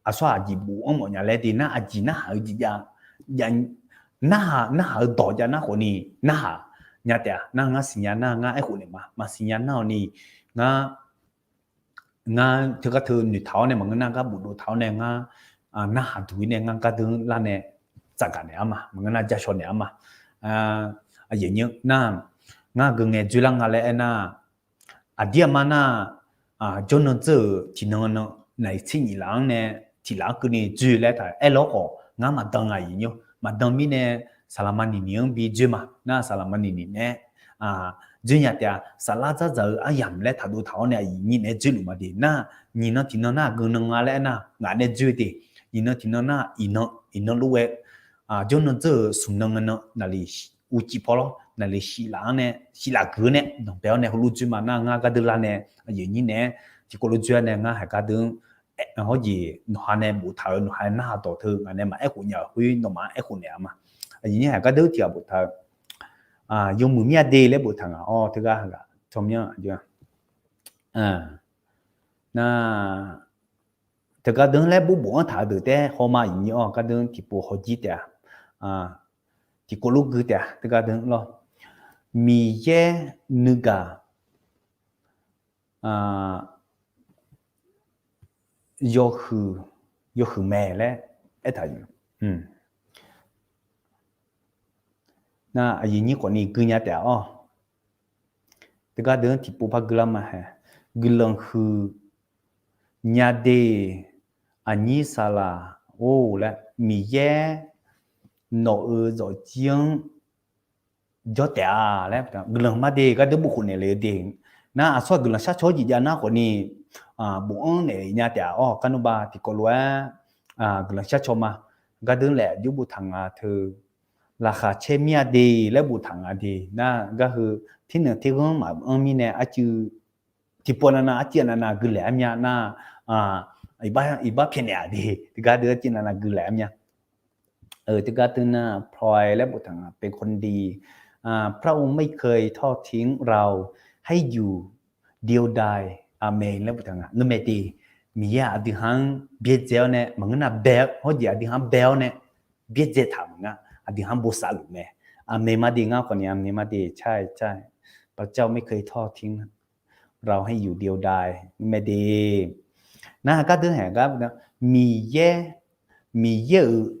aqsur aqjeq bofanr mawf nya laer de nar aqjeq narhaq-eu jeq jav, narhaq, narhaq-eu dawq jav nar khawfni narhaq nya taef-a. Nar ngar siqnya nar ngar aerkhof naeq ma. Maqsiqnya nar-awq ni ngar ngar teugar teu noeqtaq-awr nae maqngeur nar gar bofdov taq-awr nae ngar narhaq duq-ir nae ngar gardeur lar nae tsafgaq naeq-ar ma. Maqngeur nar jarshaw naeq-ar ma. Aqyuif aqnyir nar, ngar geu ngae dzoerlar nga laer aernar, aqdir aqma nar, jawrnan dzeur-euq tiqnan nan naqliq tser nyif laf-anr nae tiq laf-anr keuvni dzoer laer taq aer lawr khawf ngar maqdan nga. Aqyuif aqnyir maqdan mirnae saqlaq maqniq niq-anr bi dzoer ma. Nar saqlaq maqniq niq nae dzoer nya taef-a. Saflar dzardzaq-eu aryamq laer taqdov taq-awr nae aqyuif aqnyir naeq-aer dzoerluf ma de nar, nyiq nan tiqnan nar geunan nga laer aernar ngaq nae dzoer de. Nyiq nan tiqnan nar iqnan, iqnan lof-aer jawrnan dzeur-euq smq nan ngae nan naqliq uqcif paw lawr naqliq shif laf-anr nae, shif laf gui-awr nae danqbae-awr nae heulof dzoer ma. Nar ngar gardeur lar nae aqyuif aqnyir naeq-aer tiqkawv lof dzoer-a nae ngar haeq gardeur hawrjeq nawqha nae boftaq-euq nawqha narhaq dawq teu ngaq nae maqaer khof nya-euq khoer nawmaf-anr aerkhof naeq-a ma. Aqyuif aqnyir haeq gardeur tiq ghaq boftaq-eu yawmuiq mir-a de laer boftaq ngaq-awr teugar ghaq tsawrmyanr aqjox-a. Nar teugar deuq laer bof bof-anr taq-eu deuq taef hawma. Aqyuif aqnyir-awr gardeur tiqpov hawjir taef-a. Tiqkawv lof gui taef-a teugar deuq lawr. Miqyaer nuigaq yawhuiq, yawhuiq mae laer aertaq-euq. Nar aqyuif aqnyir khawfni gui nya taef-a-awr. Teugar deuq-anr tiqpov par gui lar ma hae. Guiqlanq huiq nya de, aqnyir saqlaq or laer, Miqyaer nawq-euq zawqjir-anr jawr taef-a laer guiqlanq ma de gardeur bof khof naeq le-eu de. Nar aqsur-aq guiqlanq shar caw-awr jeq jav nar khawfni bof-anr naeq nya taef-a-awr. Kar nawr ba tiqkawv lof-aer guiqlanq shar caw ma. Gardeur laef aqjox boftaq nga teu laqkhaq caer mir-a de laer boftaq nga de. Nar gar heu ternaeq terghanr maqanr mirnae arcuiv tiqpov navnav arcuiv navnav gui laef-ar mya nar, iqbax pyaeqnaeq-aq de. Teugar deuq arcuiv navnav gui laef-ar mya. Teugar deuq nar พลอย laer boftaq nga เป็นคนดี พระองค์ไม่เคยทอดทิ้งเราให้อยู่เดียวดาย Aqmeq laer boftaq nga. Ngeur mae de, Miqyaer-aq aqdui ha-anr byaerdzae-awr nae maqngeur nar bae hawrjeq aqdui ha-anr bae-awr nae byaerdzae taq maqnga. Aqdui ha-anr bosav luf mae. Aqmeq ma de ngar khawfni aqmeq ma de ใช่ ใช่ พระเจ้าไม่เคยทอดทิ้งเราให้อยู่เดียวดาย mae de. Nar gar deuq haeq gar Miqyaer, Miqyaer-euq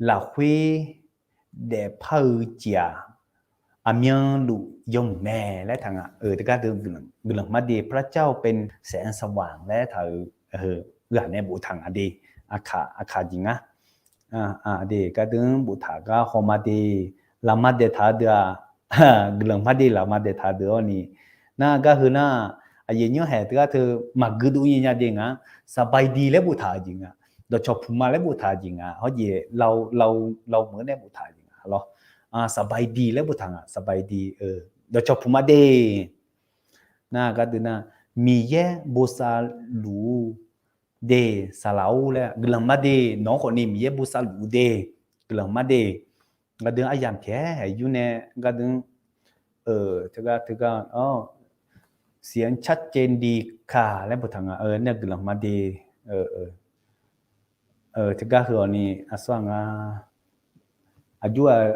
lafkhoer daefpar-eu jeq-aq, aqmyanluf yawmuiq mae laer taq nga. Teugar deuq guiqlanq พระเจ้าเป็นแสงสว่าง laer taq-euq ghaq nae boftaq nga de. Aqkaq aqkaq jeq ngar. De gardeuq-anr boftaq gar hawma de, laqma daeqtaq-eu deuq-aq, guiqlanq mar de laqma daeqtaq-eu deuq-awr ni. Nar gar heu nar, aqyuif aqnyir haeq teugar teu maqgui dov nya nya de nga. สบายดี laer boftaq-eu jeq nga. Dawqcawq puq ma laer boftaq-eu jeq nga. Hawjeq เรา เรา เราเหมือน nae boftaq-eu jeq nga lawr. สบายดี laer boftaq nga. สบายดี dawqcawq puq ma de. Nar gardeuq nar, Miqyaer bosav luf-eu de saqlaq-or laer, guiqlanq mar de, nawq-anr khawf ni Miqyaer bosav luf-eu de, guiqlanq mar de. Gardeuq aryamq pyaeq-aer haeq yur nae gardeuq-anr, teugar teugar-awr, เสียงชัดเจนดีค่ะ laer boftaq nga. Nar guiqlanq mar de. Teugar heu-awq ni aqsur-aq nga, aqjox-aq,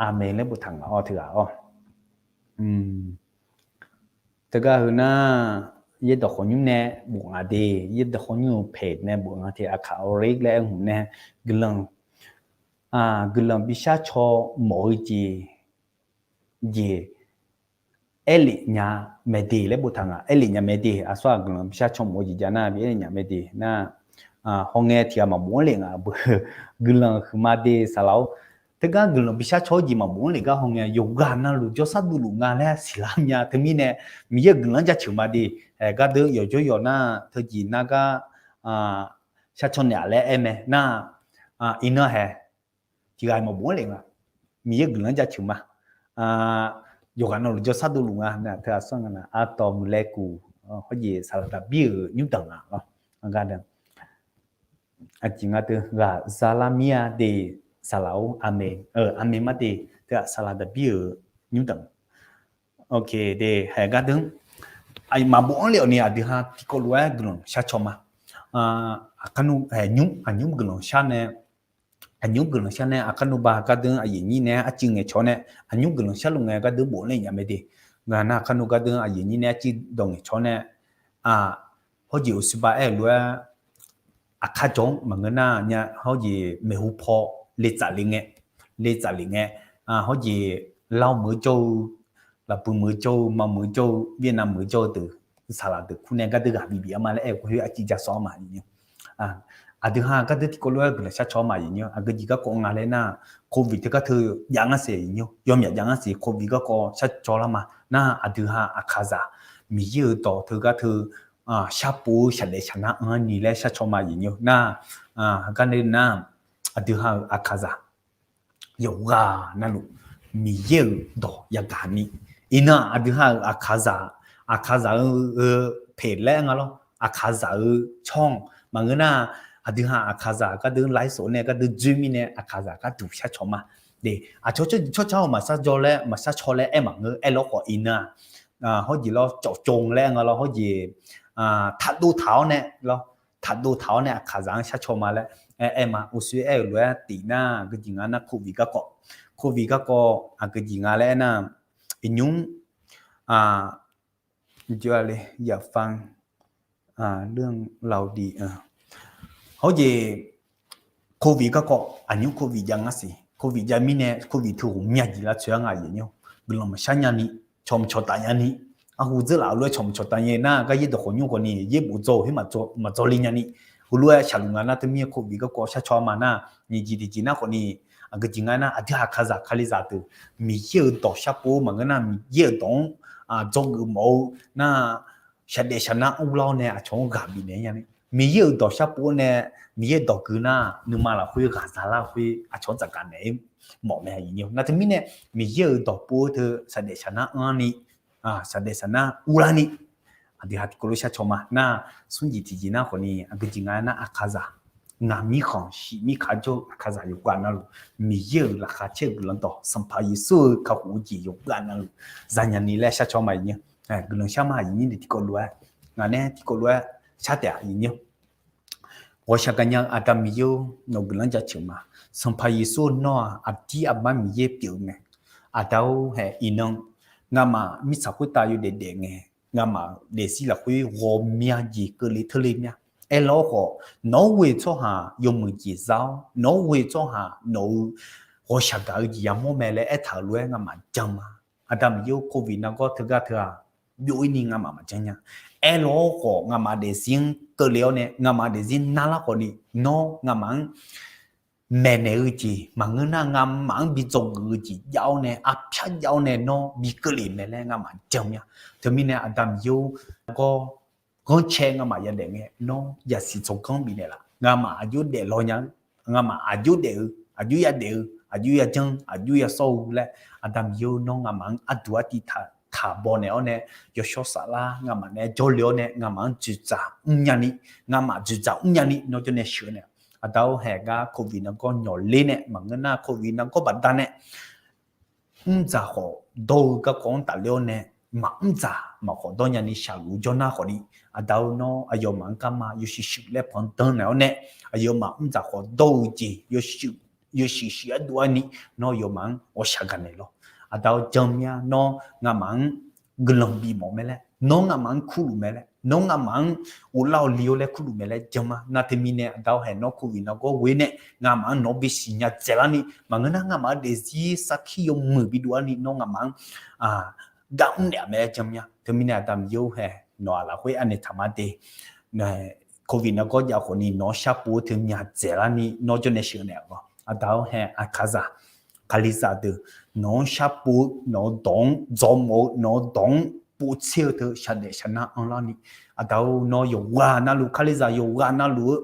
aqmeq laer boftaq nga-awr teughaq-awr. Teugar heu nar, yaerdawq khawqnymr nae bof nga de, yaerdawq khawqnymr-eu paeq nae bof nga te, aqkaq awqler laer aer hmq nae, guiqlanq, guiqlanq bishar caw mawf-eu jeq, jeq aerlef nya mae de laer boftaq nga. Aerlef nya mae de, aqsur-aq guiqlanq bishar caw mawf-eu jeq jav nar bi aerlef nya mae de nar, hawngae tiq ghaq maqbof-anr lef nga beu. Guiqlanq huiqma de saqlaq-or. Teugar guiqlanq bishar caw-eu jeq maqbof-anr lef gar hawngae yawqghaq navluf jawrshar dovluf nga laer siqlar mya. Teumirnae Miqyaer-euq guiqlanq-anr jaceuq ma de. Haeq gardeuq yawqjawr yawq nar teujeq nar gar shar caw naeq-aq laer aer mae nar, iqnan haeq tiq ghaq maqbof-anr lef nga. Miqyaer-euq guiqlanq-anr jaceuq ma. Yawqghaq navluf jawrshar dovluf nga. Teu aqsur nga nar, artawq muiqlaer kuq, hawjeq saqlaq daqbir-euq nymrdanq nga lawr. Aqjeq nga teu ghaq zalar mir-a de saqlaq-or, aqmeq, aqmeq mar de, teu-aq saqlaq daqbir-euq nymrdanq. Ok de, haeq gardeuq maqbof-anr lef-awq ni aqdui ha tiqkawv lof-aer guiqlanq shar caw ma. Aqkar nmr, aqnymr guiqlanq shar nae, aqnymr guiqlanq shar nae aqkar nmr ba gardeuq aqyuif nyir nae arcuiv ngaeqcawq nae, aqnymr guiqlanq sharluf ngae gardeuq bof-anr lef nya mae de. Ngaq nar aqkar nmr gardeuq aqyuif nyir nae arcuiv dawq ngaeqcawq nae, hawjeq uqsirba aer-eu lof-aer, aqkar jawq-anr maqngeur nar nya hawjeq maeqhu paw le tsaf le ngae, le tsaf le ngae, hawjeq Lav meuq-eu jawr-eu, Laqbuiq meuq-eu jawr-eu, Ma meuq-eu jawr-eu, Vietnam meuq-eu jawr-eu deuq, saqlaq deuq kur nae gardeuq ghaq bibif-a ma laer aer-eu khoer arcuiv ja sawf-a ma. Aqdui ha gardeuq tiqkawv lof-aer guiqlanq shar caw ma aqyuif nyir-awr, aqgeu jeq garkawv nga laer nar, covid teu gar teu jav ngar siq aqyuif nyir-awr, yawmyaq jav ngar siq covid garkawv shar caw lar ma nar, aqdui ha aqkaqzaq, Miqyaer-euq dawq teu gar teu sharpov-eu shaqdaef shaqnar anr-anr ni laer shar caw ma aqyuif nyir-awr nar, gar nar, aqdui ha-euq aqkaqzaq yawqghaq navluf Miqyaer-euq dawq yagaq ni. Iqnan aqdui ha-euq aqkaqzaq, aqkaqzaq-eu paeq laer nga lawr, aqkaqzaq-eu tsawrhaq maqngeur nar, aqdui ha aqkaqzaq gardeuq laiv sawf nae gardeuq dzoer mirnae aqkaqzaq gharduq shar caw ma. Aqcawq tsawrjeuq tsawrca-awr maqshar jawr laer maqshar caw laer aer maqngeur, aerlawr khawf iqnan-aq, hawjeq lawr cawqcawq laer nga lawr, hawjeq taqdov taq-awr nae lawr, taqdov taq-awr nae aqkaqzaq-anr shar caw ma laer aer ma. Uqshoe aer-euq lof-aer tif nar, aqgeu jeq nga nar covid garkawv, covid garkawv aqgeu jeq nga laer aer nar, iqnymr เรื่องราวดี hawjeq covid garkawv aqnymr covid jav ngar siq, covid jav mirnae covid teu ghawqmya jeq lavtsoeq-a nga aqyuif nyir-awr, guiqlanq maqshar nya ni, cawq maqcawq taf nya ni, arhu dzeurlaf-eu lof-aer cawq maqcawq taf nya nar, gar yaerdawq khawqnymr khawf ni yaerbof dzaw-euq khoer maqdzaw le nya ni, heulof-aer shaqluf nga nar, teumirnae covid garkawv shar caw ma nar, nyiq jeq tiqjeq nar khawf ni, aqgeu jeq nga nar, aqdui ha aqkaqzaq kalizaq deuq Miqyaer-euq dawq sharpov maqngeur nar, Miqyaer-euq dawq-anr dzawgeuf mawf-eu nar, shaqdaef shaqnar urlar-awr nae aqcawq-anr ghaq bifnaeq nya ni, Miqyaer-euq dawq sharpov-awr nae, Miqyaer-euq dawq gui nar nuima lafkhoer ghaqza lar-eu khoer aqcawq-anr tsafkaf naeq-aer mawf mae aqyuif nyir-awr. Nar teumirnae Miqyaer-euq dawq pov-eu teu shaqdaef shaqnar anr ni, shaqdaef shaqnar urlar ni, aqdui ha tiqkawv lof shar caw ma nar, smr jeq tiqjeq nar khawf ni aqgeu jeq nga nar aqkaqzaq, ngaq mirkhanq shiq mirkaq jawr-eu aqkaqzaq yawqghaq navluf Miqyaer-euq laqkhaq caer-eu guiqlanq dawq Sanqpaq Yeqsur-euq kakhof-eu jeq yawqghaq navluf zanya ni laer shar caw ma aqyuif nyir-awr. Guiqlanq shar ma aqyuif nyir ni tiqkawv lof-aer, ngaq nae tiqkawv lof-aer shar taef aqyuif nyir-awr. Ghawqshaq gaqnya-eu Aqda Miqyaer-or, nawq-eu guiqlanq jaceuq ma. Sanqpaq Yeqsur nawr-aq aqdir aqmar Miqyaer pyeuf-eu mae. Aqda-or hae iqnan, ngamaf mirtsaq khoertav yawdaef daef ngae, ngamaf daefzir lafkhoer ghawqmya jeq keuvle teurle mya. Aerlawr khawf, nawq-anr ghoe-eu tsawrhaq yawmuiq jeq za-awr, nawq-anr ghoe-eu tsawrhaq nawq-euq ghawqshaq gaq-eu jeq yamawr mae laer aertaq-euq lof-aer ngamaf jan ma. Aqda Miqyaer-or, covid nargawr teugar teu-aq, byov-ir ni ngamaf maqjan nya. Aerlawr khawf ngamaf daefzir-anr keuvle-awr nae, ngamaf daefzir narlar khawf ni, nawr ngamaf-anr maeqnaeq-eu jeq maqngeur nar, ngamaf-anr bi dzawgeuf-eu jeq jav-awr nae, arpyar jav-awr nae nawr bi keuvle mae laer ngamaf jan mya. Teumirnae Aqda Miqyaer-or, gawr ghanrcae ngamaf yadaef ngae, nawr yasiq tsawrganr bifnaeq laf. Ngamaf aqjox daeflaw nya-eu, ngamaf aqjox daef-eu, aqjox yadaef-eu, aqjox yajanr, aqjox yasawr-eu laer, Aqda Miqyaer-or, nawr ngamaf-anr arduq artiv taq taq baw naeq-awr nae, yawshawr saflar ngamaf nae jawrle-awr nae, ngamaf-anr dzoeqdzaq mrnya ni, ngamaf dzoeqdzaq mrnya ni nawr jawr nae sheuq nae. Aqda-or, haeq gar covid nargawr nyawq ler nae maqngeur nar, covid nargawr baqdanae mrdzaq khawf dawr-eu garkawv-anr tafler-awr nae, maqmr dzaq maqkhawf dawr nya ni shaqluf jawr nar khawf ni, Aqda-or, nawr aqyawfmaf-anr garma yawshuif shuif laer pandan naeq-awr nae, aqyawfmaf mrdzaq khawf dawr-eu jeq yawshuif shuif ardov-ar ni, nawr aqyawfmaf-anr ghawqshaq gaq naeq lawr. Aqda-or, jan mya, nawr ngamaf-anr guiqlanq bifmawf mae laer, nawr ngamaf-anr kurluf mae laer, nawr ngamaf-anr uvlar-awr li-awr laer kurluf mae laer jan ma. Nar teumirnae Aqda-or, haeq nawr covid nargawr ghoe nae ngamaf-anr nawq-anr bisiq nya dzaeqlar ni, maqngeur nar ngamaf-eu daefzir sarkir yawmuiq bidov-ar ni, nawr ngamaf-anr gar mr naeq-a mae laer jan mya. Teumirnae Aqda Miqyaer-or, haeq nawq-aq lafkhoer anaeq taq ma de. Covid nargawr jav khawf ni nawq-anr sharpov-eu teu mya dzaeqlar ni nawr jawr nae sheuq naeq-awq. Aqda-or, haeq Aqkaqzaq, Kalizaq deuq nawq-anr sharpov-eu, nawq-eu dawq-anr dzawrmawf-eu, nawq-eu dawq-anr povtser-eu teu shaqdaef shaqnar anrlar ni, Aqda-or, nawr yawqghaq navluf, Kalizaq yawqghaq navluf-eu,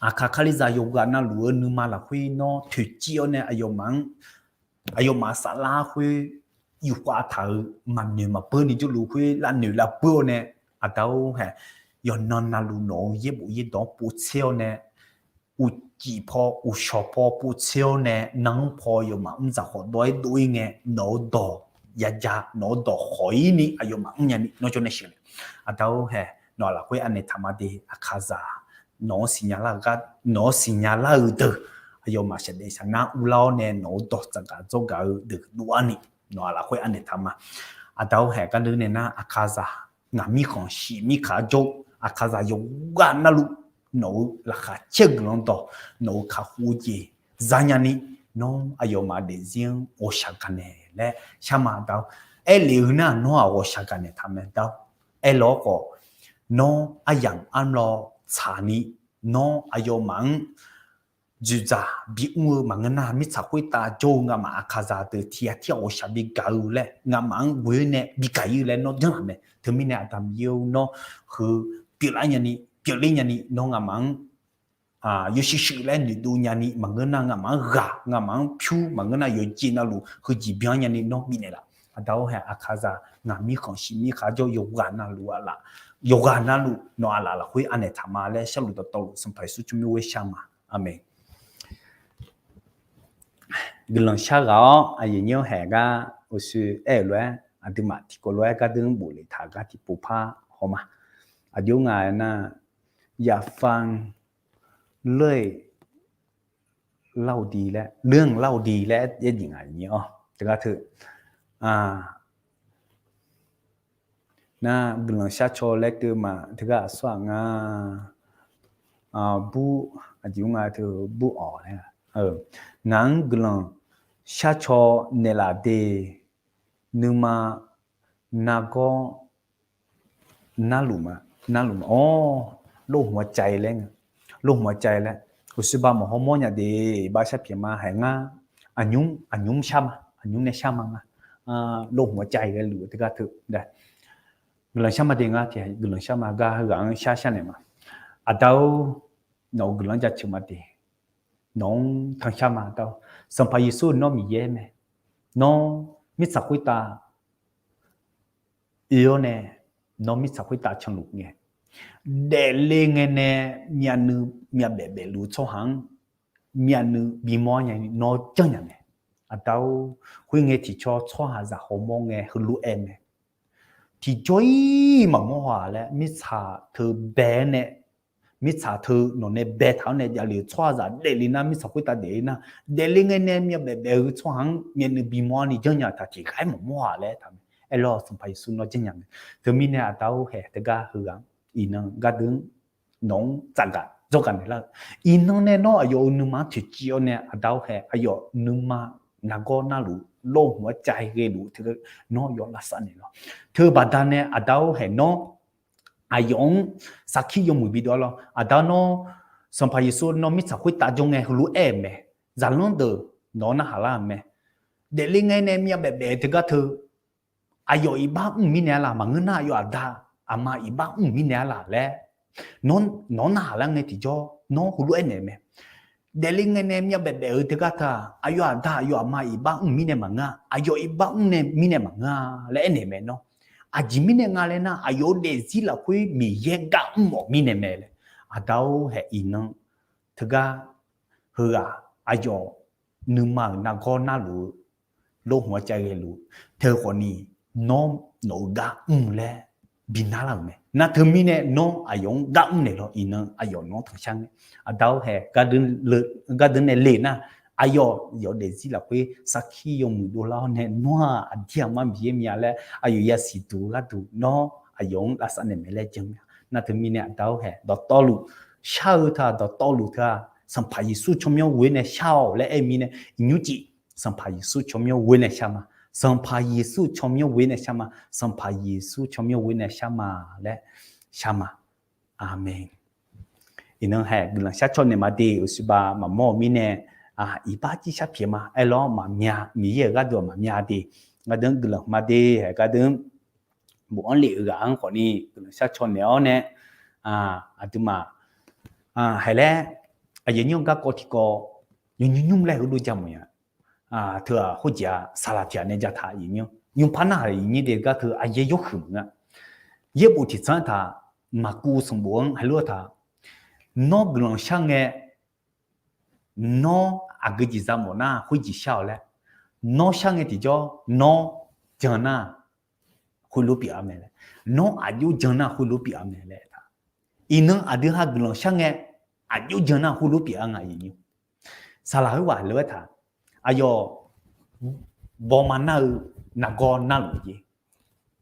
Aqkaq Kalizaq yawqghaq navluf-eu nuima lafkhoer nawr toeqciv-awr nae aqyawfmaf-anr, aqyawfmaf saflar khoer yufkhav taq-euq maqnoeq maqbeur ni jawrluf khoer lavnoeq lavbeur-awr nae, Aqda-or, haeq yawqnan navluf nawq-eu yaerbof yaerdawq-anr povtser-awr nae, uqcif paw uqshawq paw povtser-awr nae, nanr paw yawfmaf mrdzaq khawf dawr-aer dov-ir ngae, nawq-eu dawq yaja, nawq-eu dawq khawq-ir ni aqyawfmaf mrnya ni nawr jawr nae sheuq naeq. Aqda-or, haeq nawq-aq lafkhoer anaeq taq ma de. Aqkaqzaq, nawq-anr siqnya lar-eu gar, nawq-anr siqnya lar-eu deuq, aqyawfmaf shaqdaef shaqnar uvlar-awr nae nawq-eu dawq tsafgaq dzawrgaq-eu deuq dov-ar ni, nawq-aq lafkhoer anaeq taq ma. Aqda-or, haeq gar deuq nae nar, Aqkaqzaq ngaq mirkhanq shif mirkhanq jawr, Aqkaqzaq yawqghaq navluf nawq-eu laqkhaq caer-eu guiqlanq dawq, nawq-eu kakhof-eu jeq zanya ni, nawr aqyawfmaf daefzir-anr ghawqshaq gaq naeq laer shar ma Aqda-or. Aerlef-eu nar nawr-aq ghawqshaq gaq naeq taq mae Aqda-or. Aerlawr khawf, nawr aryamq armlawv tsaq ni, nawr aqyawfmaf-anr dzoeqdzaq bimr-eu maqngeur nar, mirtsaq khoertav jawr-eu ngamaf Aqkaqzaq deuq tiq ghaq tir ghaq ghawqshaq bigaq-eu laer ngamaf-anr ghoe-awr nae bigaq-ir laer nawr janrlaf mae. Teumirnae Aqda Miqyaer-or, nawr heu pyeuflar nyani pyeufler nyani nawr ngamaf-anr yawshuif shuif laer noeqdov nyani maqngeur nar, ngamaf-anr ghaq, ngamaf-anr pyur maqngeur nar, yawqjeq navluf heujeq byan nyani nawr bifnaeq laf. Aqda-or, haeq Aqkaqzaq ngaq mirkhanq shif mirkhanq jawr yawqghaq navluf aqlaf, yawqghaq navluf nawq-aq laf lafkhoer anaeq taq ma laer sharluf dawqtawvluf Sanqpaq Yeqsur tsawrmyanr ghoer shar ma. Aqmeq. Guiqlanq shar ghaq-awr aqyuif nyir-anr haeq gar uqshoe aer-euq lof-aer, aqduimaf tiqkawv lof-aer gardeur-anr boflef taq gar tiqpov par haw ma. Aqjox nga nar, yaqfa leur-eq เล่าดี laer, leur-anr เล่าดี laer aer jeq ngaq nyir-awr teugar teu. Nar guiqlanq shar caw laer keuv ma teugar aqsur-aq nga. Bur, aqjeq nga teu bur-awq laer. Ngaq-anr guiqlanq shar caw naeqlaf de. Nuima nargawr narluf ma, narluf ma, awr, โรคหัวใจ laer nga, โรคหัวใจ laer, uqshoe ba maqhaw mawr nya de, ba sharpyaeq ma haeq ngar, aqnymr, aqnymr shar ma, aqnymr nae shar ma nga, โรคหัวใจ laer luf-eu teugar teu, guiqlanq shar ma de ngar tiq guiqlanq shar ma gar heughaq-anr shar sharnaeq ma, aqda-or, nawq-euq guiqlanq jaceuq ma de, nawq-anr tanqshar ma aqda-or, Sanqpaq Yeqsur nawr Miqyaer mae, nawr mirtsaq khoertav oe-awr nae, nawr mirtsaq khoertav canluf ngae, daefle ngae nae myavnuiv myavbaef baefluf-eu tsawrhaq-anr myavnuiv bimawr nya ni nawr janrnya mae. Aqda-or, khoerngae tiqcawr tsawrhaqzaq hawmawr ngae heulof-aer mae. Tiqjawr-ir maqmawr haw-aq laer mirtsaq teu bae-aer nae, mirtsaq teu nawq nae baetaq-awr nae javle-euq tsawrhaqzaq daefle nar, mirtsaq khoertav daefle nar, daefle ngae nae myavbaef baef-eu tsawrhaq-anr myavnuiv bimawr ni janrnya taq tiqghaq-aer maqmawr haw-aq laer taq mae. Aerlawr Sanqpaq Yeqsur nawr janrnya mae. Teumirnae aqda-or, haeq teugar heughaq-anr iqnan gardeuv-anr nawq-anr tsafgaq dzawrgaq naeqlar-eu. Iqnan nae nawr aqyawf-euq nuima-anr toeqciv-awr nae aqda-awr hae aqyawf nuima nargawr narluf lawrhmq-anr cav ghaeluf teu nawr yawf lavsav naeq lawr. Teubaqda nae aqda-awr hae nawr aqyawf-anr sarkir yawmuiq bidov-ar lawr. Aqda nawr, Sanqpaq Yeqsur nawr mirtsaq khoertav jawr ngae heulof-aer-euq mae. Zaqlanr deuq nawq-anr narhaq lar-euq mae. Daefle ngae nae myavbaef baef-eu teugar teu aqyawf iqbax mr mirnae-a laq, maqngeur nar aqyawf aqda aqma iqbax mr mirnae-a laq laer nawq-anr narhaq lar ngae tiqjawr nawr heulof-aer naeq mae. Daefle ngae nae myavbaef baef-eu teugar teu-aq, aqyawf aqda aqyawf aqma iqbax mr mirnae maqngeur-a, aqyawf iqbax mr nae mirnae maqngeur-a laer aernaeq mae nawr. Aqjeq mirnae nga laer nar, aqyawf-euq daefzir lafkhoer Miqyaer gar mr-awq mirnae mae laer. Aqda-or hae iqnan teugar heughaq aqyawf nuima-euq nargawr narluf-eu lawrhmq-anr cav ghaeluf teu khawfni nawr nawq-eu gar mr laer bi narlar-euq mae. Nar teumirnae nawr aqyawf-anr gar mr naeq lawr. Iqnan aqyawf nawq-anr tanqshar ngae aqda-or hae gardeuv nae le nar, aqyawf yawf daefzir lafkhoer sarkir yawmuiq dovlar-awr nae nawr-aq aqdir aqmar Miqyaer mya laer aqyawf yasiq duq gharduq nawr aqyawf-anr lavsav naeq mae laer jan-a. Nar teumirnae aqda-or hae dawqtawvluf shar-eu teu-aq, dawqtawvluf teu-aq, Sanqpaq Yeqsur tsawrmyanr ghoe nae shar-awq laer aer mirnae, iqnymr cif, Sanqpaq Yeqsur tsawrmyanr ghoe nae shar ma. Sanqpaq Yeqsur tsawrmyanr ghoe nae shar ma. Sanqpaq Yeqsur tsawrmyanr ghoe nae shar ma laer shar ma. Aqmeq. Iqnan hae guiqlanq shar caw naeq ma de, uqsiqbav maqmawr-eu mirnae iqbax jir shar pyaeq ma. Aerlawr maqmya, Miqyaer-euq gharduq maqmya de. Gardeuv guiqlanq ma de hae gardeuv bofanr lef-eu ghaq-anr khawfni guiqlanq shar caw naeq-awr nae aqduimaf hae laer aqyuif aqnyir-anr garkawv tiqkawv nymr nymr laer heulof ja mawf nya. Teu-aq khoerjeq-aq saqlaq tiq ghaq nae ja taq, nymr par narhaq iqnyir de gar teu aqyaer yawhuiq maqngeur. Yaerbof tiqtsanr-aer taq, Maqkuv sanqbof-anr heulof-aer taq, nawr guiqlanq shar ngae nawr aqgeu jeq za mawf nar khoerjeq shar-awq laer, nawr shar ngae tiqjawr nawr jan nar khoerlof pyeuf-a mae laer, nawr aqjox jan nar khoerlof pyeuf-a mae laer taq. Iqnan aqdui ha guiqlanq shar ngae aqjox jan nar khoerlof pyeuf-a nga. Saqlaq khoerghaq lof-aer taq, aqyawf bawma nar-eu nargawr narluf jeq,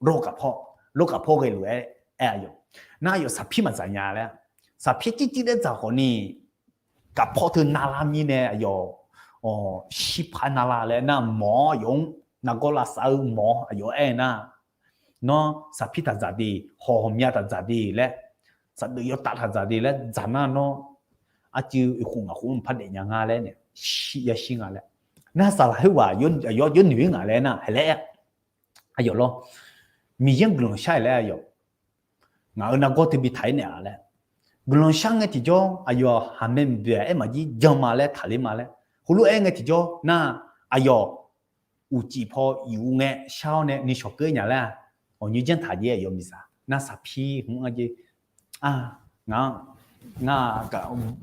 lawrgaq paw, lawrgaq paw ghaeluf-aer aer aqyawf, nar aqyawf saqpir maqdzaq nya laer, saqpir circir laer dzaq khawfni gaqpaw teu navlar mirnae aqyawf shirpaq navlar laer nar mawq-awr aqyawf-anr nargawr lavsav-eu mawq-awr aqyawf aer nar, nawr saqpir taq dzaq de, hawq hawqmya taq dzaq de laer, saqdeuf yawtav taq dzaq de laer dzaq nar nawr arcuiv oeqkhof ngaqkhof mqpar daef nya nga laer nae, yashir nga laer. Nar saqlaq khoerghaq aqyawf jawrnoeq-ir ngaq laer nar hae laer aer aqyawf lawr, Miqyaer-anr guiqlanq shar-iq laer aqyawf, ngaq-euq nargawr teu bi taq-ir naeq-a laer, guiqlanq shar ngae tiqjawr aqyawf haqmae mqboeq-aq aer maqjir jan ma laer taqler ma laer, heulof-aer ngae tiqjawr nar aqyawf uqcif paw iq uv ngae shar-awr nae nuishawq keuv nya laer, aqnymr janr taq jeq aqyawf miqzaq nar saqpir hmq-anr jeq, ngar, ngar,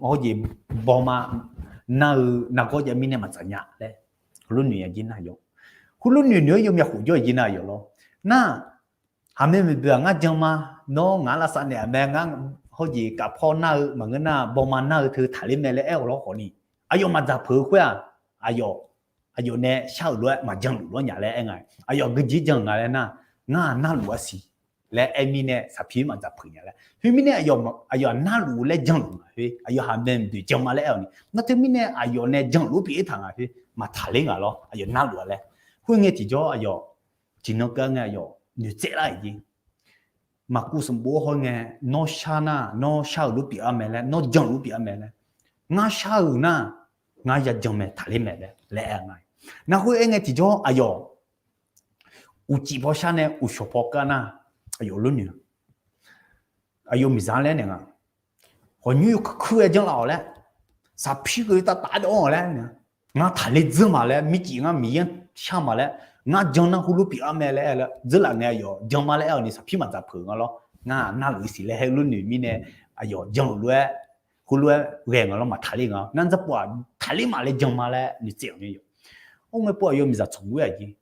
hawjeq bawma nar-eu nargawr jav mirnae maqdzaq nya laer, heulof noeq-a jeq nar yawf, heulof noeq noeq-aer yawmyav khof jawr-a jeq nar yawf lawr, nar haqmae mqboeq-aq ngar jan ma, nawr ngaq-anr lavsav naeq-aq mae, ngar hawjeq kafpaw nar-eu maqngeur nar bawma nar-eu teu taqler mae laer aer-awq lawr khawfni, aqyawf maqdzaq peuq-eu khoer-aq, aqyawf, aqyawf nae shar-euq lof-aer maqjan luf lawr nya laer aer nga. Aqyawf geujeq jan nga laer nar, ngar narluf-a siq laer aer mirnae saqpir maqdzaq peuq nya laer. Khoermirnae aqyawf narluf-eu laer jan luf nga khoer, aqyawf haqmae mqboeq jan ma laer aer-awq ni. Nar teumirnae aqyawf nae jan luf pyeuf-ir taq nga khoer maqtaqler nga lawr, aqyawf narluf-a laer. Khoerngae tiqjawr aqyawf tiqnan keuv-a ngae aqyawf noeqtsaev lar-iq jeq. Maqkuv sanqbof-anr haw ngae, nawr shar nar nawr shar-euq lof pyeuf-a mae laer, nawr jan-euq lof pyeuf-a mae laer, ngar shar-euq nar ngar yajan mae taqler mae laer laer aer nga. Nar khoer aer ngae tiqjawr aqyawf uqcif paw shar nae uqshawq paw kar nar, aqyawf lof noeq, aqyawf miqzaq-anr laer naeq nga, hawqnymr yawkuir kuir-aer janrlaf-awq laer, saqpir keuv taftaf-aer dawv-awq laer, ngar taqler dzeur ma laer, mircif ngar Miqyaer-anr shar ma laer, ngar jan nar heulof pyeuf-a mae laer aer-eu laer dzeurlaf ngae aqyawf jan ma laer aer-awq ni saqpir maqdzaq peuq nga lawr. Ngar narluf siq laer heulof noeq mirnae aqyawf jan-euq lof-aer heulof-aer ghae nga lawr maqtaqler nga. Nar dzarpov-aq taqler ma laer jan ma laer noeqtsaev-awq ni yawf. Ar ngae pov aqyawf miqzaq tsawq ghoer-aq jeq.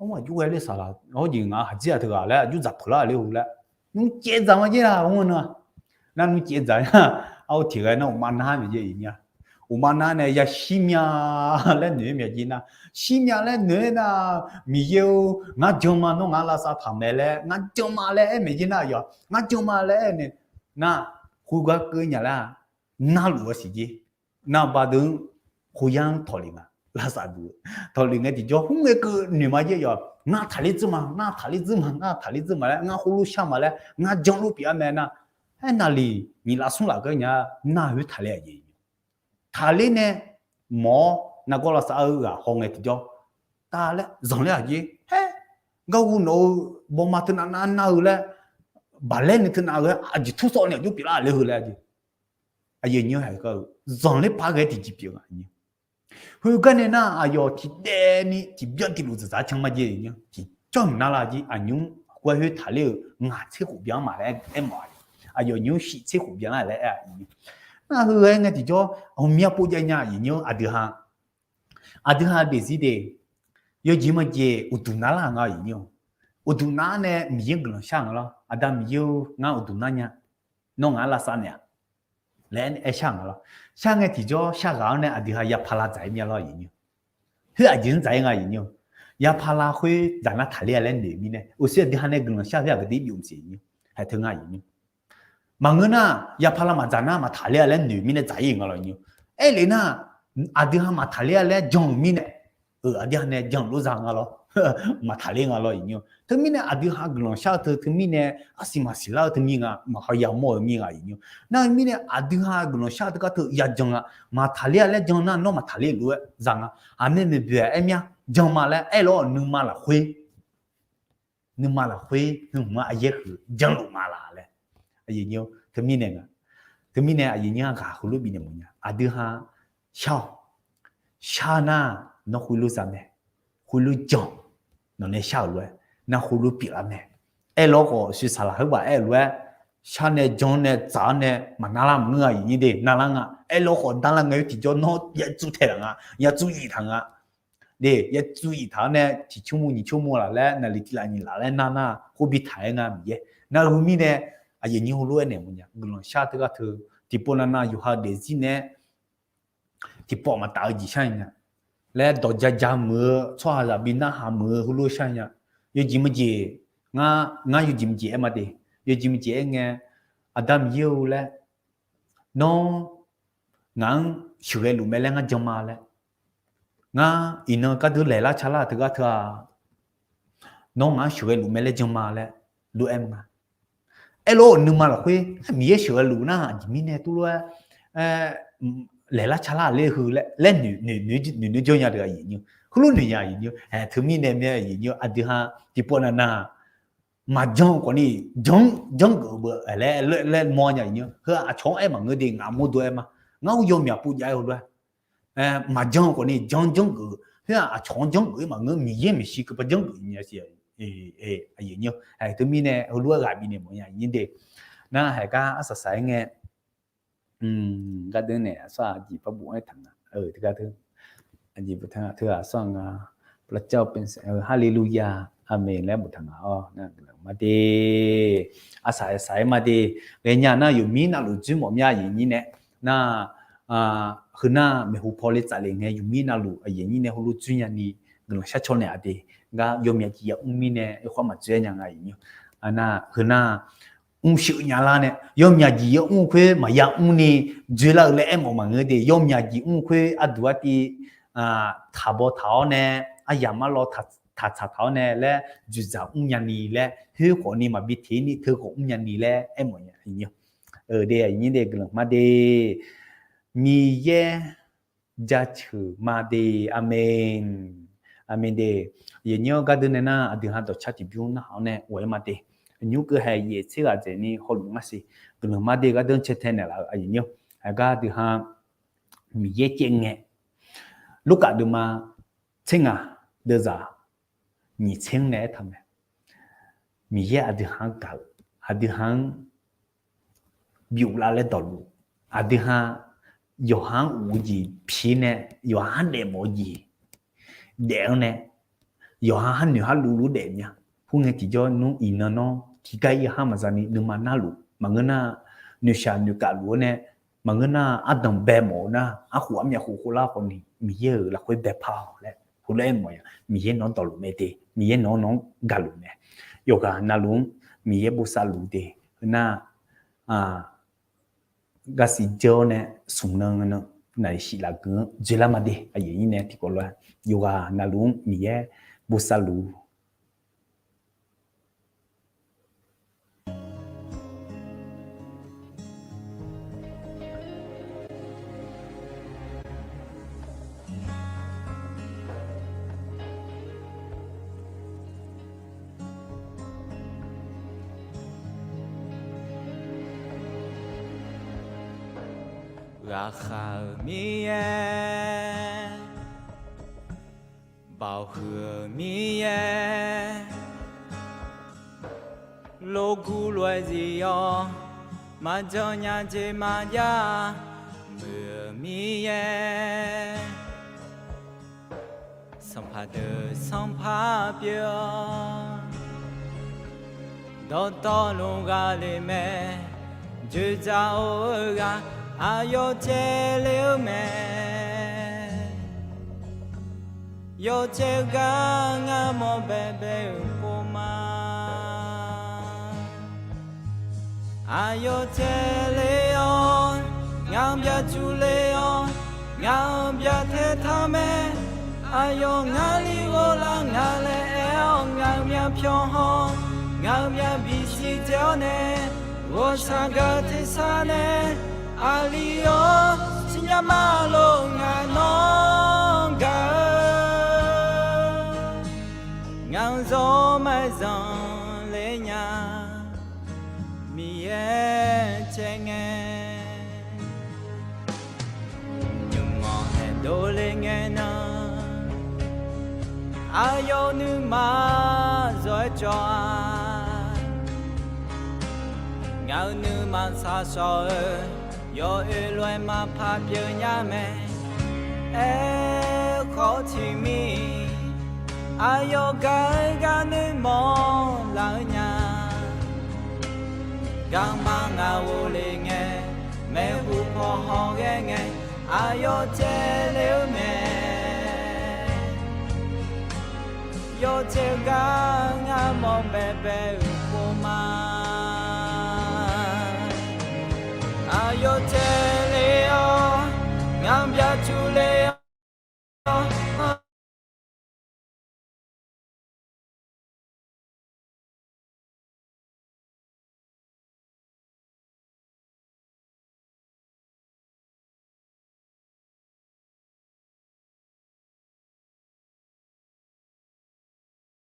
Ar aqjox ghae ler saqlaq hawjeq ngaq haqjir-aq teughaq laer aqjox dzaq peuq lar ler-eu laer, nmr caev dzaq ma jer la ar nan. Nar nmr caev dzaq nar, ar tiq ghae nar uqmav nar maeq jer iq nya. Uqmav nar nae yashir mya laer noeq-aer mya jer nar, shir mya laer noeq-aer nar, Miqyaer-or ngar jan ma nawr ngaq-anr lavsav taq mae laer ngar jan ma laer aer maeq jer nar yawf, ngar jan ma laer aer nae nar, khoergar keuv nya laer-aq narluf-eu siq jer. Navba deuq-anr khoyar-anr tawqlef nga, lavsav duq-eu tawqlef ngae tiqjawr, hmr ngae keuv noeq ma jer yawq, ngar taqler dzeur ma, ngar taqler dzeur ma, ngar taqler dzeur ma laer, ngar khoerlof shar ma laer, ngar janrlof pyeuf-a mae nar, aer navlef nyiq laf smr laf geur nya, nar khoer taqler-a jeq. Taqler nae mawf-awr nargawr lavsav-eu ghaq haw ngae tiqjawr, taqler zanqler-aq jer. Haer, garhu nawq-eu bawma teunav nav nar-eu laer, baqlaer ni teunav-eu laer, aqjeq tursawv ni aqjox pyeuflar laer heu laer jeq. Aqyuif aqnyir-anr haeq-eu zanqler par ghae tiqjeq pyeuf nga. Heugar nae nar aqyawf tiqdaev ni tiqbyan tiqluf dzaqdzaq can ma jeq. Tiqjawr mq nar lar jer, aqnymr khoer khoer taqler-euq ngaq tser khof byan-anr ma laer aermawf-a. Aqyawf nymr shif tser khof byan lar laer aer-a. Nar heu-aer ngae tiqjawr aqmya pov jav nya aqyuif aqnyir-anr aqdui ha aqdui ha daefzir de, yawjeq maqjeq uqduq nar lar nga aqyuif aqnyir-a. Uqduq nar nae Miqyaer guiqlanq shar nga lawr, Aqda Miqyaer-or, ngar uqduq nar nya, nawr ngaq-anr lavsav naeq-aq laer aer shar nga lawr. Shar ngae tiqjawr shar ghaq-awr nae aqdui ha yapala dzaq-ir mir-a lawr aqyuif aqnyir-a. Khoer aqjeq-anr dzaq-ir nga aqyuif aqnyir-a. Yapala khoer dzaq nar taqler-a laer noeq mirnae, uqshoe aqdui ha nae guiqlanq shar khoer aqgeu dir byov maqsiq aqyuif aqnyir-a. Haeq teu nga aqyuif aqnyir-a. Maqngeur nar yapala maqdzaq nar maqtaqler-a laer noeq mirnae dzaq-ir nga lawr aqyuif aqnyir-a. Aerlef nar aqdui ha maqtaqler-a laer jan-euq mirnae, aqdui ha nae jan-eu lof za nga lawr, maqtaqler nga lawr aqyuif aqnyir-a. Teumirnae aqdui ha guiqlanq shar-eu teu teumirnae arsiq maqsiq lar-eu teumirnae nga, maqhaw yamawr-eu mir nga aqyuif aqnyir-a. Nar mirnae aqdui ha guiqlanq shar-eu teugar teu yajan nga, maqtaqler-a laer jan nar nawr maqtaqler lof-aer za nga. Aqmae maeqboeq-aq aer mir-a, jan ma laer aer lawr-awq nuima lafkhoer nuima lafkhoer heu hmq-anr aqyaer huiq janluf ma laq laer. Teumirnae nga, teumirnae aqyuif aqnyir-a ghaq heulof bifnaeq mawf nya, aqdui ha shar-awq. Shar nar nawr khoerlof za mae, khoerlof jan, nawq nae shar-euq lof-aer nar khoerlof pyeuflar mae. Aerlawr khawf suisaq laq khoer baf aer-euq lof-aer, shar nae jan nae tsaq-awr nae maqnar lar maqngeur aqyuif aqnyir de, nar lar nga. Aerlawr khawf nar lar ngae-aer tiqjawr nawr yatsuf taeq laq nga, yatsuf yif taq nga. De, yatsuf yif taq-awr nae tiq tsawrmur nyiq tsawrmur laf laer naqliq tiq laf nyiq laf laer nar nar khoer bi taq-aer nga Miqyaer. Nar heu mirnae aqyuif aqnyir heulof-aer naeq mawf nya, guiqlanq shar teugar teu tiqpov navnav yawqha daefzir nae-aer tiqpawf maqtaf-eu jeq shar nya laer dawqja ja muiq-eu tsawrhaqzaq bi narhaq muiq-eu heulof shar nya. Yawjeq maqjeq, ngar yawjeq maqjeq aer ma de. Yawjeq maqjeq aer ngae, Aqda Miqyaer-eu laer, nawr ngaq-anr sheuqghae luf mae laer ngar jan ma laer, ngar iqnan gardeur laeqlar calar teugar teu-a, nawr ngaq-anr sheuqghae luf mae laer jan ma laer lof-aer ma. Aerlof-eu nuima lafkhoer Miqyaer sheuqghae luf nar aqjeq mirnae tuvlof-aer laeqlar calar ler heu laer noeq noeq jawr nya deuq aqyuif aqnyir, heulof noeq nya aqyuif aqnyir. Teumirnae mae aqyuif aqnyir, aqdui ha tiqpov navnav maqjan khawfni janr janr geuf-eu beu laer laer mawr nya aqyuif aqnyir. Heu aqcawq-anr aer maqngeur de, ngaq mawrdo aer ma. Ngar ur yawmyaq pov jav-aer heulof-aer maqjan khawfni janr janr geuf-eu, khoer-aq aqcawq-anr janr geuf-ir maqngeur, Miqyaer maeqshi keuvpar janr geuf nya siq. Aqyuif aqnyir, teumirnae heulof-aer ghaq bifnaeq mawf nya aqyuif aqnyir de. Nar haeq gar arsaq saq-aer ngae, gardeur nae aqsur-aq jeq par bof-aer taq nga. Teugar teu, jeq bof taq nga teu-aq aqsur-aq nga, พระเจ้าเป็นแสง Haleluya, Aqmeq laer boftaq nga-awr nar guiqlanq ma de. Arsaq saq-aer ma de. Ghaenya nar yawqmir navluf dzoer mawf mya aqyuif aqnyir nae, nar, heu nar maeqhu paw le tsaf le ngae yawqmir navluf aqyuif aqnyir nae heulof dzoer nyani guiqlanq shar caw naeq-a de. Gar yawmyaq jeq yamr mirnae oerkhawf maqdzoer nya nga aqyuif aqnyir. Nar heu nar mrsheuq nya lar nae yawmyaq jeq yamr khoer maqya mrni dzoerlar-eu laer aermawf maqngeur de. Yawmyaq jeq mr khoer arduq artiv taqbaw taq-awr nae, aryamq arlawr taqtsaq taq-awr nae laer dzoeqdzaq mr nyani laer, khoer khawfni maqbi teq ni teu khawf mr nyani laer aermawf nya. Aqyuif aqnyir de, guiqlanq ma de. Miqyaer jaceuq ma de. Aqmeq. Aqmeq de. Aqyuif aqnyir-awr gardeur nae nar aqdui ha dawqcar tiqbymr narhaq-awr nae ghof-aer ma de. Nymr keuv haeq yaef tser ghaq dzaeq ni hawluf ngar siq. Guiqlanq ma de gardeur cae tae naeqlaf-eu aqyuif aqnyir-awr. Haeq gar aqdui ha Miqyaer caev ngae, Lurkaf deuvma tser ngaq deuvzaq nyiq tser-anr nae aertaq mae. Miqyaer aqdui ha-anr gaq-eu, aqdui ha-anr byov lar laer dawqluf, aqdui ha yawqha-anr of-eu jeq pi nae, yawqha-anr daefmawf-eu jeq daef-anr nae, yawqha har noeq har luf luf daef nya. Khoerngae tiqjawr nmr iqnan nawr tiqgar ir har maqza ni nuima narluf maqngeur nar, noeqshaq noeqkaf luf-awr nae, maqngeur nar ardanq bae mawf-eu nar, arkhof armyaf khof khoflar khawfni Miqyaer-euq lafkhoer baepar-awq laer heulof-aer mawf-a. Miqyaer nawq-anr dawqluf mae de, Miqyaer nawq-anr nawq-anr gaqluf mae. Yawqghaq navluf-anr Miqyaer bosav luf de. Heu nar, ghaqsiq jeur-awr nae smq nan nan naqsiq lafgui-anr dzoerlar ma de. Aqyuif aqnyir nae tiqkawv lof-aer yawqghaq navluf-anr Miqyaer bosav luf-ur. Ghaqkhav-euq Miqyaer, baoq huiq-euq Miqyaer, lof guv lof-aer zif-awr, maqjan nya jeq maqjav muiq-euq Miqyaer, sanqpaq deuq sanqpaq pyeuf-awr, dawqtawvluf ghaq le mae, dzoeqdzaq-eu ghaq aqyawf caev le-eu mae. Yawcaev gar ngar mawr baebae-euq pov ma. Aqyawf caev le-awr, ngaq-anr byacuq le-awr, ngaq-anr byacaev taq mae. Aqyawf ngar li ghoflar nga laer aer-awr, ngaq-euq myavpyawq haw, ngaq-euq myavbisiq dzae-awr nae, ghawqshaq gaq-eu tersar nae, aqli-awr siqnya ma lor, ngaq nawr gaq-eu. Ngaq-anr zawr maqzanq le nya, Miqyaer caev ngae, nymq-anr haeqdov le ngae nan, aqyawf-euq nuima zawr-aer cawv-a. Ngaq-euq nuima shaqshawq-eu, yawoer lof-aer maqpar pyeuf nya mae. Aerkhawf tiqmir, aqyawf gaq-eu gar noeqmawr laf-eu nya. Garma ngaq ghofle ngae, maeqhu paw hawghae ngae, aqyawf caev le-eu mae. Yawcaev gar ngar mawr baebae-euq pov ma. Aqyawf caev le-awr, ngaq-anr byacuq le-awr,